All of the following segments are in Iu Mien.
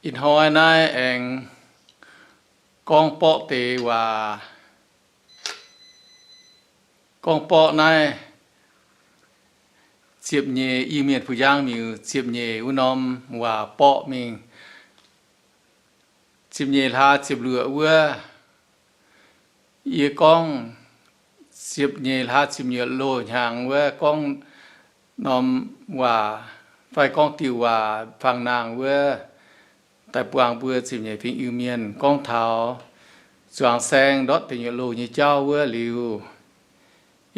Ih hnoi naaiv aengx gorngv borqv deix waac, gorngv borqv naaiv ziepc nyeic, Iu-Mienh Fu Njang Miuc ziepc nyeic wuov norm waac borqv mingh. Ziepc nyeic hlaax ziepc luoqc wuov, yie gorngv ziepc nyeic hlaax ziepc nyeic loz-hnyangx wuov gorngv norm waac fai gorngv diuh waac fangx nangh wuov, daaih buangh mbuo ziepc nyeic fingx Iu-Mienh gorngv taux zuangx saeng ndortv deic nyuoqc loh nyei jauv wuov liuz,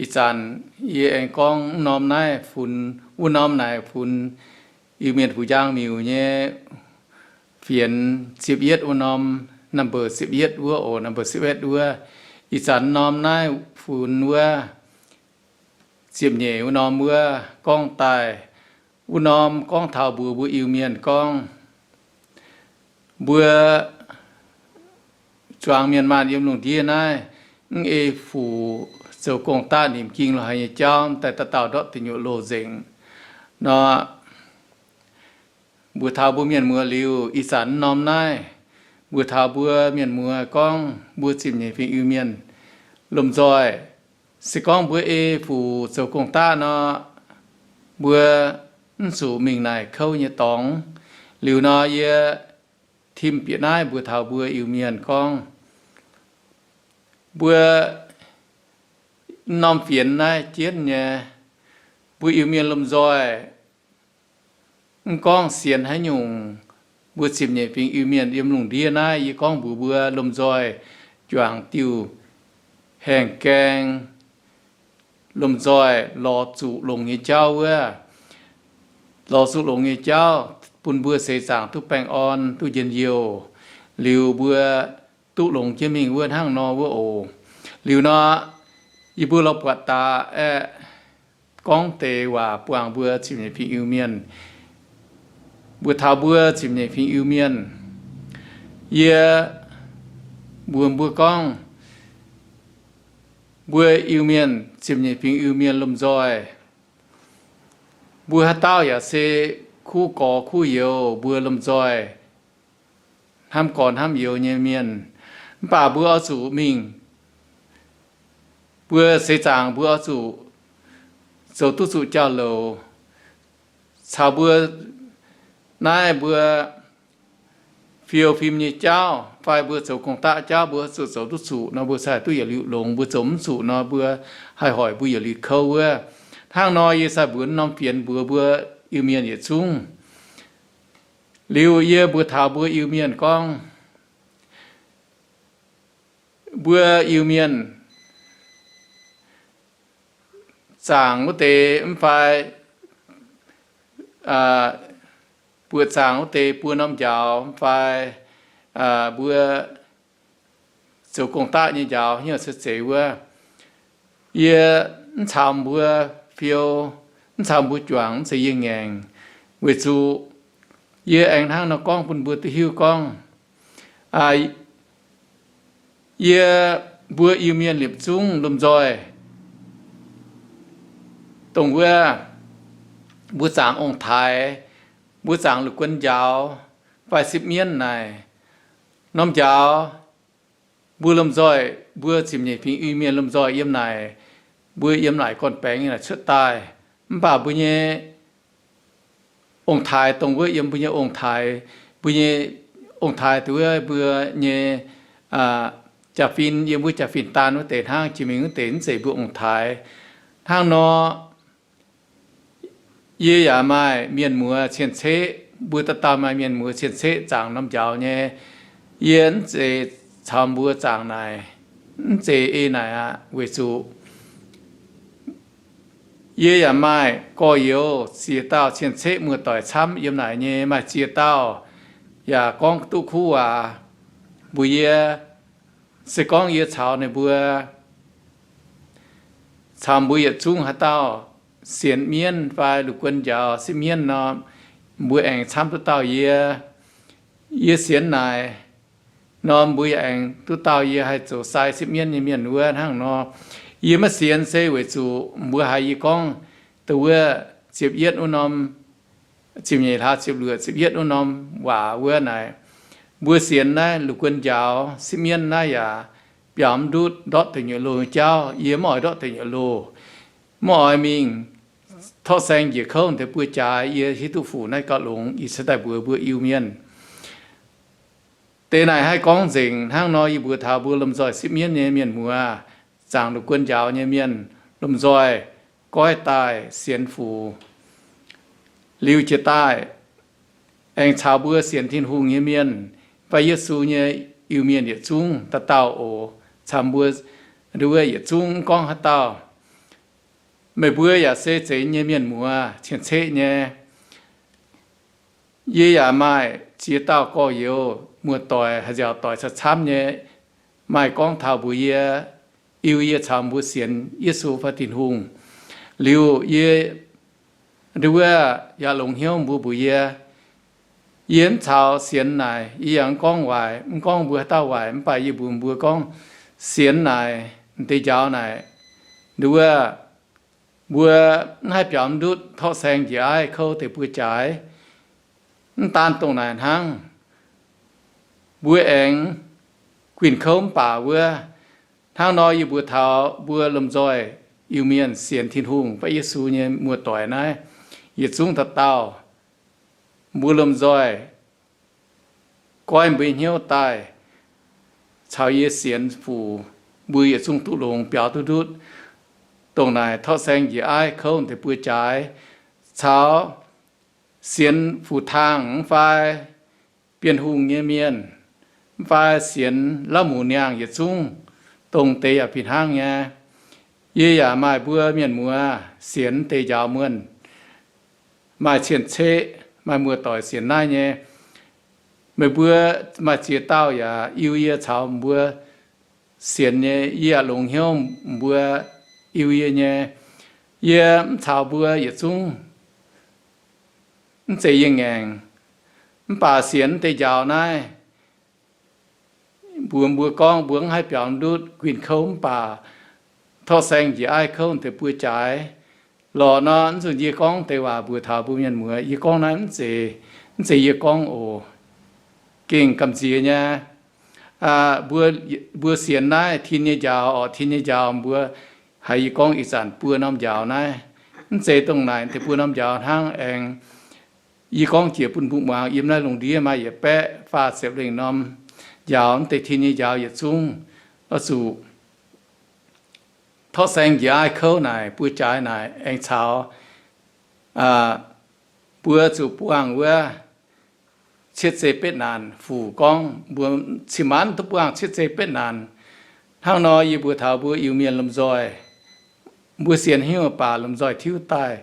ih zanc yie aengx gorngv norm naaiv funx, wuov norm naaic funx Iu-Mienh Fu Njang Miuc nyei fienx ziepc yietv wuov norm, number ziepc yietv wuov oc, number ziepc yietv wuov. Ih zanc norm naaiv funx wuov ziepc nyeic wuov norm wuov gorngv daaih, wuov norm gorngv taux mbuox mbuo Iu-Mienh gorngv, mbuo zuangx mienh maanh yiem lungh ndiev naaiv, mv ei fuc zoux gong-daqv nimc ging lorz haic nyei jauv, daaih dauh dauh ndortv deic nyuoqc loh nzengc nor, mbuox taux mbuo mienh muoz liuz, ih zanc norm naaiv mbuox taux mbuo mienh muoz gorngv mbuo ziepc nyeic fingx Iu-Mienh lomh nzoih, se gorngv mbuo ei fuc zoux gong-daqv nor, mbuo mv zuqc mingh naaic kouv nyei dorngx. Liuz nor yie tim bieqc naaiv mbuox taux mbuo Iu-Mienh gorngv, mbuo norm fienx naaiv jienv nyei, mbuo Iu-Mienh lomh nzoih, mv gorngv sienx haaix nyungc, mbuo ziepc nyeic fingx Iu-Mienh yiem lungh ndiev naaiv, yie gorngv mbuox mbuo lomh nzoih juangc diuh haengh gaeng, lomh nzoih lorz zuqc longx nyei jauv wuov, lorz zuqc longx nyei jauv bun mbuo seix zaangc duqv baengh orn, duqv njien-youh, liuz mbuo duqv longx jienv mingh wuov hnangv nor wuov oc. Liuz nor, yie mbuo lorz buatc daaih aeqv, gorngv deix waac buangh mbuo ziepc nyeic fingx Iu-Mienh, mbuox taux mbuo ziepc nyeic fingx Iu-Mienh, yie mbuox mbuo gorngv, mbuo Iu-Mienh ziepc nyeic fingx Iu-Mienh lomh nzoih, mbuo haaix dauh yaac se kuv gorx kuv youz, mbuo lomh nzoih hnamv gorx hnamv youz nyei mienh, mv baac mbuo oix zuqc mingh, mbuo seix zaangc mbuo oix zuqc zoux duqv zuqc jauv-louc caux mbuo naaiv mbuo fiou fim nyei jauv fai mbuo zoux gong-daqv jauv mbuo zuqc zoux duqv zuqc nor, mbuo sai duqv yietc liuz longx. Mbuo zoux mv zuqc nor, mbuo haih hoic mbuo yietc liuz kouv wuov. Hnangv nor yie sai mbuox norm fienx mbuox mbuo Iu-Mienh yietc zungv. Liuz yie mbuox taux mbuo Iu-Mienh gorngv, mbuo Iu-Mienh zaangc wuov deix mv fai buoqc zaangc wuov deix buo norm njaaux mv fai mbuo zoux gong-daqv nyei njaaux hnyouv se zeiz wuov, yie mv caux mbuo fiou, mv caux mbuo juangc, mv zeiz yie ngaengc. Weic zuqc yie aengx hnangv nor gorngv bun mbuo duqv hiuv gorngv, yie, mbuo Iu-Mienh liepc zungv lomh nzoih dongh wuov, mbuo zaangc ong-taaix, mbuo zaangc la'guon njaaux fai sipv mienv naaic, norm njaaux mbuo lomh nzoih, mbuo ziepc nyeic fingx Iu-Mienh lomh nzoih yiem naaic, mbuo yiem naaic gorn-baengx naaic cuotv daaih. Mv baac mbuo nyei ong-taaix dongh wuov yiem mbuo nyei ong-taaix, mbuo nyei ong-taaix dongh wuov mbuo nyei jaa-fin, yiem mbuo jaa-fin daan wuov deix hnangv, jiex mingh wuov deix mv zeiz mbuo ong-taaix. Hnangv nor, yie yaac maaih mienh muoz cien-ceqv, mbuo dauh dauh maaih mienh muoz cien-ceqv zaangc norm njaaux nyei. Yie mv zeiz caux mbuo zaangc naaic, mv zeiz ei naaic aqv. Weic zuqc yie yaac maaih gorx-youz ziex dauh cien-ceqv muoz-doic camv yiem naaic nyei, maaih ziex dauh yaac gorngv duqv kuv waac mbuox yie. Se gorngv yie caux ninh mbuo, caux mbuo yietc zungv haaix dauh sienx mienv fai la'guon njaaux sipv mienv nor, mbuo aengx camv duqv dauh yie. Yie sienx naaic nor, mbuo yaac aengx duqv dauh yie haih zoux sai sipv mienv nyei mienh wuov. Hnangv nor, yie maiv sienx se weic zuqc mbuo haiz yie gorngv dongh wuov ziepc yietv wuov norm ziepc nyeic hlaax ziepc luoqc ziepc yietv wuov norm waac wuov naaic, mbuo sienx naaiv la'guon njaaux sipv mienv naaiv yaac biaux mv ndutv ndortv deic nyuoqc loh nyei jauv. Yie mv oix ndortv deic nyuoqc loh, mv oix mingh torqv saeng njiec kouv deix buo jaaix. Yie hiuv duqv fuc naaiv gauh longx, ih zanc daaih mbuox mbuo Iu-Mienh. Deix naaic haih gorngv nzengc hnangv nor, yie mbuox taux mbuo lomh nzoih sipv mienv nyei mienh muoz, zaangc la'guon njaaux nyei mienh, lomh nzoih goiv daaih sienx fuc. Liuz jiez daaih aengx caux mbuo sienx Tin-Hungh nyei mienh fai Yesu nyei Iu-Mienh yietc zungv dauh dauh oc, caux mbuo nduov yietc zungv mv gorngv haaix dauh. Meih mbuo yaac se zeiz nyei mienh muoz, cien-ceqv nyei. Yie yaac maaih ziex dauh gorx-youz, muoz-doic, haaix nziaauc doic camv-camv nyei, maaih gorngv taux mbuox yie, Iu, yie caux mbuo sienx Yesu fai Tin-Hungh. Liuz yie nduov yaac longx hnyouv mbuo mbuox yie, yie mv caux sienx naaic. Yie yaac mv gorngv waaic, mv gorngv mbuo haaix dauh waaic, mv baac yie mbuox mbuo gorngv sienx naaic, deix njaaux naaic, nduov mbuo mv haih biaux mv ndutv torqv saeng njiec aiv kouv deix buo jaaix. Mv daan dongh naaic hnangv, mbuo aengx guinh kouv mv baac wuov. Hnangv nor yie mbuox taux mbuo lomh nzoih Iu-Mienh sienx Tin-Hungh fai Yesu nyei muoz-doic naaiv yietc zungv dauh dauh, mbuo lomh nzoih goiv mbuo nyei hnyouv daaih caux yie sienx fuc, mbuo yietc zungv duqv longx biaux duqv ndutv dongh naaic torqv saeng njiec aiv kouv deix buo jaaix, caux sienx fuc taangh mv fai Bienh Hungh nyei mienh, mv fai sienx Lauv Muc Niangh yietc zungv, dongh deix yaac fih hnangv nyei. Yie yaac maaih mbuo mienh muoz sienx deix njaaux muonh, maaih cien-ceqv, maaih muoz-doic sienx naaiv nyei. Meih mbuo maaih ziex dauh yaac Iu yie caux mbuo sienx nyei, yie yaac longx hnyouv mbuo Iu yie nyei. Yie mv caux mbuo yietc zungv, mv zeiz yie ngaengc, mv baac sienx deix njaaux naaiv, mbuox mbuo gorngv mbuo mv haih biaux ndutv guinh kouv mv baac torqv saeng njiec aiv kouv deix buo jaaix. Lorqc nor, mv zuqc yie gorngv deix waac mbuox taux mbuo mienh muoz. Yie gorngv naaiv mv zeiz, mv zeiz yie gorngv oc. Gengh gamh nziex nyei. Mbuo, mbuo sienx naaiv tin nyei njaaux, orqc, tin nyei njaaux, mbuo haiz yie gorngv ih zanc buo norm njaaux naaiv. Mv zeiz dongh naaic deix buo norm njaaux hnangv. Aengx yie gorngv jiex bun mbuo muangx, yiem naaiv lungh ndiev maaih yietc baeqv faah ziepc lengh norm njaaux, mv deix tin nyei njaaux yietc zungv oix zuqc torqv saeng njiec aiv kouv naaic buo jaaix naaic aengx caux mbuo zuqc buangh wuov cietv zei betv naanc. Fuc gorngv mbuo cin-maanc duqv buangh cietv zei betv naanc. Hnangv nor yie mbuox taux mbuo Iu-Mienh lomh nzoih, mbuo sienx haaix nyungc baac lomh nzoih tiuv daaih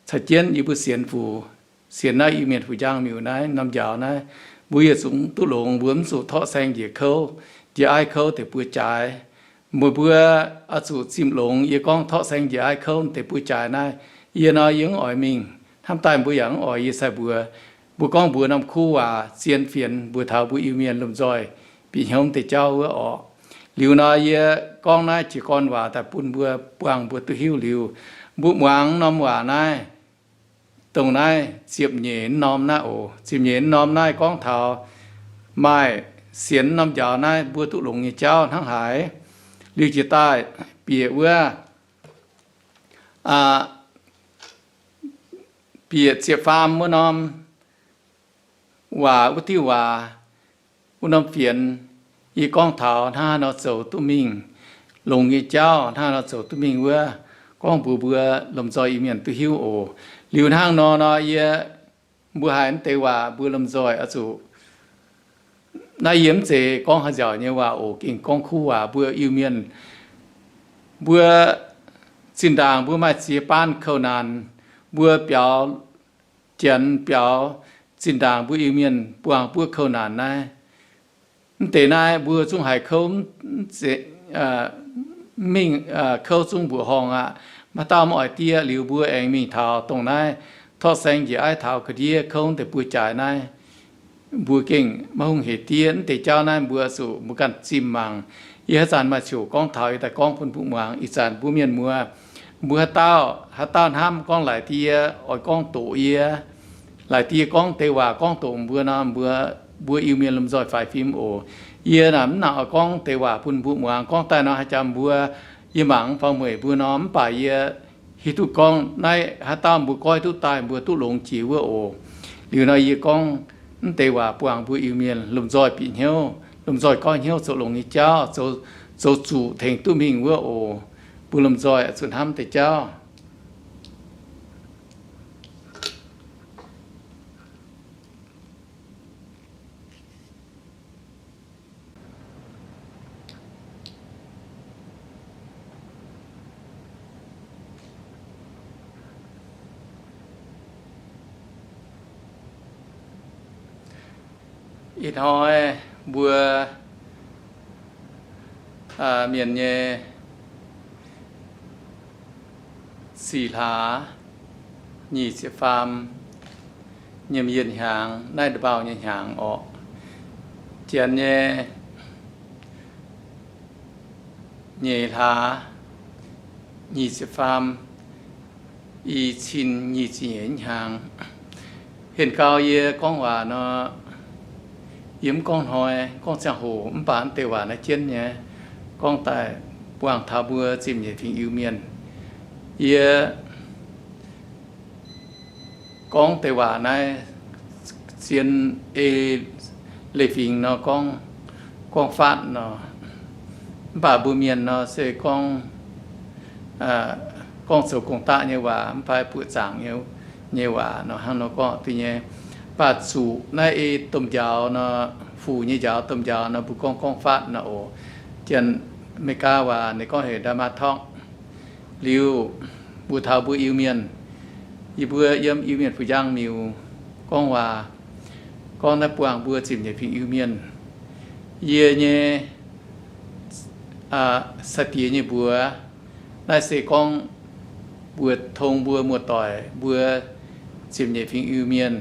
caux jienv yie mbuo sienx fuc, sienx naaiv Iu-Mienh fuc njang miuc naaiv norm njaaux naaiv, mbuo yietc zungv duqv longx, mbuo mv zuqc torqv saeng njiec kouv, njiec aiv kouv deix buo jaaix. Meih mbuo oix zuqc zimh longx yie gorngv torqv saeng njiec aiv kouv deix buo jaaix naaiv. Yie nor yie mv oix mingh, hnamv daaih mbuo yaac mv oix yie sai mbuox. Mbuo gorngv mbuox norm kuv waac zien fienx mbuox taux mbuo Iu-Mienh lomh nzoih bieqc hnyouv deix jauv wuov orqc. Liuz nor yie gorngv naaiv jiez gorn waac daaih bun mbuo buangh mbuo duqv hiuv liuz, mbuo muangx norm waac naaiv, dongh naaiv ziepc nyeic norm naaiv oc. Ziepc nyeic norm naaiv gorngv taux maaih sienx norm njaaux naaiv mbuo duqv longx nyei jauv hnangv haaix. Liuz jiex daaih bieqc wuov, bieqc ziepc faam wuov norm waac, wuov diuh waac, wuov norm fienx, yie gorngv taux hnangv haaix nor zoux duqv mingh longx nyei jauv, hnangv haaix nor zoux duqv mingh wuov, gorngv mbuox mbuo lomh nzoih Iu-Mienh duqv hiuv oc. Liuz hnangv nor nor yie, mbuo haiz mv deix waac mbuo lomh nzoih oix zuqc, naaiv yie mv zeiz gorngv haaix nziaauc nyei waac oc, gengh gorngv kuv waac. Mbuo Iu-Mienh, mbuo zinh ndaangc mbuo maaih ziex baan kouv naanc, mbuo biaux Janx biaux, zinh ndaangc mbuo Iu-Mienh buangh buov kouv naanc naaiv. Mv deix naaiv mbuo zungv haiz kouv, mv zeiz, mingh, kouv zungv mbuoqc horngh aqv. Maaih dauh mv oix diev, liuz mbuo aengx mingh taux dongh naaiv torqv saeng njiec aiv taux ga'ndiev kouv deix buo jaaix naaiv. Mbuo gengh maiv hungh hec diev. Mv deix jauv naaiv mbuo zuqc mbuo ganh zimh mangc. Yie haaix zanc maaih ziouc gorngv taux yie daaih gorngv bun mbuo muangx. Ih zanc mbuo mienh muoz, mbuo haaix dauh, haaix dauh hnamv gorngv laaix diev, oix gorngv doqc yie, Laaic deix yie gorngv deix waac gorngv doqc mbuo nor, mbuo, mbuo Iu-Mienh lomh nzoih faix fim oc. Yie naaic mv nangc oix gorngv deix waac bun mbuo muangx. Gorngv daaih nor, haaix jangx mbuo, yie mangc faaux mueic mbuo nor, mv baac yie hiuv duqv gorngv naaiv haaix dauh mbuo goiv duqv daaih, mbuo duqv longx jiex wuov oc. Liuz nor yie gorngv mv deix waac buangh mbuo Iu-Mienh lomh nzoih bieqc hnyouv, lomh nzoih goiv hnyouv zoux longx nyei jauv, zoux, zoux zuqc tengx duqv mingh wuov oc. Mbuo lomh nzoih zuqc hnamv deix jauv. Ih hnoi mbuo mienh nyei sic hlaax nyic ziepc faam nyei yienh hnyangx, naaiv ndau nyei hnyangx orqc. Janx nyei nyeic hlaax nyic ziepc faam, i cin nyic ziepc nyeic hnyangx. Henh gau yie gorngv waac nor, yie mv gorngv hnoi, gorngv ziangh hoc, mv baac mv deix waac naaiv jienv nyei, gorngv daaih buangh taux mbuo ziepc nyeic fingx Iu-Mienh. Yie gorngv deix waac naaiv zien ei leiz-fingx nor gorngv, gorngv faatv nor. Mv baac mbuo mienh nor se gorngv, gorngv zoux gong-daqv nyei waac, mv baac buoqc zaangc nyei, nyei waac nor hnangv nor gorngv duqv nyei. Mv baac zuqc naaiv ei domh njaaux nor, fuc nyei njaaux domh njaaux nor mbuo gorngv gorngv faatv nor oc. Janx America waac ninh gorngv heuc ဓမ္မထောက်. Liuz, mbuo taux mbuo Iu-Mienh, yie mbuo yiem Iu-Mienh Fuqv-Njang-Miuc gorngv waac, gorngv naaiv buangh mbuo ziepc nyeic fingx Iu-Mienh. Yie nyei sai-diex nyei mbuox, naaiv se gorngv mbuox tong mbuo muoz-doic mbuo ziepc nyeic fingx Iu-Mienh,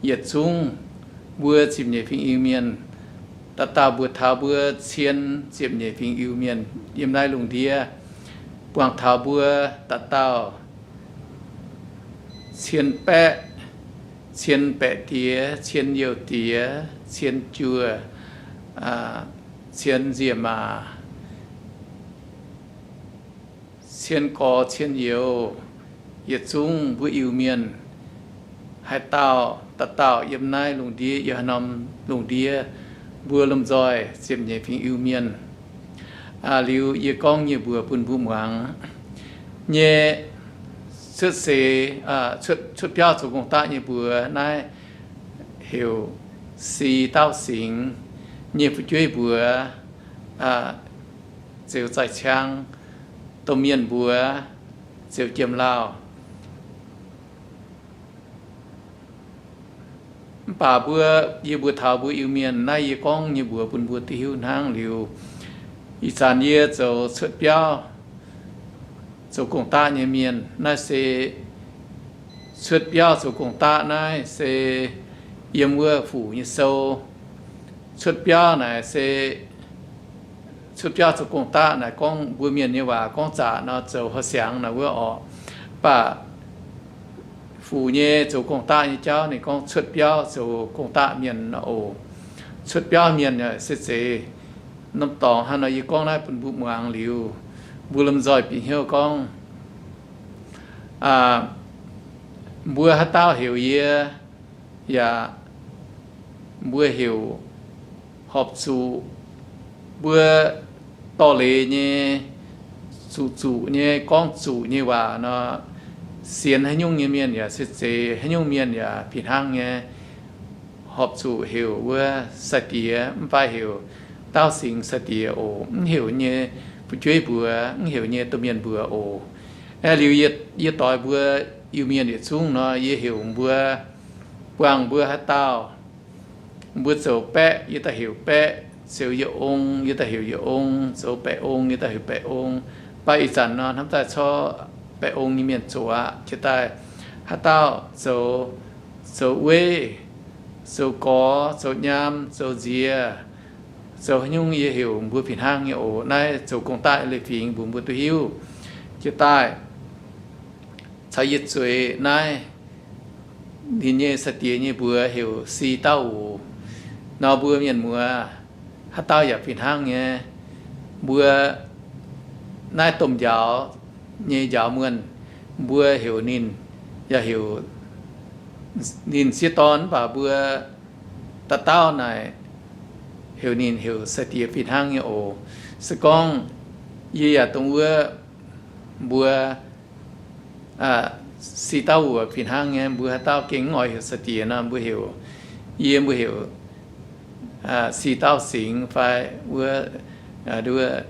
yietc zungv mbuo ziepc nyeic fingx Iu-Mienh, dauh dauh mbuox taux mbuo cien ziepc nyeic fingx Iu-Mienh yiem naaiv lungh ndiev, buangh taux mbuo dauh dauh cien baeqv, cien baeqc diex, cien youh diex, cien juoh, cien nziec maac, cien gorx cien youz, yietc zungv mbuo Iu-Mienh, haaix dauh dauh dauh yiem naaiv lungh ndiev, yiem haaix norm lungh ndiev, mbuo lomh nzoih ziepc nyeic fingx Iu-Mienh. Liuz yie gorngv nyei mbuox bun mbuo muangx. Nyei cuotv seix, cuotv biauv zoux gong-daqv nyei mbuox naaiv heuc Si Dauv Singx. Nyei fu'jueiv mbuox Zeux Zaih Ciang. Domh mienh mbuox Zeux Jiem Lauh. Mv baac mbuo, yie mbuox taux mbuo Iu-Mienh, naaiv yie gorngv nyei mbuox bun mbuo duqv hiuv hnangv. Liuz, ih zanc yie zoux cuotv biauv zoux gong-daqv nyei mienh. Naaiv se cuotv biauv zoux gong-daqv naaiv se yiem wuov fuc nyei sou. Cuotv biauv naaic se cuotv biauv zoux gong-daqv naaic gorngv mbuo mienh nyei waac gorngv zaqc nor zoux hor siangx naaic wuov orqc. Mv baac fuc nyei zoux gong-daqv nyei jauv ninh gorngv cuotv biauv zoux gong-daqv mienh nor oc. Cuotv biauv mienh se zeiz norm dorngx hnangv nor. Yie gorngv naaiv bun mbuo muangx liuz, mbuo lomh nzoih bieqc hnyouv gorngv, mbuo haaix dauh heuc yie, yaac mbuo heuc horpc zuqc. Mbuo dorh leiz nyei, zuqc zuqc nyei, gorngv zuqc nyei waac nor, sienx haaix nyungc nyei mienh yaac se zeiz, haaix nyungc mienh yaac fih hnangv nyei. Horpc zuqc heuc wuov sai-diex, mv fai heuc Dauv Singx sai-diex oc. Mv heuc nyei fu'jueiv mbuox, mv heuc nyei domh mienh mbuox oc. Aeqv, liuz yie, yie doix mbuo Iu-Mienh yietc zungv nor, yie heuc mbuo, buangh mbuo haaix dauh, mbuo zoux baeqv, yie daaih heuc baeqv, zoux yietc ong, yie daaih heuc yietc ong, zoux baeqc ong, yie daaih heuc baeqc ong. Mv baac ih zanc nor, hnamv daaih corc baeqc ong nyei mienh zoqc aqv. Jiex daaih haaix dauh zoux, zoux weiv, zoux gorx, zoux nyaam, zoux nziex, zoux haaix nyungc yie heuc mbuo fih hnangv nyei oc. Naaiv zoux gong-daqv leiz-fingx mbuox mbuo duqv hiuv. Jiex daaih caux yie zueiz naaiv, ninh nyei sai-diex nyei mbuox heuc Si Dauv Wuc. Nor mbuo mienh muoz haaix dauh yaac fih hnangv nyei. Mbuo naaiv domh njaaux nyei njaaux muonh, mbuo heuc ninh, yaac heuc ninh sieqv dorn, mv baac mbuo dauh dauh naaic heuc ninh heuc sai-diex fih hnangv nyei oc. Se gorngv yie yaac dongh wuov mbuo Si Dauv Wuc fih hnangv nyei, mbuo haaix dauh gengh mv oix heuc sai-diex nor, mbuo heuc, yie mbuo heuc Si Dauv Singx fai wuov, wuov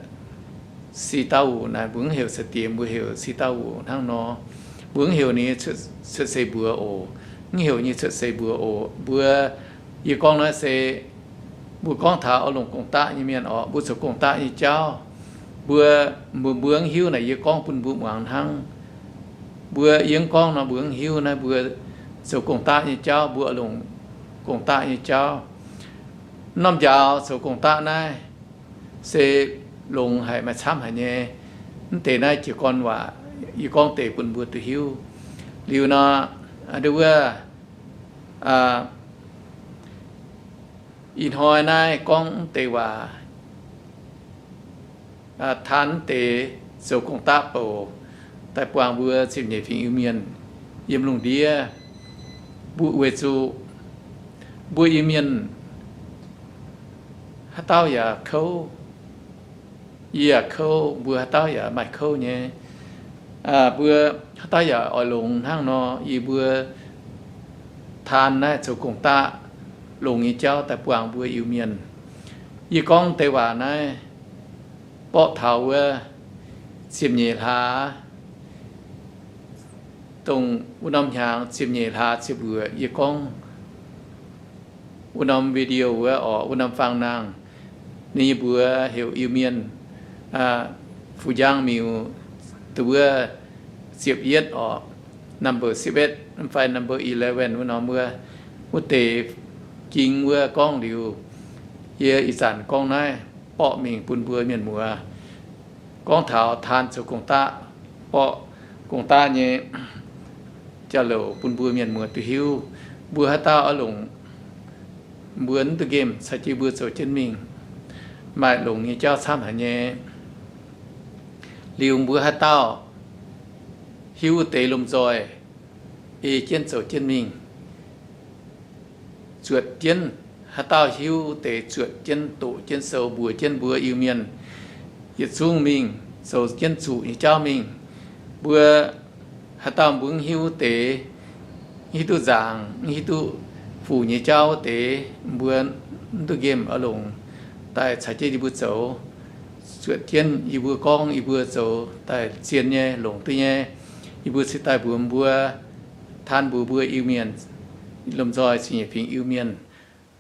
Si Dauv Wuc naaic, mbuo mv heuc sai-diex, mbuo heuc Si Dauv Wuc hnangv nor. Mbuo mv heuc ninh cuotv seix mbuox oc. Mv heuc nyei cuotv seix mbuox oc. Mbuo, yie gorngv naaiv se mbuo gorngv taux oix longc gong-daqv nyei mienh orqc, mbuo zoux gong-daqv nyei jauv. Mbuo, mbuo, mbuo mv hiuv naaic, yie gorngv bun mbuo muangx hnangv. Mbuo yie mv gorngv nor mbuo mv hiuv naaiv, mbuo zoux gong-daqv nyei jauv, mbuo oix longc gong-daqv nyei jauv. Norm njaaux zoux gong-daqv naaiv se longx haic, maaih camv haic nyei. Mv deix naaiv jiez gorn waac yie gorngv deix bun mbuo duqv hiuv. Liuz nor, wuov, ih hnoi naaiv gorngv mv deix waac, taan mv deix zoux gong-daqv bouc daaih buangh mbuo ziepc nyeic fingx Iu-Mienh yiem lungh ndiev. Mbuo weic zuqc mbuo Iu-Mienh haaix dauh yaac kouv, yie yaac kouv, mbuo haaix dauh yaac maaih kouv nyei. Mbuo haaix dauh yaac oix longx hnangv nor, yie mbuo taan naaiv zoux gong-daqv longx nyei jauv daaih buangh mbuo Iu-Mienh. Yie gorngv deix waac naaiv borqv taux wuov ziepc nyeic hlaax, dongh wuov norm hnyangx ziepc nyeic hlaax ziepc luoqc yie gorngv wuov norm video wuov orqc, wuov norm fang nangh. Ninh nyei mbuox heuc Iu-Mienh, Fu Njang Miuc, dongh wuov ziepc yietv orqc, number สิบเอ็ด mv fai number eleven wuov norm wuov, wuov deix ging wuov gorngv liuz, yie ih zanc gorngv naaiv borqv mingh bun mbuo mienh muoz gorngv taux taan zoux gong-daqv, borqv gong-daqv nyei jauv-louc bun mbuo mienh muoz duqv hiuv. Mbuo haaix dauh oix longc, mbuo mv duqv nqemh caux jienv mbuo zoux jienv mingh, maaih longx nyei jauv camv haic nyei. Liuz mbuo haaix dauh hiuv deix lomh nzoih ei jienv zoux jienv mingh, zuotc jienv, haaix dauh hiuv deix zuotc jienv doqc jienv sou mbuox jienv mbuo Iu-Mienh yietc zungv mingh zoux jienv zuqc nyei jauv mingh. Mbuo haaix dauh mbuo mv hiuv deix, mv hiuv duqv nzaangc, mv hiuv duqv fuc nyei jauv wuov deix, mbuo mv duqv nqemh oix longc daaih caux jienv yie mbuo zoux. Zuotc jienv yie mbuo gorngv, yie mbuo zoux daaih zien nyei, longc duqv nyei, yie mbuo cingx daaih mbuox mbuo, taan mbuox mbuo Iu-Mienh, lomh nzoih ziepc nyeic fingx Iu-Mienh.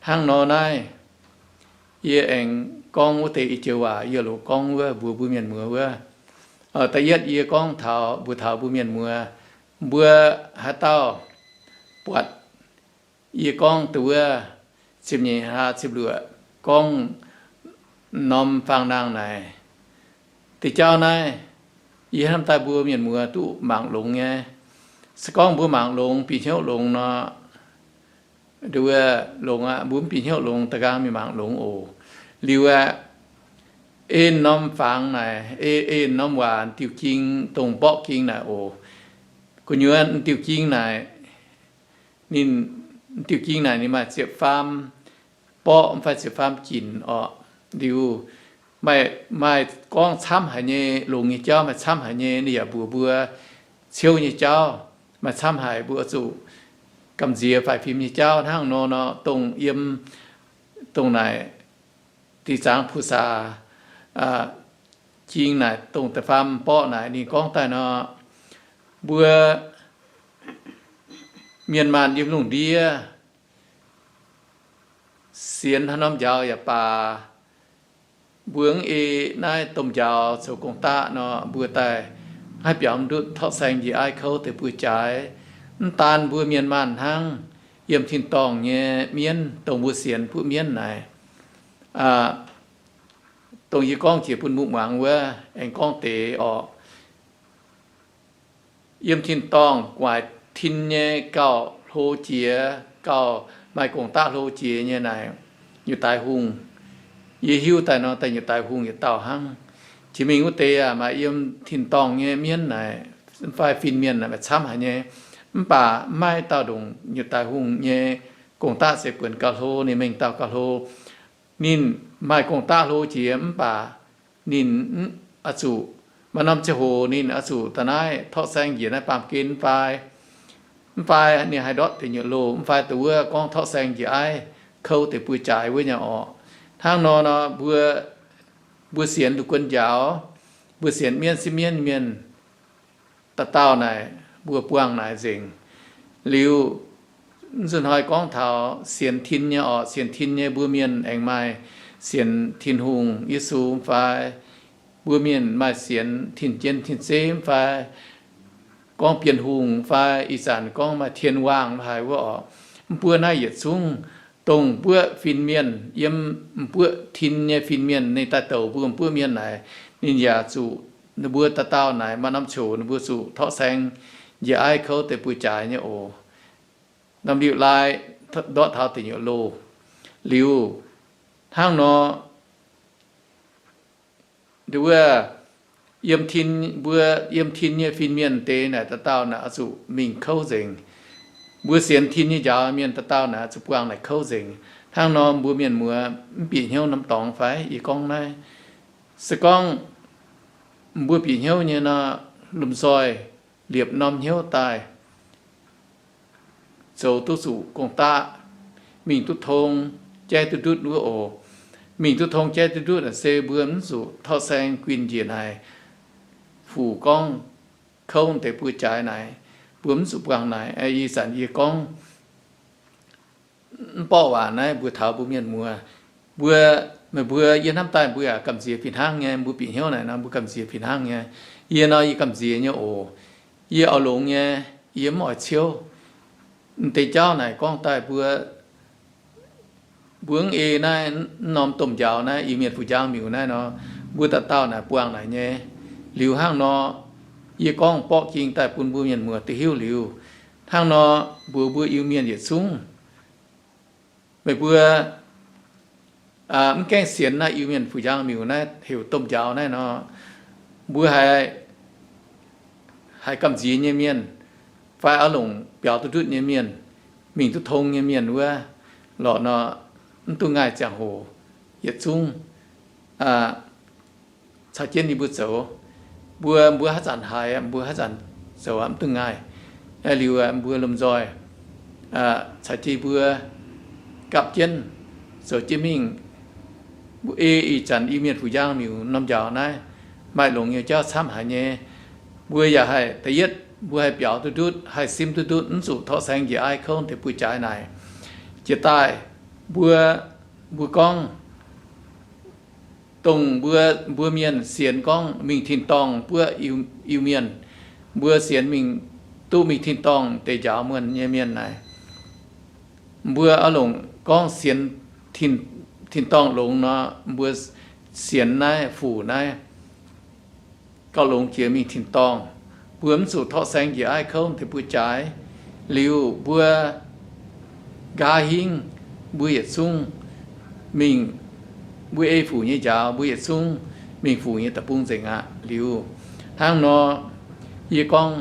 Hnangv nor naaiv, yie aengx gorngv wuov deix i joux waac, yie loc gorngv wuov mbuox mbuo mienh muoz wuov. Da'yietv yie gorngv taux mbuox taux mbuo mienh muoz, mbuo haaix dauh buatc yie gorngv dongh wuov ziepc nyeic hlaax ziepc luoqc gorngv norm fang nangh naaic, deix jauv naaiv yie hnamv daaih mbuo mienh muoz duqv mangc longx nyei. Se gorngv mbuo mangc longx, bieqc hnyouv longx nor, nduov longx aqv. Mbuo mv bieqc hnyouv longx, da'nqaang mingh mangc longx oc. Liuz aqv, en norm fangx naaic, en norm waac diuh ging, dongh mborqv ging naaic oc. Gu'nyuoz diuh ging naaic, ninh, diuh ging naaic ninh maaih ziepc faam borqv mv fai ziepc faam ginc orqc. Liuz maaih, maaih gorngv camv haic nyei, longx nyei jauv maaih camv haic nyei, ninh yaac mbuox mbuo ciouv nyei jauv maaih camv haic, mbuo zuqc gamh nziex faix fim nyei jauv hnangv nor nor, dongh yiem, dongh naaic Dih Zaangc Pu Saa Ging naaic dongh da'faam borqv naaic ninh gorngv daaih nor, mbuo mienh maanh yiem lungh ndiev sienx haaix norm njaaux yaac baac, mbuo mv ei naaiv domh njaaux zoux gong-daqv nor, mbuo daaih haih biaux ndutv torqv saeng njiec aiv kouv deix buoz-jaaix. Mv daan mbuo mienh maanh hnangv, yiem tin-dorngh nyei mienv, dongh mbuo sienx buov mienv naaic, dongh yie gorngv jiex bun mbuo muangx wuov, aengx gorngv deix orqc. Yiem tin-dorngh guaaic tin nyei gauh hlo jiex gauh maaih gong-daqv hlo jiex nyei naaic, nyutc daix hungh. Yie hiuv daaih nor, daaih nyutc daix hungh yietc dauh hnangv. Jiex mingh wuov deix yaac maaih yiem tin-dorngh nyei mienv naaic, fai fin-mienh naaic maaih camv haic nyei. Mv baac maiv dauh ndongc nyutc daix hungh nyei gong-daqv se buonc gauh hlo, ninh mengh dauh gauh hlo. Ninh maaih gong-daqv hlo jiex mv baac ninh oix zuqc, maaih norm ziangh hoc ninh oix zuqc da'naaiv torqv saeng njiec naaiv baamh gen fai, mv fai ninh haih ndortv deic nyuoqc loh, mv fai dongh wuov gorngv torqv saeng njiec aiv kouv deix buoz-jaaix wuov nyei orqc. Hnangv nor nor, mbuo, mbuo sienx lungh guon njaaux, mbuo sienx mienv sipv mienv mienh, dauh dauh naaic mbuo buangh naaic nzengc. Liuz, nzunc hnoi gorngv taux sienx tin nyei orqc, sienx tin nyei mbuo mienh aengx maaih sienx Tin-Hungh Yesu fai, mbuo mienh maaih sienx tin-jien tin-zeiv fai, gorngv Bienh Hungh fai, ih zanc gorngv maaih tien waangh haaix wuov orqc. Mbuo naaiv yietc zungv dongh mbuoqv fin-mienh, yiem mbuoqv tin nyei fin-mienh ninh daaih douc mbuo mbuoqv mienh naaic, ninh yaac zuqc, ninh mbuo dauh dauh naaic maaih norm ziouc ninh mbuo zuqc torqv saeng njiec aiv kouv deix buoz-jaaix nyei oc. Norm liuh lai ndortv taux deic nyuoqc loh. Liuz, hnangv nor, nduov, yiem tin, mbuo yiem tin nyei fin-mienh deix naaic dauh dauh naaic oix zuqc mingh kouv nzengc. Mbuo sienx tin nyei njaaux mienh dauh dauh naaic oix zuqc buangh naaic kouv nzengc. Hnangv nor mbuo mienh muoz mv bieqc hnyouv norm dorngx fai? Yie gorngv naaiv, se gorngv mbuo bieqc hnyouv nyei nor, lomh nzoih liepc norm hnyouv daaih zoux duqv zuqc gong-daqv, mingh duqv tong, jaiv duqv ndutv wuov oc. Mingh duqv tong jaiv duqv ndutv naaic se mbuo mv zuqc torqv saeng guinh njiec naaic, fuc gorngv kouv deix buoz-jaaix naaic, mbuo mv zuqc buangh naaic. Ih zanc yie gorngv mv borqv waac naaiv mbuo taux mbuo mienh muoz, mbuo, meih mbuo yie hnamv daaih mbuo yaac gamh nziex fih hnangv nyei. Mbuo bieqc hnyouv naaic nor mbuo gamh nziex fih hnangv nyei. Yie nor yie gamh nziex nyei oc. Yie oix longx nyei, yie mv oix ciouv. M'deix jauv naaic gorngv daaih mbuo, mbuo mv ei naaiv, mv norm domh njaaux naaiv, Iu-Mienh Fuc Njang Miuc naaiv nor, mbuo dauh dauh naaic buangh naaic nyei. Liuz hnangv nor, yie gorngv borqv ging daaih bun mbuo mienh muoz duqv hiuv liuz, hnangv nor mbuox mbuo Iu-Mienh yietc zungv, meih mbuo mv gaengh sienx naaiv Iu-Mienh Fuc Njang Miuc naaiv heuc domh njaaux naaiv nor, mbuo haiz, haiz gamh nziex nyei mienh, fai oix longc biaux duqv ndutv nyei mienh, mingh duqv tong nyei mienh wuov lorqc nor, mv duqv ngaih ziangh hoc yietc zungv caux jienv ninh mbuo zoux. Mbuo, mbuo haaix zanc haiz, mbuo haaix zanc zoux mv duqv ngaih. Liuz mbuo lomh nzoih caux jienv mbuo gapv jienv zoux jienv mingh. Mbuo ei ih zanc Iu-Mienh Fuc Njang Miuc norm njaaux naaiv maaih longx nyei jauv camv haic nyei. Mbuo yaac haih da'yietv mbuo haih biaux duqv ndutv, haih simv duqv ndutv, mv zuqc torqv saeng njiec aiv kouv deix buoz-jaaix naaic. Jiex daaih mbuo, mbuo gorngv dongh mbuo, mbuo mienh sienx gorngv mingh tin-dorngh buov Iu-Mienh, mbuo sienx mingh duqv mingh tin-dorngh deix njaaux muonh nyei mienh naaic, mbuo oix longc gorngv sienx tin-dorngh longx nor, mbuo sienx naaiv fuc naaiv gauh longx jiex mingh tin-dorngh. Mbuo mv zuqc torqv saeng njiec aiv kouv deix buoz-jaaix. Liuz mbuo nqa'haav hingv mbuo yietc zungv mingh, mbuo ei fuc nyei njaaux, mbuo yietc zungv mingh fuc nyei deic-bung nzengc aqv. Liuz hnangv nor, yie gorngv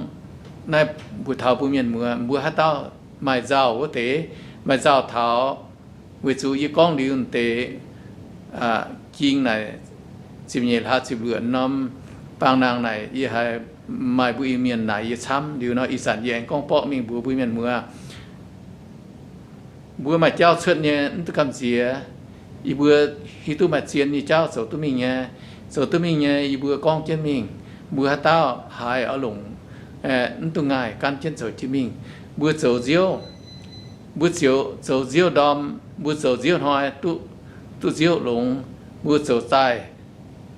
naaiv mbuox taux mbuo mienh muoz, mbuo haaix dauh maaih nzauh wuov deix, maaih nzauh taux, weic zuqc yie gorngv liuz deix jing naaic ziepc nyeic hlaax ziepc luoqc norm baang nangh naaic, yie haiz maaih mbuo Iu-Mienh naaic yie camv. Liuz nor ih zanc yie aengx gorngv borqv mingh mbuox mbuo mienh muoz, mbuo maaih jauv cuotv nyei mv duqv gamh nziex. Yie mbuo hiuv duqv maaih zien nyei jauv zoux duqv mingh nyei. Zoux duqv mingh nyei yie mbuo gorngv jienv mingh. Mbuo haaix dauh haiz oix longc, mv duqv ngaih, gan jienv zoux jienv mingh. Mbuo zoux nziouv, mbuo zoux nziouv ndorm, mbuo zoux nziouv hnoi duqv nziouv longx. Mbuo zoux zaaih,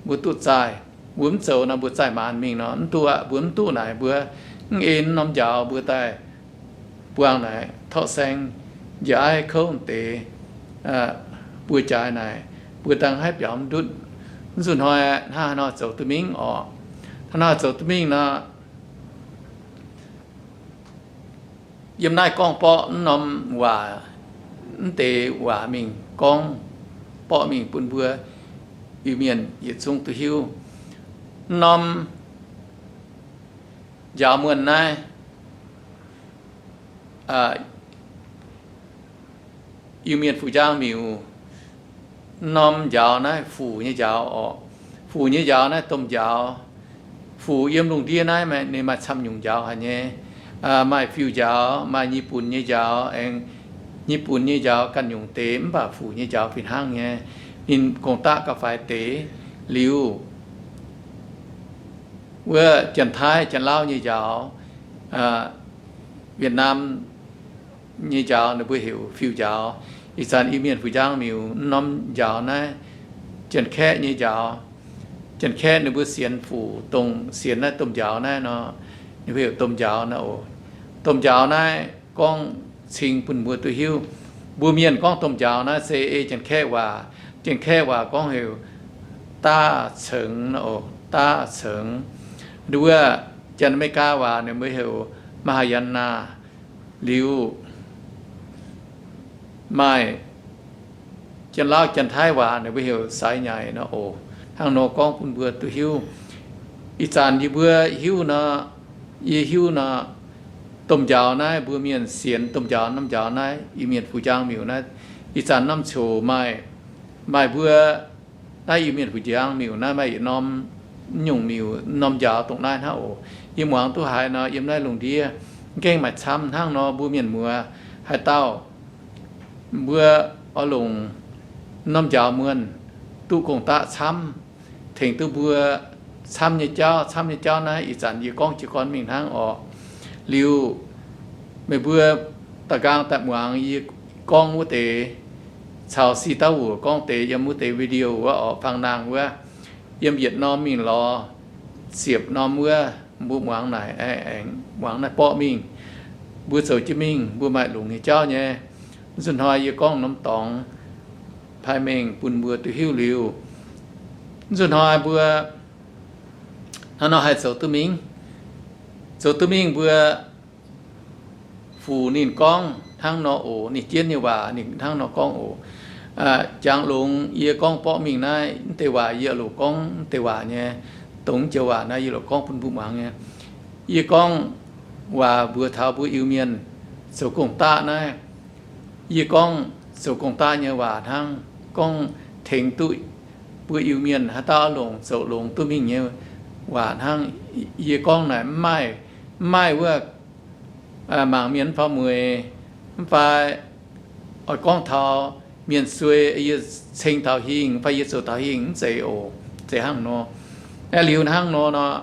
mbuo duqv zaaih. Mbuo mv zoux nor mbuo zaaih maanc mingh nor mv duqv aqv. Mbuo mv duqv naaic, mbuo mv ei norm njaaux mbuo daaih buangh naaic torqv saeng njiec aiv kouv deix buoz-jaaix naaic, mbuo dangh haih biaux ndutv. Mv zuqc hnoi hnangv haaix nor zoux duqv mingh orqc. Hnangv haaix nor zoux duqv mingh nor, yiem naaiv gorngv borqv mv norm waac, mv deix waac mingh gorngv borqv mingh bun mbuo Iu-Mienh yietc zungv duqv hiuv. Mv norm njaaux muonh naaiv, Iu-Mienh Fuc Njang Miuc, mv norm njaaux naaiv fuc nyei njaaux orqc. Fuc nyei njaaux naaiv domh njaaux. Fuc yiem lungh ndiev naaiv ninh maaih camv nyungc njaaux haic nyei. Maaih fiuv njaaux, maaih nyei bunx nyei njaaux, aengx nyei bunx nyei njaaux ganh nyungc deix, mv baac fuc nyei njaaux fih hnangv nyei. Ninh gong-daqv gauh faix deix. Liuz wuov Janx-Taiv, Janx-Lauv nyei njaaux, Wietnam nyei njaaux ninh mbuo heuc fiuv njaaux. Ih zanc Iu-Mienh Fuc Njang Miuc mv norm njaaux naaiv, Janx-Kaeqv nyei njaaux. Janx-Kaeqv ninh mbuo sienx fuc, dongh sienx naaiv domh njaaux naaiv nor, ninh mbuo heuc domh njaaux naaiv oc. Domh njaaux naaiv gorngv cing bun mbuo duqv hiuv. Mbuo Mienh gorngv domh njaaux naaiv se ei Janx-Kaeqv waac. Janx-Kaeqv waac gorngv heuc daav cengx oc, daav cengx. Nduov Janx-America waac ninh mbuo heuc Mahayana. Liuz maaih Janx-Lauv Janx-Taiv waac ninh mbuo heuc saaix nyaic nor oc. Hnangv nor gorngv bun mbuo duqv hiuv. Ih zanc yie mbuo hiuv nor, yie hiuv nor, domh njaaux naaiv mbuo Mienh sienx domh njaaux norm njaaux naaiv, Iu-Mienh Fuc Njang Miuc naaiv, ih zanc norm coc maaih, maaih mbuo naaiv Iu-Mienh Fuc Njang Miuc naaiv maaih yietc norm, mv nyungc miuc, mv norm njaaux dongh naaiv hnangv oc. Yie muangx duqv haiz nor, yiem naaiv lungh ndiev mv gaengh maaih camv hnangv nor. Mbuo mienh muoz haaix dauh mbuo oix longc mv norm njaaux muonh duqv gong-daqv camv, tengx duqv mbuo camv nyei jauv. Camv nyei jauv naaiv ih zanc yie gorngv jiez gorn mingh hnangv orqc. Liuz meih mbuo da'nqaang daaih muangx yie gorngv wuov deix, caux si dauh wuov gorngv deix yiem wuov deix video wuov orqc, fangx-naang wuov, yiem yietc norm mingh lorz ziepc norm wuov, mbuo muangx naaic, aengx muangx naaiv borqv mingh. Mbuo zoux jienv mingh, mbuo maaih longx nyei jauv nyei. Nzunc hnoi yie gorngv norm dorngx pai mengh bun mbuo duqv hiuv liuz, nzunc hnoi mbuo hnangv nor haih zoux duqv mingh. Zoux duqv mingh mbuo fuc ninh gorngv hnangv nor oc. Ninh jienv nyei waac ninh hnangv nor gorngv oc. Jangx longx yie gorngv borqv mingh naaiv, mv deix waac yie loc gorngv mv deix waac nyei. Dongh mv joux waac naaiv yie loc gorngv bun mbuo muangx nyei. Yie gorngv waac mbuox taux mbuo Iu-Mienh zoux gong-daqv naaiv, yie gorngv zoux gong-daqv nyei waac hnangv, gorngv tengx duqv mbuo Iu-Mienh haaix dauh longc zoux longx duqv mingh nyei waac hnangv. Yie gorngv naaic mv maaih, mv maaih wuov mangc mienh mv fai mueiz, mv fai oix gorngv taux mienh suei, yie ceng taux hingh fai yie zoux taux hingh, mv zeiz oc. Zeiz hnangv nor. Aeqv, liuz hnangv nor nor,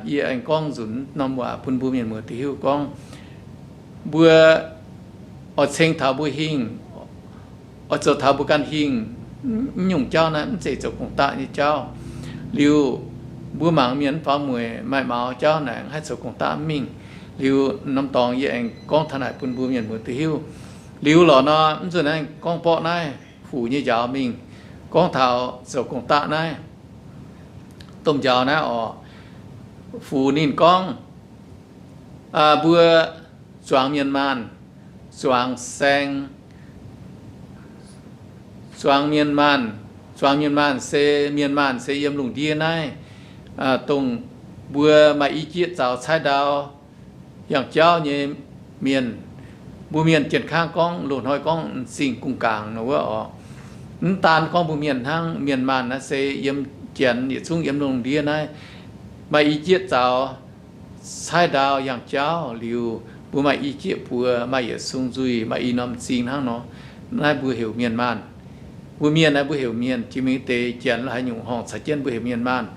yie aengx gorngv nzunc norm waac bun mbuo mienh muoz duqv hiuv gorngv, mbuo oix ceng taux mbuo hingh, oix zoux taux mbuo ganh hingh, mv nyungc jauv naaiv mv zeiz zoux gong-daqv nyei jauv. Liuz mbuo mangc mienh mv fai mueiz maaih maux jauv naaic haih zoux gong-daqv mingh. Liuz norm dorngx yie aengx gorngv taux naaic bun mbuo mienh muoz duqv hiuv. Liuz lorqc nor, mv nzunc naaiv gorngv borqv naaiv fuc nyei njaaux mingh, gorngv taux zoux gong-daqv naaiv, domh njaaux naaiv oc. Fuc ninh gorngv, mbuo zuangx mienh maanh, zuangx saeng, zuangx mienh maanh, zuangx mienh maanh se, mienh maanh se yiem lungh ndiev naaiv, dongh mbuo maaih i jieqv zaux caaiv ndau yangh jauv nyei mienh. Mbuo mienh jienv kangv gorngv loz-hnoi gorngv m'zing gong-gaangc nor wuov oc. Mv daan gorngv mbuo mienh hnangv, mienh maanh naaiv se yiem Janx yietc zungv yiem lungh ndiev naaiv maaih i jieqv zaux caaiv ndau yangh jauv liuz, mbuo maaih i jieqv buoz, maaih yietc sung nzuih, maaih i norm m'zing hnangv nor. Naaiv mbuo heuc mienh maanh. Mbuo mienh naaiv mbuo heuc mienh, jiex mingh deix Janx la'haaix nyungc horngh caux jienv mbuo heuc mienh maanh.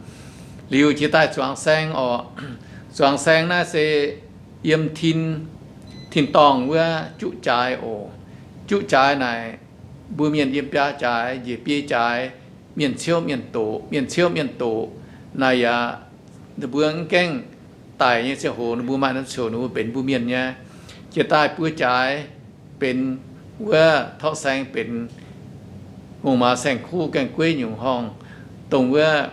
Liuz jiex daaih zuangx saeng oc. Zuangx saeng naaiv se yiem tin, tin-dorngh wuov juqv jaaix oc. Juqv jaaix naaic, mbuo mienh yiem biaa jaaix, njiec biei jaaix, mienh ciouv mienh doqc, mienh ciouv mienh doqc naaic yaac, ninh mbuo mv gaengh daic nyei ziangh hoc ninh mbuo maaih norm ziouc ninh mbuo benx mbuo mienh nyei. Jiex daaih buo jaaix benx wuov torqv saeng benx ngongh maaz saeng-kuv gaeng-gueiv nyungc horngh, dongh wuov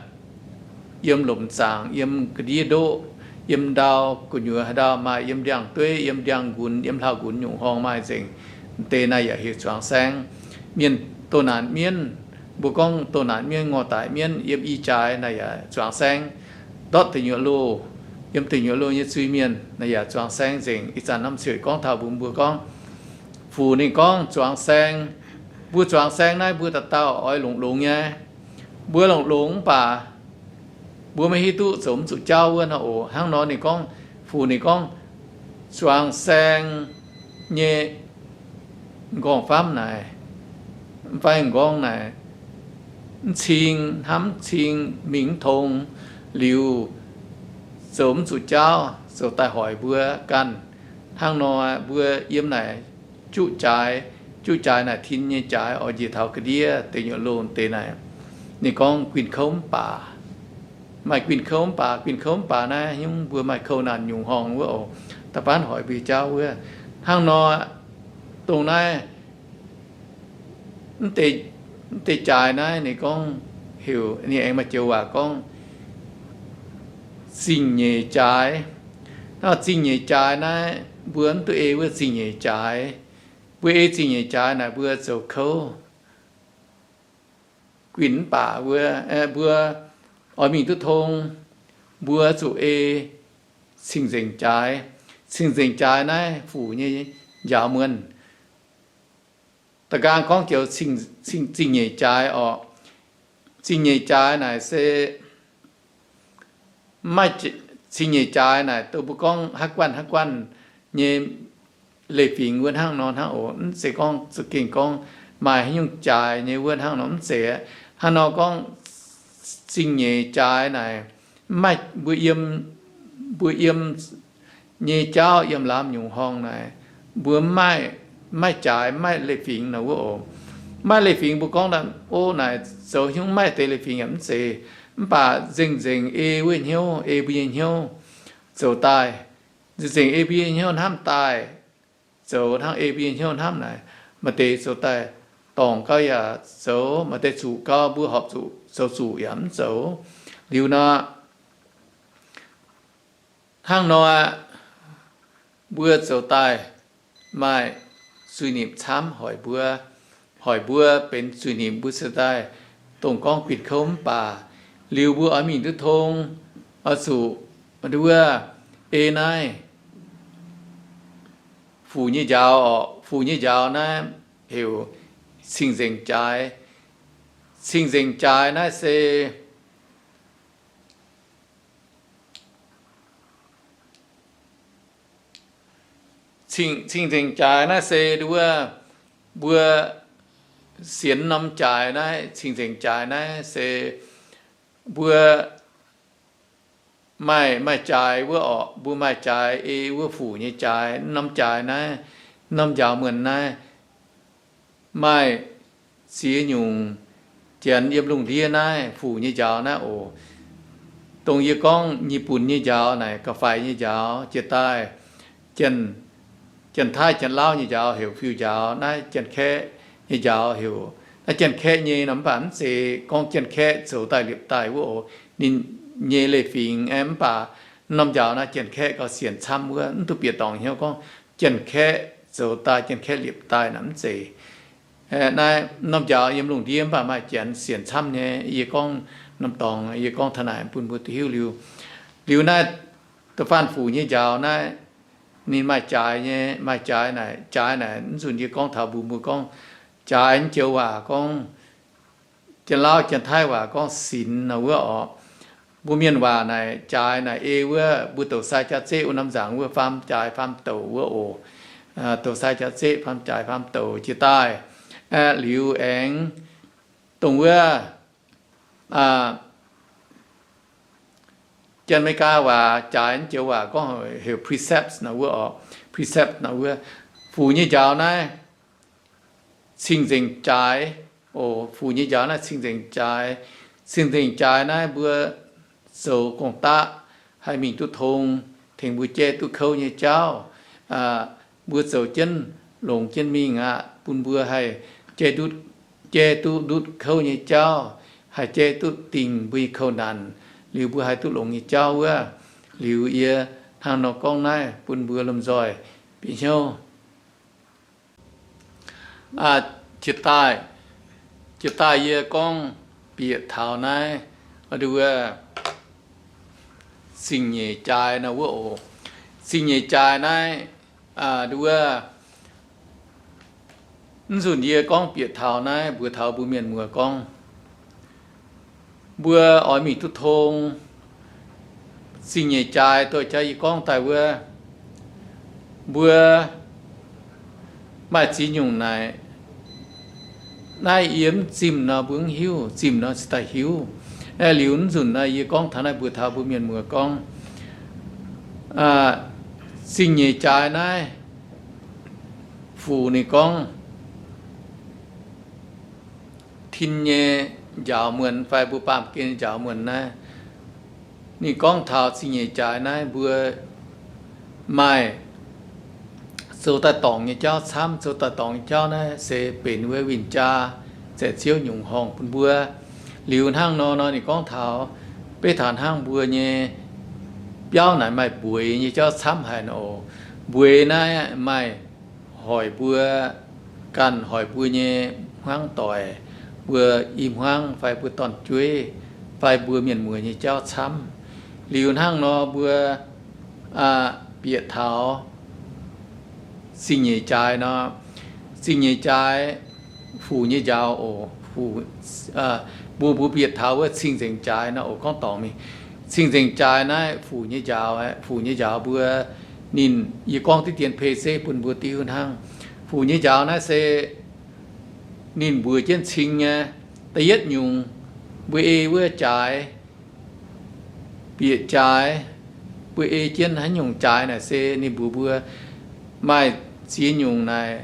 yiem lomc zaangc, yiem ga'ndiev ndoqv, yiem ndau gu'nyuoz haaix ndau maaih yiem ndiangx-dueiv, yiem ndiangx-nqunx, yiem hlauv-nqunx nyungc horngh maaih nzengc. Deix naaiv yaac heuc zuangx saeng. Mienh doh naanc mienv, mbuo gorngv doh naanc mienv, ngorh daic mienv, yiem i jaaix naaiv yaac zuangx saeng. Ndortv deic nyuoqc loh, yiem deic nyuoqc loh nyei zuiz-mienh naaiv yaac zuangx saeng nzengc. Ih zanc norm ziouc gorngv taux mbuox mbuo gorngv, Fuc ninh gorngv zuangx saeng. Mbuo zuangx saeng naaiv mbuo dauh dauh oix longx-longx nyei. Mbuo longx-longx mv baac mbuo maiv hiuv duqv zoux mv zuqc jauv wuov nor oc. Hnangv nor ninh gorngv, Fuc ninh gorngv, zuangx saeng nyei nqorngv-famv naaic, mv fai nqorngv naaic, mv cing hnamv, mv cing mingh mv tong liuz, zoux mv zuqc jauv, zoux daaih hoic mbuo ganh. Hnangv nor mbuo yiem naaic juqv jaaix, juqv jaaix naaic tin nyei jaaix oix njiec taux ga'ndiev deic nyuoqc loh deix naaic. Ninh gorngv guinh kouv mv baac, maaih guinh kouv mv baac, guinh kouv mv baac naaiv nyungc mbuo maaih kouv naanc nyungc horngh wuov oc. Da'faanh hoic mbuo jauv wuov. Hnangv nor, dongh naaiv mv deix jaaix naaiv ninh gorngv heuc, ninh aengx maaih joux waac gorngv zingh nyeic jaaix. Naaiv zingh nyeic jaaix naaiv mbuo mv duqv ei wuov zingh nyeic jaaix. Mbuo ei zingh nyeic jaaix naaic mbuo zoux kouv guinh mv baac wuov, mbuo oix mingh duqv tong, mbuo zuqc ei cing-nzengc jaaix. Cing-nzengc jaaix naaiv fuc nyei njaaux muonh. Da'nqaang gorngv joux cing-, cing-, zingh nyeic jaaix orqc. Zingh nyeic jaaix naaic se maiv, cing nyeic jaaix naaic dongh mbuo gorngv haaix guanh haaix guanh nyei leiz-fingx wuov hnangv nor hnangv oc. Mv zeiz gorngv za'gengh gorngv maaih haaix nyungc jaaix nyei wuov hnangv nor mv zeiz. Hnangv nor gorngv zingh nyeic jaaix naaic maiv, mbuo yiem, mbuo yiem nyei jauv yiem laamz nyungc horngh naaic, mbuo maiv, maiv jaaix, maiv leiz-fingx nor wuov oc. Maiv leiz-fingx mbuo gorngv daaih, o, naaic zoux hnyouv maiv deix leiz-fingx yaac mv zeiz. Mv baac nzengc-nzengc ei wuov hnyouv, ei mbuo nyei hnyouv zoux daaih, nzengc-nzengc ei mbuo nyei hnyouv hnamv daaih, zoux hnangv ei mbuo nyei hnyouv hnamv naaic, maaih deix zoux daaih dorngc gau yaac zoux, maaih deix zuqc gau mbuo horpc zuqc zoux zuqc yaac mv zoux. Liuz nor, hnangv nor aqv, mbuo zoux daaih maaih zuiz-nipc camv hoic mbuo, hoic mbuo benx zuiz-nipc mbuo se daaih dongh gorngv guinh kouv mv baac, liuz mbuo oix mingh duqv tong, oix zuqc wuov, ei naaiv fuc nyei njaaux orqc. Fuc nyei njaaux naaiv heuc cing-nzengc jaaix. Cing-nzengc jaaix naaiv se cing, cing-nzengc jaaix naaiv se wuov, mbuo sienx norm jaaix naaiv, cing-nzengc jaaix naaiv se mbuo maaih, maaih jaaix wuov orqc. Mbuo maaih jaaix ei wuov fuc nyei jaaix. Norm jaaix naaiv, norm njaaux muonc naaiv maaih ziex nyungc. Janx yiem lungh ndiev naaiv fuc nyei njaaux naaiv oc. Dongh yie gorngv nyei bunx nyei njaaux naaic, ga'faix nyei njaaux jiex daaih, Janx-Taiv Janx-Lauv nyei njaaux heuc fiuv njaaux. Naaiv Janx-Kaeqv nyei njaaux heuc, naaiv Janx-Kaeqv nyei nor mv baac mv zeiz gorngv Janx-Kaeqv zoux daaih liepc daaih wuov oc. Ninh nyei leiz-fingx aeqv, mv baac norm njaaux naaiv Janx-Kaeqv gauh sienx camv wuov. Mv duqv bieqc dorngc hnyouv gorngv Janx-Kaeqv zoux daaih Janx-Kaeqv liepc daaih naaic mv zeiz. Naaiv norm njaaux yiem lungh ndiev mv baac maaih Janx sienx camv nyei. Yie gorngv norm dorngx, yie gorngv taux naaic bun mbuo duqv hiuv liuz. Liuz naaiv da'faanh fuc nyei njaaux naaiv, ninh maaih jaaix nyei, maaih jaaix naaic, jaaix naaic mv zuqc yie gorngv taux mbuox mbuo gorngv, jaaix naaiv joux waac gorngv, Janx-Lauv Janx-Taiv waac gorngv sinx nor wuov orqc. Mbuo mienh waac naaic jaaix naaic ei wuov mbuo douc sai jaax-zeqv wuov norm nzaangc wuov faam jaaix faam douc wuov oc. Douc sai jaax-zeqv faam jaaix faam douc jiex daaih. Liuz aengx dongh wuov Janx-Meigaa waac jaaix naaiv joux waac gorngv heuc precepts nor wuov orqc. Precepts nor wuov, fuc nyei njaaux naaiv cing-nzengc jaaix oc. Fuc nyei njaaux naaiv cing-nzengc jaaix. Cing-nzengc jaaix naaiv mbuo zoux gong-daqv haih mingh duqv tong, tengx mbuo jaiv duqv kouv nyei jauv. Mbuo zoux jienv longx jienv mingh aqv, bun mbuo haih jaiv duqv, jaiv duqv ndutv kouv nyei jauv, haih jaiv duqv dingh mbuo nyei kouv-naanc, liuz mbuo haih duqv longx nyei jauv wuov. Liuz yie hnangv nor gorngv naaiv bun mbuo lomh nzoih bieqc hnyouv. Aa, jiex daaih, jiex daaih yie gorngv bieqc taux naaiv, nduov, zingh nyeic jaaix naaiv wuov oc. Zingh nyeic jaaix naaiv, nduov, mv nzunc yie gorngv bieqc taux naaiv mbuox taux mbuo mienh muoz gorngv, mbuo oix mingh duqv tong zingh nyeic jaaix, doix jaaix yie gorngv daaih wuov, mbuo maaih ziex nyungc naaic. Naaiv yie mv zimh nor mbuo mv hiuv, zimh nor cingx daaih hiuv. Aeqv, liuz mv nzunc naaiv yie gorngv taux naaiv mbuox taux mbuo mienh muoz gorngv, zingh nyeic jaaix naaiv, fuc ninh gorngv tin nyei njaaux muonz fai mbuo baamh gen njaaux muonz naaiv, ninh gorngv taux zingh nyeic jaaix naaiv mbuo maaih zoux daaih dorngc nyei jauv camv. Zoux daaih dorngc nyei jauv naaiv se benx wuov win-jaa, zaeqv ziouv nyungc horngh bun mbuo. Liuz hnangv nor nor ninh gorngv taux, beiv taux hnangv mbuo nyei biauv naaic maaih mbueix nyei jauv camv haic nor oc. Mbueix naaiv maaih hoic mbuo, ganh hoic mbuo nyei hmuangv doic, mbuo i hmuangv fai mbuo dorn-jueiv fai mbuo mienh muoz nyei jauv camv. Liuz hnangv nor mbuo bieqc taux zingh nyeic jaaix nor, zingh nyeic jaaix fuc nyei njaaux oc. Mbuo, mbuo bieqc taux wuov cing-nzengc jaaix nor oc, gorngv dorngc mingh. Cing-nzengc jaaix naaiv fuc nyei njaaux, fuc nyei njaaux mbuo, ninh, yie gorngv diqv dien P C bun mbuo diuv hnangv. Fuc nyei njaaux naaiv se ninh mbuox jienv cing nyei. Da'yietv nyungc, mbuo ei wuov jaaix, bieqc jaaix, mbuo ei jienv haaix nyungc jaaix naaic se ninh mbuox mbuo maaih ziex nyungc naaic,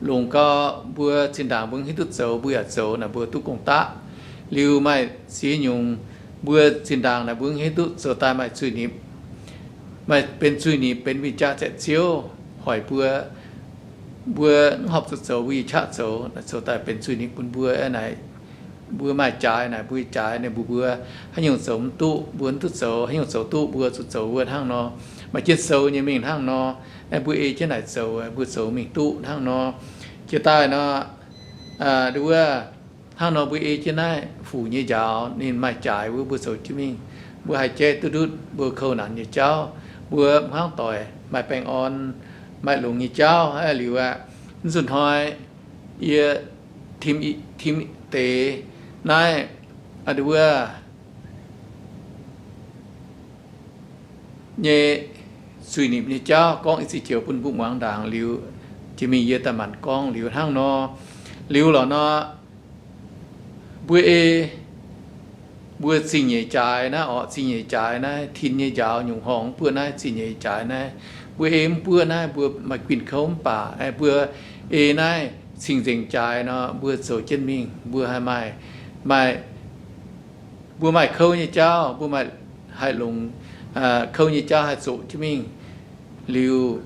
longc gau mbuo zinh ndaangc mbuo hiuv duqv zoux mbuo yaac zoux naaic mbuo duqv gong daqv. Liuz maaih ziex nyungc mbuo zinh ndaangc naaic mbuo hiuv duqv zoux daaih maaih zuiz-nipc, maaih benx zuiz-nipc benx win-jaa zaeqv ziouv hoic mbuo, mbuo mv horpc zuqc zoux mbuo ih qaqv zoux, zoux daaih benx zuiz-nipc bun mbuo naaic. Mbuo maaih jaaix naaic, mbuo jaaix ninh mbuox mbuo haaix nyungc zoux mv duqv mbuo mv duqv zoux, haaix nyungc zoux duqv mbuo zuqc zoux wuov hnangv nor. Maaih jienv sou nyei mingh hnangv nor, mbuo ei jienv naaic zoux, mbuo zoux mingh duqv hnangv nor. Jiex daaih nor, nduov, hnangv nor mbuo ei jienv naaiv fuc nyei njaaux ninh maaih jaaix wuov mbuo zoux jienv mingh. Mbuo haih jaiv duqv ndutv mbuo kouv naanc nyei jauv, mbuo hmuangv doic maaih baengh orn, maaih longx nyei jauv liuz aqv. Mv zuqc hnoi yie tim, tim deix naaiv, nduov, nyei zuiz-nipc nyei jauv gorngv i zic joux bun mbuo muangx ndaangc liuz, jiex mingh yie daaih maanc gorngv liuz hnangv nor. Liuz lorqc nor, mbuo ei, mbuo zingh nyeic jaaix naaiv orqc, zingh nyeic jaaix naaiv, tin nyei njaaux nyungc horngh mv buoqv naaiv, zingh nyeic jaaix naaiv, mbuo ei mv buoqv naaiv, mbuo maaih guinh kouv mv baac mbuo ei naaiv cing-nzengc jaaix nor, mbuo zoux jienv mingh, mbuo haih maaih, maaih, mbuo maaih kouv nyei jauv, mbuo maaih haih longc kouv nyei jauv haih zoqc jienv mingh. Liuz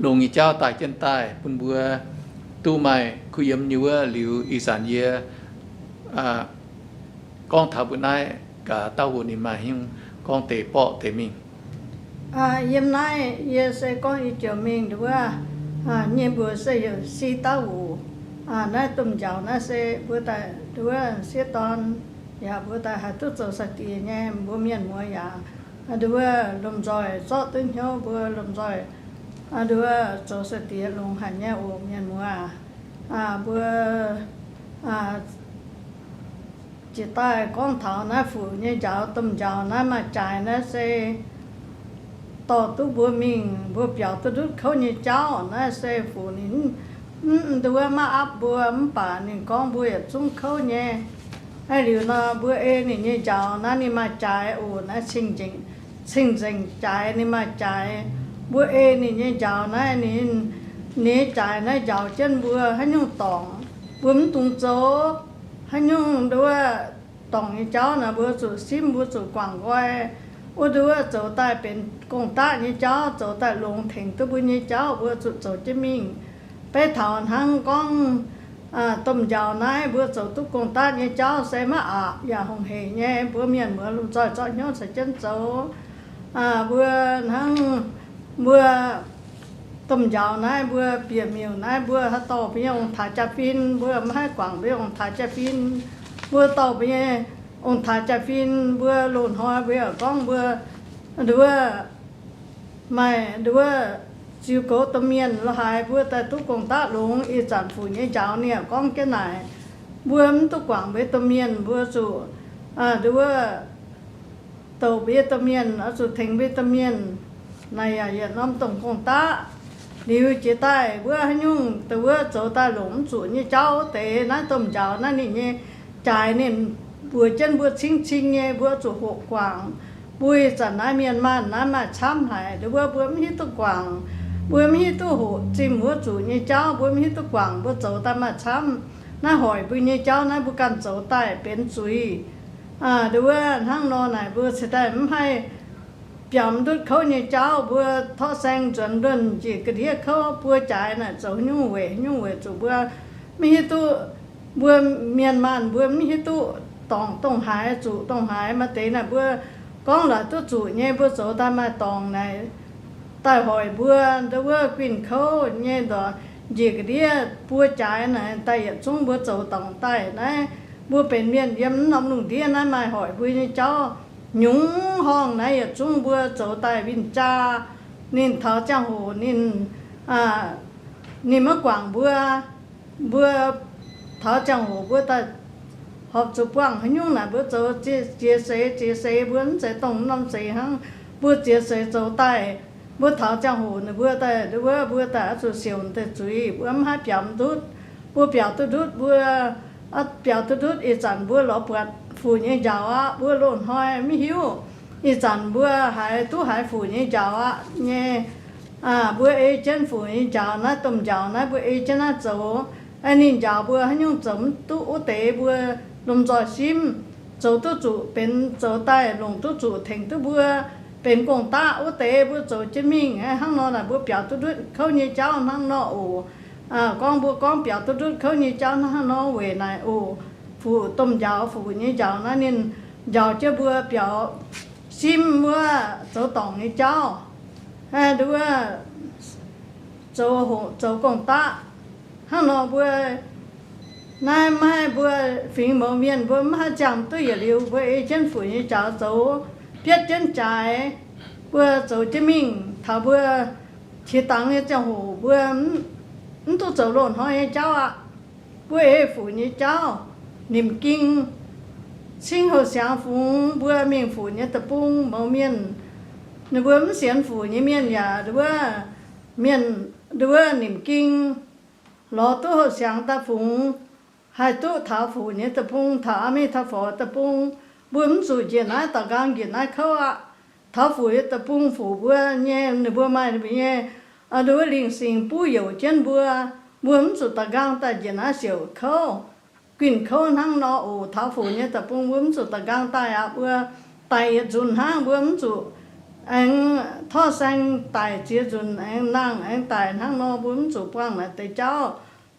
longx nyei jauv daaih jienv daaih bun mbuo duqv maaih kuh yiem nyei wuov. Liuz ih zanc yie gorngv taux mbuo naaiv, gaax dauh hoc ninh maaih hnyouv gorngv deix borqv deix mingh. Yiem naaiv yie se gorngv i joux mingh nduov, nyei mbuox se heuc si dauh hoc. Naaiv domh njaaux naaiv se mbuo daaih nduov sieqv dorn yaac mbuo daaih haih duqv zoux sai-diex nyei, mbuo mienh muoz yaac nduov lomh nzoih zorqv duqv hnyouv, mbuo lomh nzoih nduov zoux sai-diex longx haic nyei oc mienh muoz. Mbuo jiex daaih gorngv taux naaiv fuc nyei njaaux, domh njaaux naaiv maaih jaaix naaiv se dorh duqv mbuo mingh, mbuo biaux duqv ndutv kouv nyei jauv. Naaiv se fuc ninh mv nduov maiv aapv mbuo, mv baac ninh gorngv mbuo yietc zungv kouv nyei. Aa, liuz nor mbuo ei ninh nyei njaaux naaiv ninh maaih jaaix oc. Naaiv cing-nzengc jaaix ninh maaih jaaix. Mbuo ei ninh nyei njaaux naaiv, ninh nyei jaaix naaiv njaaux jienv mbuo haaix nyungc dorngc mbuo mv dungx zoux, haaix nyungc nduov dorngc nyei jauv naaic mbuo zuqc simv, mbuo zuqc guangc nqoi. Wuov nduov zoux daaih benx gong-daqv nyei jauv, zoux daaih longx tengx duqv mbuo nyei jauv, mbuo zuqc zoux jienv mingh. Beiv taux hnangv gorngv domh njaaux naaiv mbuo zoux duqv gong-daqv nyei jauv se maiv aqc yaac hongx heic nyei. Mbuo mienh muoz lomh nzoih zorqv hnyouv caux jienv zoux. Mbuo hnangv mbuo domh njaaux naaiv, mbuo bieqc miuc naaiv, mbuo haaix dorh mbuo nyei ong-taaix jaa-fin, mbuo maiv haih guangc mbuo nyei ong-taaix jaa-fin. Mbuo dorh mbuo nyei ong-taaix jaa-fin, mbuo loz-hnoi mbuo yaac gorngv mbuo nduov maaih nduov ziux goux domh mienh lo haaix, mbuo daaih duqv gong-daqv longx. Ih zanc fuc nyei njaaux ninh yaac gorngv jienv naaic, mbuo mv duqv guangc mbuo domh mienh, mbuo zuqc nduov douc mbuo nyei domh mienh, oix zuqc tengx mbuo domh mienh. Naaic yaac yietc norm dongh gong-daqv. Liuz jiex daaih wuov haaix nyungc dongh wuov zoux daaih longc mv zuqc nyei jauv wuov deix, naaiv domh njaaux naaiv ninh nyei jaaix ninh mbuox jienv mbuo cing-cing nyei, mbuo zuqc hoqc guangc. Mbuo ih zanc naaiv mienh maanh naaiv maaih camv haic, nduov wuov mbuo mv hiuv duqv guangc, mbuo mv hiuv duqv hoqc zimh wuov zuqc nyei jauv, mbuo mv hiuv duqv guangc, mbuo zoux daaih maaih camv. Naaiv hoic mbuo nyei jauv naaiv mbuo ganh zoux daaih benx zuiz. Nduov wuov hnangv nor naaic mbuo cingx daaih mv haih biaux ndutv kouv nyei jauv. Mbuo torqv saeng nzuonx luonh njiec ga'ndiev kouv buo jaaix naaic zoux nyungc weic, nyungc weic zuqc mbuo mv hiuv duqv, mbuo mienh maanh mbuo mv hiuv duqv dorngc dongh haaix zuqc dongh haaix. Maaih deix naaic mbuo gorngv laaix duqv zuqc nyei, mbuo zoux daaih maaih dorngc naaic daaih hoic mbuo. Nduov wuov guinh kouv nyei ndorqc njiec ga'ndiev buo jaaix naaic daaih yietc zungv mbuo zoux dorngc daaih naaiv, mbuo benx mienh yiem norm lungh ndiev naaiv maaih hoic mbuo nyei jauv nyungc horngh naaiv yietc zungv mbuo zoux daaih winh jaa. Ninh taux ziangh hoc ninh, ninh maiv guangc mbuo, mbuo taux ziangh hoc mbuo daaih horpc zuqc buangh haaix nyungc naaic mbuo zoux ziex seix ziex seix, mbuo mv zeiz dongh norm seix hnangv. Mbuo ziex seix zoux daaih, mbuo taux ziangh hoc ninh mbuo daaih nduov wuov mbuo daaih oix zuqc siouc deix zuiz, mbuo mv haih biaux ndutv. Mbuo biaux duqv ndutv, mbuo biaux duqv ndutv ih zanc mbuo lorz buatc fuc nyei njaaux aqv. Mbuo loz-hnoi mv hiuv ih zanc mbuo haiz duqv haiz fuc nyei njaaux aqv nyei. Mbuo ei jienv fuc nyei njaaux naaiv, domh njaaux naaiv mbuo ei jienv naaiv zoux. Ninh njaaux mbuo haaix nyungc zoux mv duqv wuov deix mbuo lomh nzoih simv. Zoux duqv zuqc benx, zoux daaih longc duqv zuqc tengx duqv mbuo benx gong-daqv wuov deix mbuo zoux jienv mingh. Hnangv nor naaic mbuo biaux duqv ndutv kouv nyei jauv hnangv nor oc. Gorngv mbuo gorngv biaux duqv ndutv kouv nyei jauv hnangv nor weic naaic oc. Fuc domh njaaux, fuc nyei njaaux naaiv ninh njaaux jienv mbuo biaux simv wuov zoux dorngc nyei jauv, nduov wuov zoux hoqc zoux gong-daqv. Hnangv nor mbuo naaiv maiv haih, mbuo fingx mouz mienh mbuo mv haih ziangh duqv yietc liuz, mbuo ei jienv fuc nyei njaaux zoux, bietv jienv jaaix, mbuo zoux jienv mingh. Taux mbuo qiex dangx nyei ziangh hoc mbuo mv duqv zoux loz-hnoi nyei jauv aqv. Mbuo ei fuc nyei jauv, nimc ging, cingv houh siangx fungx mbuo mingh fuc nyei deic-bung. Mouz mienh, ninh mbuo mv sienx fuc nyei mienh yaac nduov wuov, mienh nduov wuov nimc ging, lorz duqv houh siangx daaih fungx, haih duqv taux fuc nyei deic-bung, taux aa mih taux forx deic-bung. Mbuo mv zuqc njiec naaiv da'nqaang njiec naaiv kouv aqv. Taux fuc nyei deic-bung, fuc mbuo nyei, ninh mbuo maaih ninh mbuo nyei nduov wuov lingh singx buv youc jienv mbuo. Mbuo mv zuqc da'nqaang daaih njiec naaiv siouc kouv, guinh kouv hnangv nor oc. Taux fuc nyei deic-bung mbuo mv zuqc da'nqaang daaih aqv. Mbuo daic yietc nzunc hnangv, mbuo mv zuqc aengx torqv saeng daic ziex nzunc aengx nangh aengx daic hnangv nor. Mbuo mv zuqc buangh naaic deix jauv.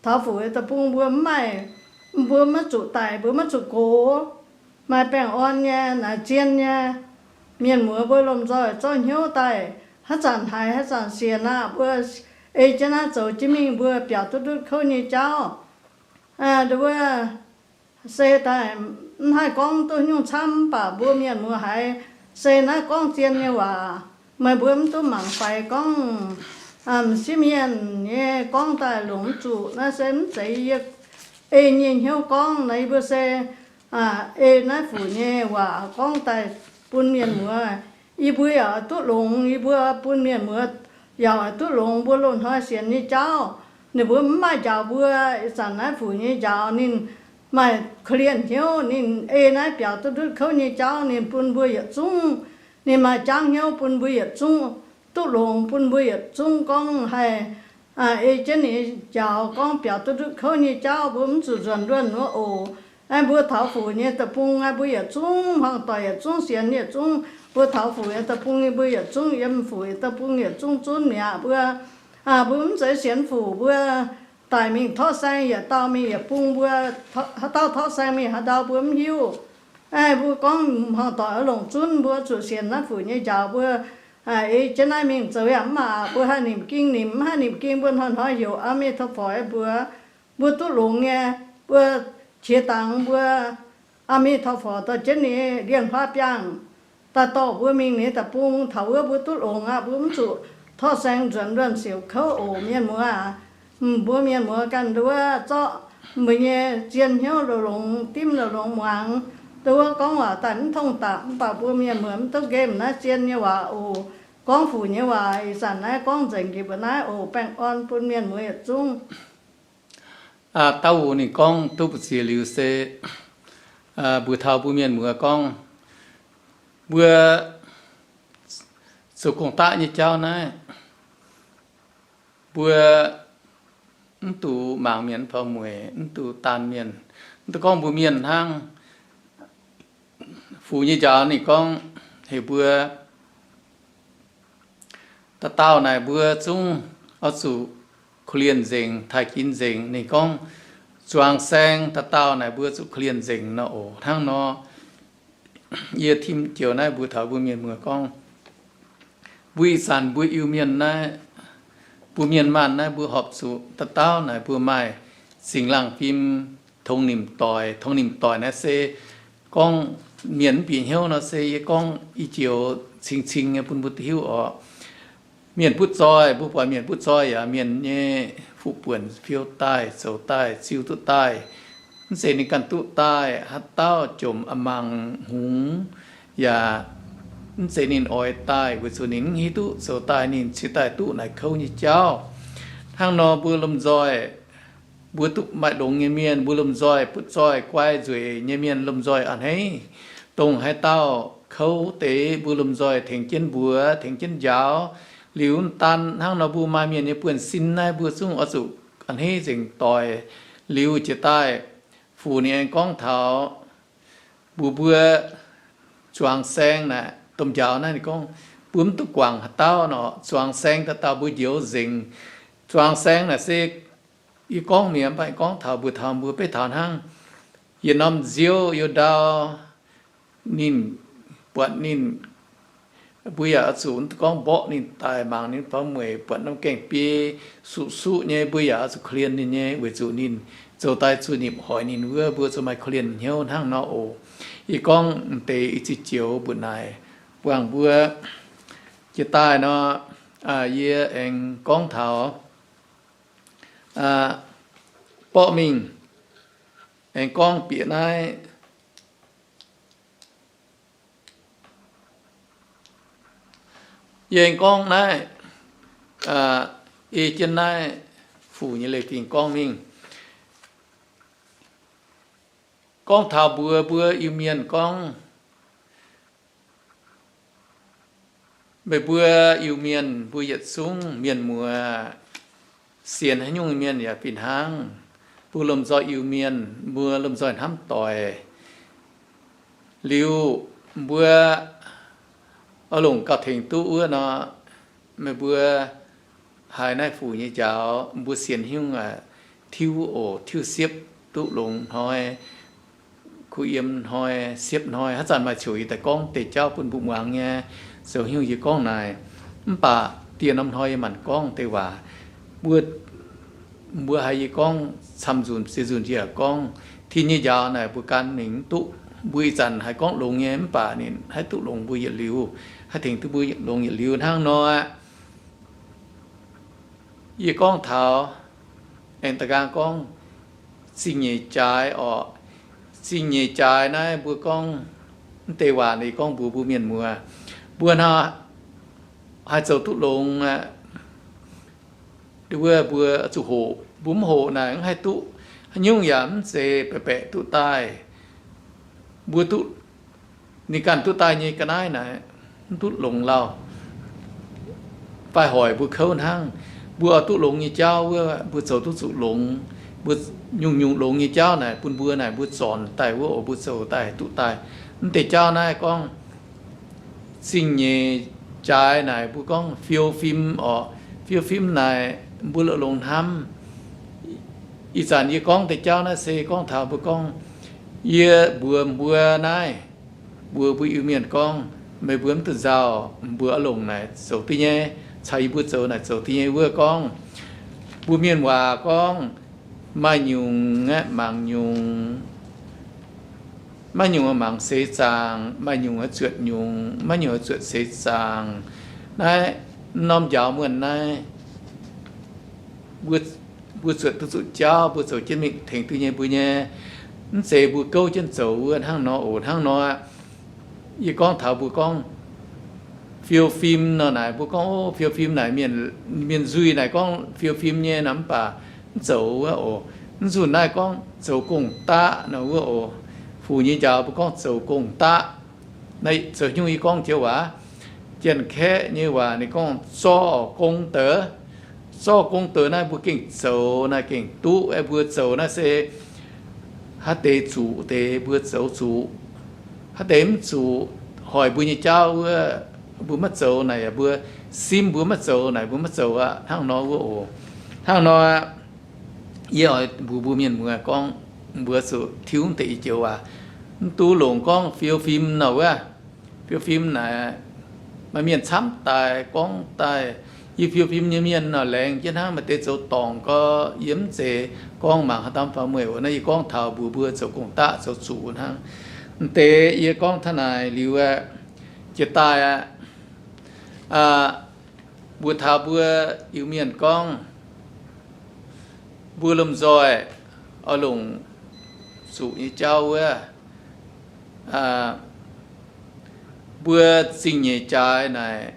Taux fuc nyei deic-bung mbuo mv maaih, mbuo maiv zuqc daic, mbuo maiv zuqc gox. Maaih baengh orn nyei, naaic zien nyei mienh muoz mbuo lomh nzoih zorqv hnyouv daaih, haaix zanc haiz haaix zanc sienx aqv. Mbuo ei jienv naaiv zoux jienv mingh, mbuo biaux duqv ndutv kouv nyei jauv. Nduov wuov se daaih mv haih gorngv duqv nyungc camv, mv baac mbuo mienh muoz haiz se naaiv gorngv zien nyei waac. Meih mbuo mv duqv mangc faix gorngv m'sieqv mienh nyei gorngv daaih longc mv zuqc. Naaiv se mv zeiz yie ei nyei hnyouv gorngv naaiv. Yie mbuo se ei naaiv fuc nyei waac gorngv daaih bun mienh muoz, yie mbuo yaac duqv longx. Yie mbuo bun mienh muoz yaac duqv longx. Mbuo loz-hnoi sienx nyei jauv, ninh mbuo mv maaih njaaux mbuo. Ih zanc naaiv fuc nyei njaaux ninh maaih korv-lienh hnyouv. Ninh ei naaiv biaux duqv ndutv kouv nyei jauv ninh bun mbuo yietc zungv. Ninh maaih jangv hnyouv bun mbuo yietc zungv, duqv longx bun mbuo yietc zungv gorngv haih ei jienv ninh njaaux gorngv biaux duqv ndutv kouv nyei jauv. Mbuo mv zuqc nzuonx luonh wuov oc. Aengx mbuo taux fuc nyei deic-bung, aengx mbuo yietc zungv hmuangx doic, yietc zungv sienx, yietc zungv mbuo taux fuc nyei deic-bung, mbuo yietc zungv yiem fuc nyei deic-bung yietc zungv zunv mi'aqv. Mbuo, mbuo mv zeiz sienx fuc, mbuo daic mingh torqv saeng yietc dauh mingh yietc bung, mbuo haaix dauh torqv saeng mingh haaix ndau mbuo mv hiuv. Mbuo gorngv hmuangx doic oix longc zunv, mbuo zuqc sienx naaiv fuc nyei njaaux. Mbuo ei jienv naaiv mingh zoux yaac mv maaih, mbuo haih nimc ging nimc, mv haih nimc ging mbuo hnoi-hnoi heuc อาเมทาฟอร์ mbuox mbuo duqv longx nyei. Mbuo qiex dangx mbuo อาเมทาฟอร์ dorh jienv ninh lienh huaav biangh daaih dorh mbuo mingh nyei deic-bung. Taux wuov mbuo duqv longx aqv, mbuo mv zuqc torqv saeng nzuonx luonh siouc kouv oc, mienh muoz aac. Mbuo mienh muoz ganh nduov zorqv mbuo nyei zien hnyouv longx-longx dimv, longx-longx muangx. Nduov gorngv waac daaih mv tongv dapc, mv baac mbuo mienh muoz mv duqv nqemh naaiv zien nyei waac oc. Gorngv fuc nyei waac ih zanc naaiv gorngv nzengc njiec mbuo naaiv oc. Baengh orn bun mienh muoz yietc zungv. Dauh wuov ninh gorngv duqv mbu'ziex liuz se, mbuo taux mbuo mienh muoz gorngv, mbuo zoux gong-daqv nyei jauv naaiv, mbuo mv duqv mangc mienh, mv fangx mueic, mv duqv daanh mienh, mv duqv gorngv mbuo mienh hnangv. Fuc nyei njaaux ninh gorngv heuc mbuo dauh dauh naaic mbuo zungv oix zuqc korv-lienh nzengc, taaih ginv nzengc. Ninh gorngv zuangx saeng dauh dauh naaic mbuo zuqc korv-lienh nzengc nor oc. Hnangv nor, yie tim joux naaiv mbuo taux mbuo mienh muoz gorngv, mbuo ih zanc mbuo Iu-Mienh naaiv, mbuo mienh maanh naaiv mbuo horpc zuqc dauh dauh naaic mbuo maaih singx laangh fim tongx nimc doic. Tongx nimc doic naaiv se gorngv mienh mv bieqc hnyouv nor se yie gorngv i joux cing-cing nyei bun mbuo hiuv oc. Mienh butv zoih, mbuo buatc mienh butv zoih yaac mienh nyei fuqv buonc fiou daaih, zoux daaih, ziu duqv daaih. Mv zeiz ninh ganh duqv daaih, haaix dauh jomc a'mangc hngongx yaac mv zeiz ninh oix daaih, weic zuqc ninh mv hiuv duqv zoux daaih ninh cingx daaih duqv naaic kouv nyei jauv. Hnangv nor mbuo lomh nzoih, mbuo duqv maaih longx nyei mienh, mbuo lomh nzoih butv zoih guai nzueic nyei mienh lomh nzoih a'hneiv. Dongh haaix dauh kouv deix mbuo lomh nzoih tengx jienv mbuox, tengx jienv njaaux. Liuz mv daan hnangv nor mbuo maaih mienh nyei buonv-sin naaiv mbuo zungv oix zuqc a'hneiv nzengc doic. Liuz jiex daaih fuc ninh aengx gorngv taux mbuox mbuo zuangx saeng naaic, domh njaaux naaiv ninh gorngv mbuo mv duqv guangc haaix dauh nor, zuangx saeng dauh dauh mbuo njoux nzengc. Zuangx saeng naaic se yie gorngv mi'aqv, mv baac gorngv taux mbuo taux mbuo beiv taux hnangv yietc norm nziouv youh ndau, ninh buatc ninh, mbuo yaac oix zuqc gorngv mborqv ninh daaih mangc ninh fangx mueic, buatc norm gaengh biei suqv-suqv nyei, mbuo yaac oix zuqc korv-lienh ninh nyei, weic zuqc ninh zoux daaih zuqc nimc hoic ninh wuov, mbuo zuqc maaih korv-lienh hnyouv hnangv nor oc. Yie gorngv m'deix i ziqc joux mbu'naaic buangh mbuo jiex daaih nor, yie aengx gorngv taux borqv mingh, aengx gorngv bieqc naaiv. Yie aengx gorngv naaiv, ei jienv naaiv fuc nyei leiz-fingx gorngv mingh, gorngv taux mbuox mbuo Iu-Mienh gorngv, meih mbuo Iu-Mienh mbuo yietc zungv mienh muoz, sienx haaix nyungc mienh yaac fih hnangv. Mbuo lomh nzoih Iu-Mienh, mbuo lomh nzoih hnamv doic. Liuz mbuo oix longc gauh tengx duqv wuov nor, meih mbuo haiz naaiv fuc nyei njaaux, mbuo sienx haaix nyungc aac, tiuv oc, tiuv siepv duqv longx hnoi, kuh yiem hnoi, siepv hnoi. Haaix zanc maaih ziouc yie daaih gorngv deix jauv bun mbuo muangx nyei. Zoux haaix nyungc yie gorngv naaic, mv baac dieh norm hnoi yie maanc gorngv deix waac. Mbuo, mbuo haiz yie gorngv camv nzunc, ziex nzunc yie yaac gorngv. Tin nyei njaaux naaic mbuo gan mingh mv duqv. Mbuo ih zanc haiz gorngv longx nyei, mv baac ninh haih duqv longx mbuo yietc liuz, haih tengx duqv mbuo longx yietc liuz hnangv nor aqv. Yie gorngv taux, aengx da'nqaang gorngv zingh nyeic jaaix orqc. Zingh nyeic jaaix naaiv mbuo gorngv, mv deix waac ninh gorngv mbuox mbuo mienh muoz, mbuo hnangv haih zoux duqv longx aqv. Wuov mbuo zuqc hoqc, mbuo mv hoqc naaic mv haih duqv. Haaix nyungc yaac mv zeiz baeqc baeqc duqv daaih. Mbuo duqv, ninh ganh duqv daaih nyei ga'naaiv naaic, mv duqv longx lauh. Fai hoic mbuo kouv hnangv. Mbuo oix duqv longx nyei jauv wuov, mbuo zoux duqv zuqc longx. Mbuo nyungc-nyungc longx nyei jauv naaic bun mbuo naaic mbuo zornc daaih wuov oc, mbuo zoux daaih duqv daaih. Mv deix jauv naaiv gorngv zingh nyeic jaaix naaic mbuo gorngv fiou fim orqc. Fiou fim naaic mbuo la'longx hnamv. Ih zanc yie gorngv deix jauv naaiv se gorngv taux mbuo gorngv Yie mbuox mbuo naaiv, mbuox mbuo Iu-Mienh gorngv, meih mbuo mv duqv nzauh, mbuo oix longc naaic zoux duqv nyei, caux yie mbuo zoux naaic zoux duqv nyei wuov gorngv, mbuo mienh waac gorngv, maaih nyungc aeqv, mangc nyungc, maiv nyungc mangc seix zaangc, maaih nyungc zuotc nyungc, maiv nyungc zuotc seix zaangc. Naaiv norm njaaux muonh naaiv, mbuo zuotc duqv zuqc jauv, mbuo zoux jienv mingh tengx duqv nyei mbuo nyei. Mv zeiz mbuo gouv jienv zoux wuov hnangv nor oc. Hnangv nor, yie gorngv taux mbuo gorngv fiou fim nor naaic, mbuo gorngv, o, fiou fim naaic, mienh nzuih naaic gorngv fiou fim nyei nor, mv baac mv zoux wuov oc. Mv nzunc naaiv gorngv zoux gong-daqv nor wuov oc. Fuc nyei njaaux mbuo gorngv zoux gong-daqv. Naaiv zoux nyungc yie gorngv joux waac, Janx-Kaeqv nyei waac ninh gorngv 做功德. 做功德 naaiv mbuo gengh zoux naaiv gengh duqv, mbuo zoux naaiv se haaix deix zuqc deix mbuo zoux zuqc, haaix deix mv zuqc, hoic mbuo nyei jauv wuov, mbuo maiv zoux naaic yaac mbuo, sim mbuo maiv zoux naaic mbuo maiv zoux aqv, hnangv nor wuov oc. Hnangv nor, yie oix mbuox mbuo mienh muoz gorngv, mbuo zuqc tiuv deix i joux waac, mv duqv longc gorngv fiou fim nor wuov. Fiou fim naaic, maaih mienh camv daaih gorngv daaih, yie fiou fim nyei mienh nor, laengz jienv hnangv maaih deix zoux dorngc gau. Yie mv zeiz gorngv mangc haaix dauh faaux mueic oc. Naaiv yie gorngv taux mbuox mbuo zoux gong-daqv zoux zuqc hnangv. Mv deix yie gorngv taux naaic liuz aqv, jiex daaih aqv, mbuox taux mbuo Iu-Mienh gorngv, mbuo lomh nzoih oix longc zuqc nyei jauv wuov, mbuo zingh nyeic jaaix naaic,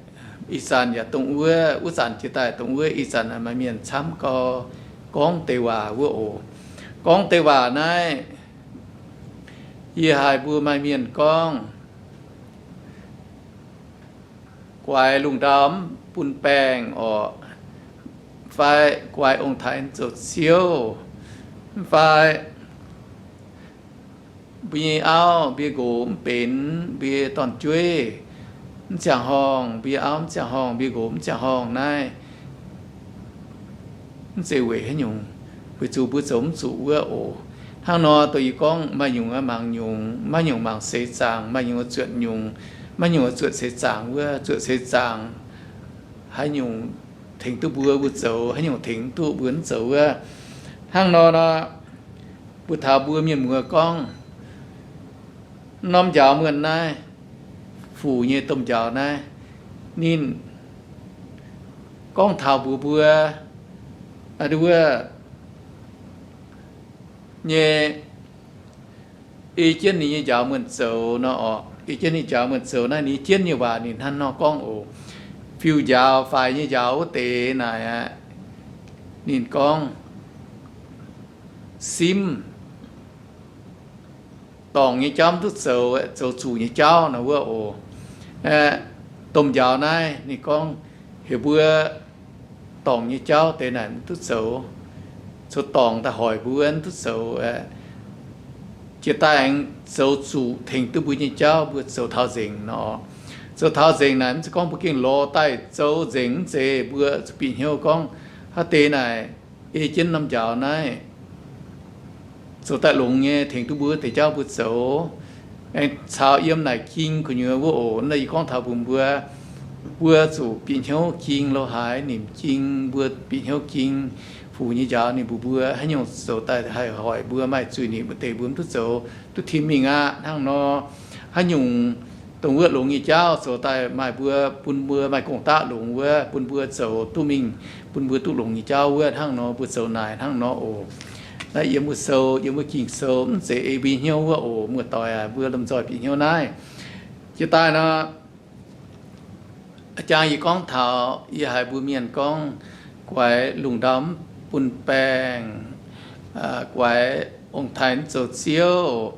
ih zanc yaac dongh wuov, wuov zanc jiex daaih dongh wuov, ih zanc maaih mienh camv gau gorngv deix waac wuov oc. Gorngv deix waac naaiv, yie haiz mbuo maaih mienh gorngv, guaix lungh ndau mv bun baengh orqc, fai guaix ong-taaix zoux ziouv, mv fai mbuo nyei auv mbuo nqox mv benx, mbuo dorn-jueiv mv ziangh horngh, mbuo nyei auv mv ziangh horngh, mbuo nqox mv ziangh horngh naaiv, mv zeiz weic haaix nyungc, weic zuqc mbuo zoux mv zuqc wuov oc. Hnangv nor dongh yie gorngv, maaih nyungc mangc nyungc, maiv nyungc mangc seix zaangc, maaih nyungc zuotc nyungc, maiv nyungc zuotc seix zaangc wuov. Zuotc seix zaangc haaix nyungc tengx duqv mbuo, mbuo zoux, haaix nyungc tengx duqv mbuo mv zoux wuov. Hnangv nor nor, mbuo taux mbuo mienh muoz gorngv, norm njaaux muonh naaiv, fuc nyei domh njaaux naaiv, ninh gorngv taux mbuox mbuo, wuov nyei, ei jienv ninh nyei njaaux muonh zoux nor orqc. Ei jienv ninh njaaux muonh zoux naaiv, ninh jienv nyei waac ninh hnangv nor gorngv oc. Fiuv njaaux, faix nyei njaaux wuov deix naaic aqv, ninh gorngv simv dorngc nyei jauv mv duqv zoux, zoux zuqc nyei jauv nor wuov oc. Domh njaaux naaiv ninh gorngv heuc mbuo dorngc nyei jauv deix naaic mv duqv zoux. Zoux dorngc daaih hoic mbuo mv duqv zoux. Jiex daaih aengx zoux zuqc tengx duqv mbuo nyei jauv mbuo zoux taux nzengc nor. Zoux taux nzengc naaic mv zeiz gorngv mbuo gengh lorz daaih zoux nzengc, mv zeiz. Mbuo zuqc bieqc hnyouv gorngv haaix deix naaic ei jienv norm njaaux naaiv zoux daaih longx nyei tengx duqv mbuo deix jauv mbuo zoux. Aengx caux yiem naaic ging gu'nyuoz wuov oc. Naaiv yie gorngv taux mbuox mbuo, mbuo zuqc bieqc hnyouv ging lo haaix nimc ging, mbuo bieqc hnyouv ging fuc nyei njaaux ninh mbuox mbuo haaix nyungc zoux daaih haih hoic mbuo maaih zuiz-nimc wuov deix mbuo mv duqv zoux, duqv tim mingh aqv. Hnangv nor, haaix nyungc dongh wuov longx nyei jauv zoux daaih maaih mbuo, bun mbuo maaih gong-daqv longx wuov, bun mbuo zoux duqv mingh, bun mbuo duqv longx nyei jauv wuov. Hnangv nor mbuo zoux naaic hnangv nor oc. Naaiv yiem wuov sou, yiem wuov Ging-Sou, mv zeiz ei mbuo hnyouv wuov oc. Muoz-doic aac, mbuo lomh nzoih bieqc hnyouv naaiv. Jiex daaih nor, jangx yie gorngv taux yie haiz mbuo mienh gorngv, guaix lungh ndau mv bun baengh, guaix ong-taaix mv zoux ziouv,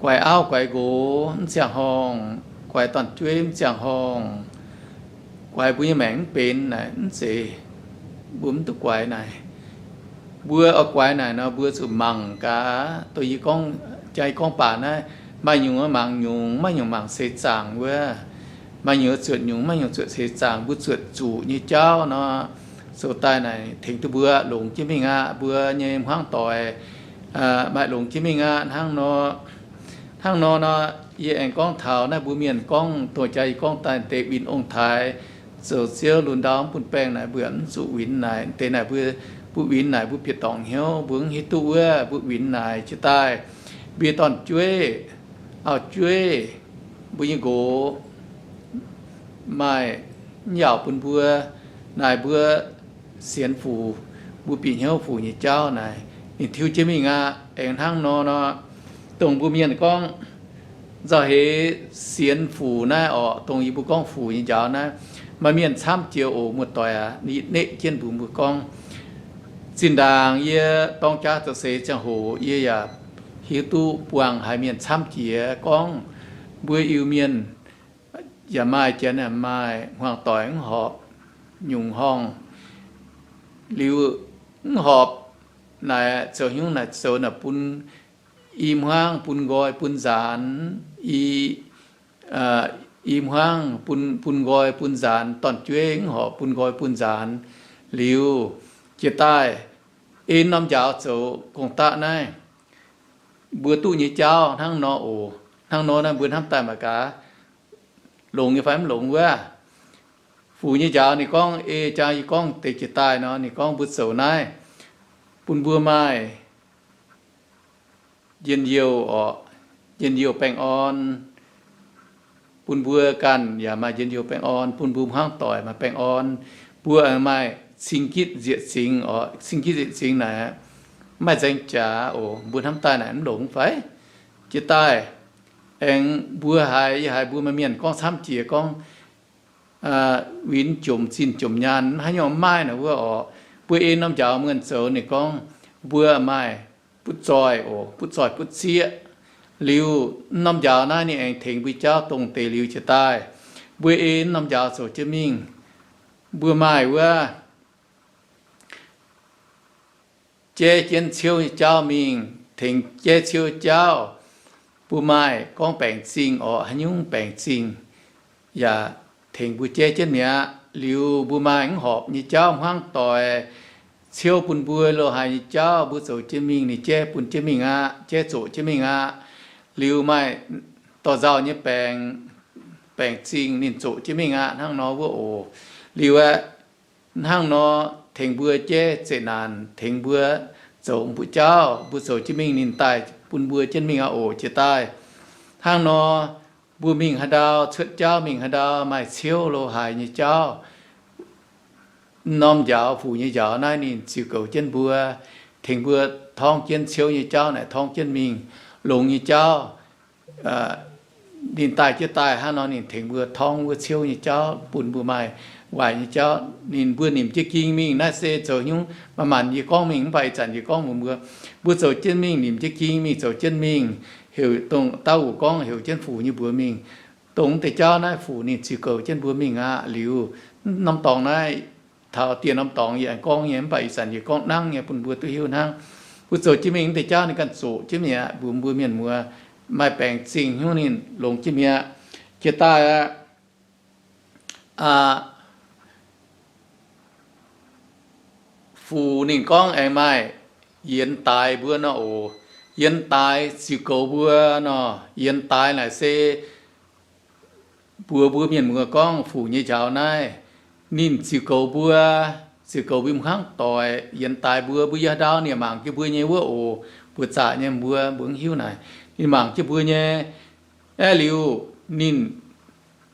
guaix auv guaix nqox mv ziangh horngh, guaix dorn-jueiv mv ziangh horngh, guaix mbuo nyei maengc mv benx naaic, mv zeiz. Mbuo mv duqv guaix naaic. Mbuo oix guaix naaic nor, mbuo zuqc mangc gaax. Dongh yie gorngv, jangx yie gorngv baac naaiv, maaih nyungc mangc nyungc, maiv nyungc mangc seix zaangc wuov. Maaih nyungc zuotc nyungc, maiv nyungc zuotc seix zaangc. Mbuo zuotc zuqc nyei jauv nor, zoux daaih naaic tengx duqv mbuo longx jienv mingh aqv. Mbuo nyei hmuangv doic maaih longx jienv mingh aqv. Hnangv nor, hnangv nor nor, yie aengx gorngv taux naaiv mbuo mienh gorngv dongh jaax yie gorngv daaih deix win ong-taaix zoux ziouv lunx ndau mv bun baengh naaic, mbuo mv zuqc winx naaic. Deix naaic mbuo, mbuo winx naaic mbuo bieqc dorngc hnyouv, mbuo mv hiuv duqv wuov, mbuo winx naaic jiex daaih mbuo dorn-jueiv, auv-jueiv, mbuo nyei nqox maaih mv yaauc bun mbuo. Naaic mbuo sienx fuc, mbuo bieqc hnyouv fuc nyei jauv naaic, ninh tiuv jienv mingh aqv. Aengx hnangv nor nor, dongh mbuo mienh gorngv nzauh heix sienx fuc naaiv orqc, dongh yie mbuo gorngv fuc nyei njaaux naaiv, maaih mienh camv jiex oc. Muoz-doic aac, yie neqv jienv mbuox mbuo gorngv, zinh ndaangc yie dorng jaax zoux seix ziangh hoc yie yaac hiuv duqv buangh haiz mienh camv jiex gorngv, mbuo Iu-Mienh yaac maaih, janx yaac maaih, hmuangx doic mv horpc, nyungc horngh liuz mv horpc naaic, zoux hnyungv naaic zoux naaic bun i hmuangv bun nqoi bun nzaanx, i, i hmuangv bun, bun nqoi bun nzaanx, dorn-jueiv mv horpc bun nqoi bun nzaanx liuz, jiex daaih ei norm njaaux zoux gong-daqv naaiv, mbuo duqv nyei jauv hnangv nor oc. Hnangv nor naaiv mbuo hnamv daaih mangc gaax, longx nyei fai mv longx wuov. Fuc nyei njaaux ninh gorngv, ei jang yie gorngv deix jiex daaih nor, ninh gorngv mbuo zoux naaiv bun mbuo maaih njien-youh orqc, njien-youh baengh orn, bun mbuo ganh yaac maaih njien-youh baengh orn, bun mbuo hmuangv doic maaih baengh orn, mbuo maaih cing-gitv nzieqc zingx orqc. Cing-gitv nzieqc zingx naaic, mv maaih nzaeng jaax oc. Mbuo hnamv daaih naaic mv longx fai? Jiex daaih aengx mbuo haiz, yie haiz mbuo maaih mienh gorngv camv jiex gorngv, winx jomc zinh jomc nyaanh haaix nyungc mv maaih naaic wuov orqc. Mbuo ei norm njaaux muonh zoux ninh gorngv, mbuo maaih butv zoih oc, butv zoih butv zieqv. Liuz norm njaaux naaiv ninh aengx tengx mbuo jauv dongh deix liuz jiex daaih, mbuo ei norm njaaux zoux jienv mingh, mbuo maaih wuov jaiv jienv ciouv nyei jauv mingh, tengx jaiv ciouv jauv. Mbuo maaih gorngv baengc zingh orqc, haaix nyungc baengc zingh yaac tengx mbuo jaiv jienv mi'aqv. Liuz mbuo maaih mv horpc nyei jauv, hmuangv doic ciouv bun mbuo lo haaix nyei jauv, mbuo zoux jienv mingh, ninh jaiv bun jienv mingh aqv, jaiv zoqc jienv mingh aqv. Liuz maaih dorh nzauh nyei baengc, baengc zingh ninh zoqc jienv mingh aqv. Hnangv nor wuov oc. Liuz aeqv, hnangv nor tengx mbuo jaiv zeqc naanc, tengx mbuo zoux mbuo jauv, mbuo zoux jienv mingh ninh daaih bun mbuo jienv mingh aqv oc. Jiex daaih hnangv nor, mbuo mingh haaix ndau, cuotv jauv mingh haaix ndau, maaih ciouv lo haaix nyei jauv, norm njaaux, fuc nyei njaaux naaiv ninh ziux goux jienv mbuo, tengx mbuo torngv jienv ciouv nyei jauv naaic torngv jienv mingh. Longx nyei jauv ninh daaih jienv daaih hnangv nor ninh tengx mbuo torngv wuov ciouv nyei jauv, bun mbuo maaih waaic nyei jauv. Ninh mbuo nimc jienv ging mingh naaiv se zoux nyungc, manc-manc yie gorngv mingh mv baac ih zanc yie gorngv mbuox mbuo, mbuo zoux jienv mingh, nimc jienv ging mingh, zoux jienv mingh, heuc dongh dauh wuc gorngv heuc jienv fuc nyei mbuox mingh. Dongh deix jauv naaiv fuc ninh ziux goux jienv mbuo mingh aqv. Liuz norm dorngx naaiv, taux dieh norm dorngx yie aengx gorngv nyei, mv baac ih zanc yie gorngv nangv nyei bun mbuo duqv hiuv hnangv. Mbuo zoux jienv mingh mv deix jauv ninh ganh zoqc jienv mi'aqv. Mbuox mbuo mienh muoz, maaih baengc zingh hnyouv ninh longx jienv mi'aqv. Jiex daaih aqv, fuc ninh gorngv aengx maaih yienx daaix mbuo nor oc. Yienx daaix ziux goux mbuo nor, yienx daaix naaic se mbuox mbuo mienh muoz gorngv fuc nyei njaaux naaiv, ninh ziux goux mbuo, ziux goux mbuo hmuangv doic. Yienx daaix mbuo, mbuo yiem haaix ndau ninh mangc jienv mbuo nyei wuov oc. Mbuo zaqc nyei mbuo, mbuo mv hiuv naaic, ninh mangc jienv mbuo nyei. Aeqv, liuz ninh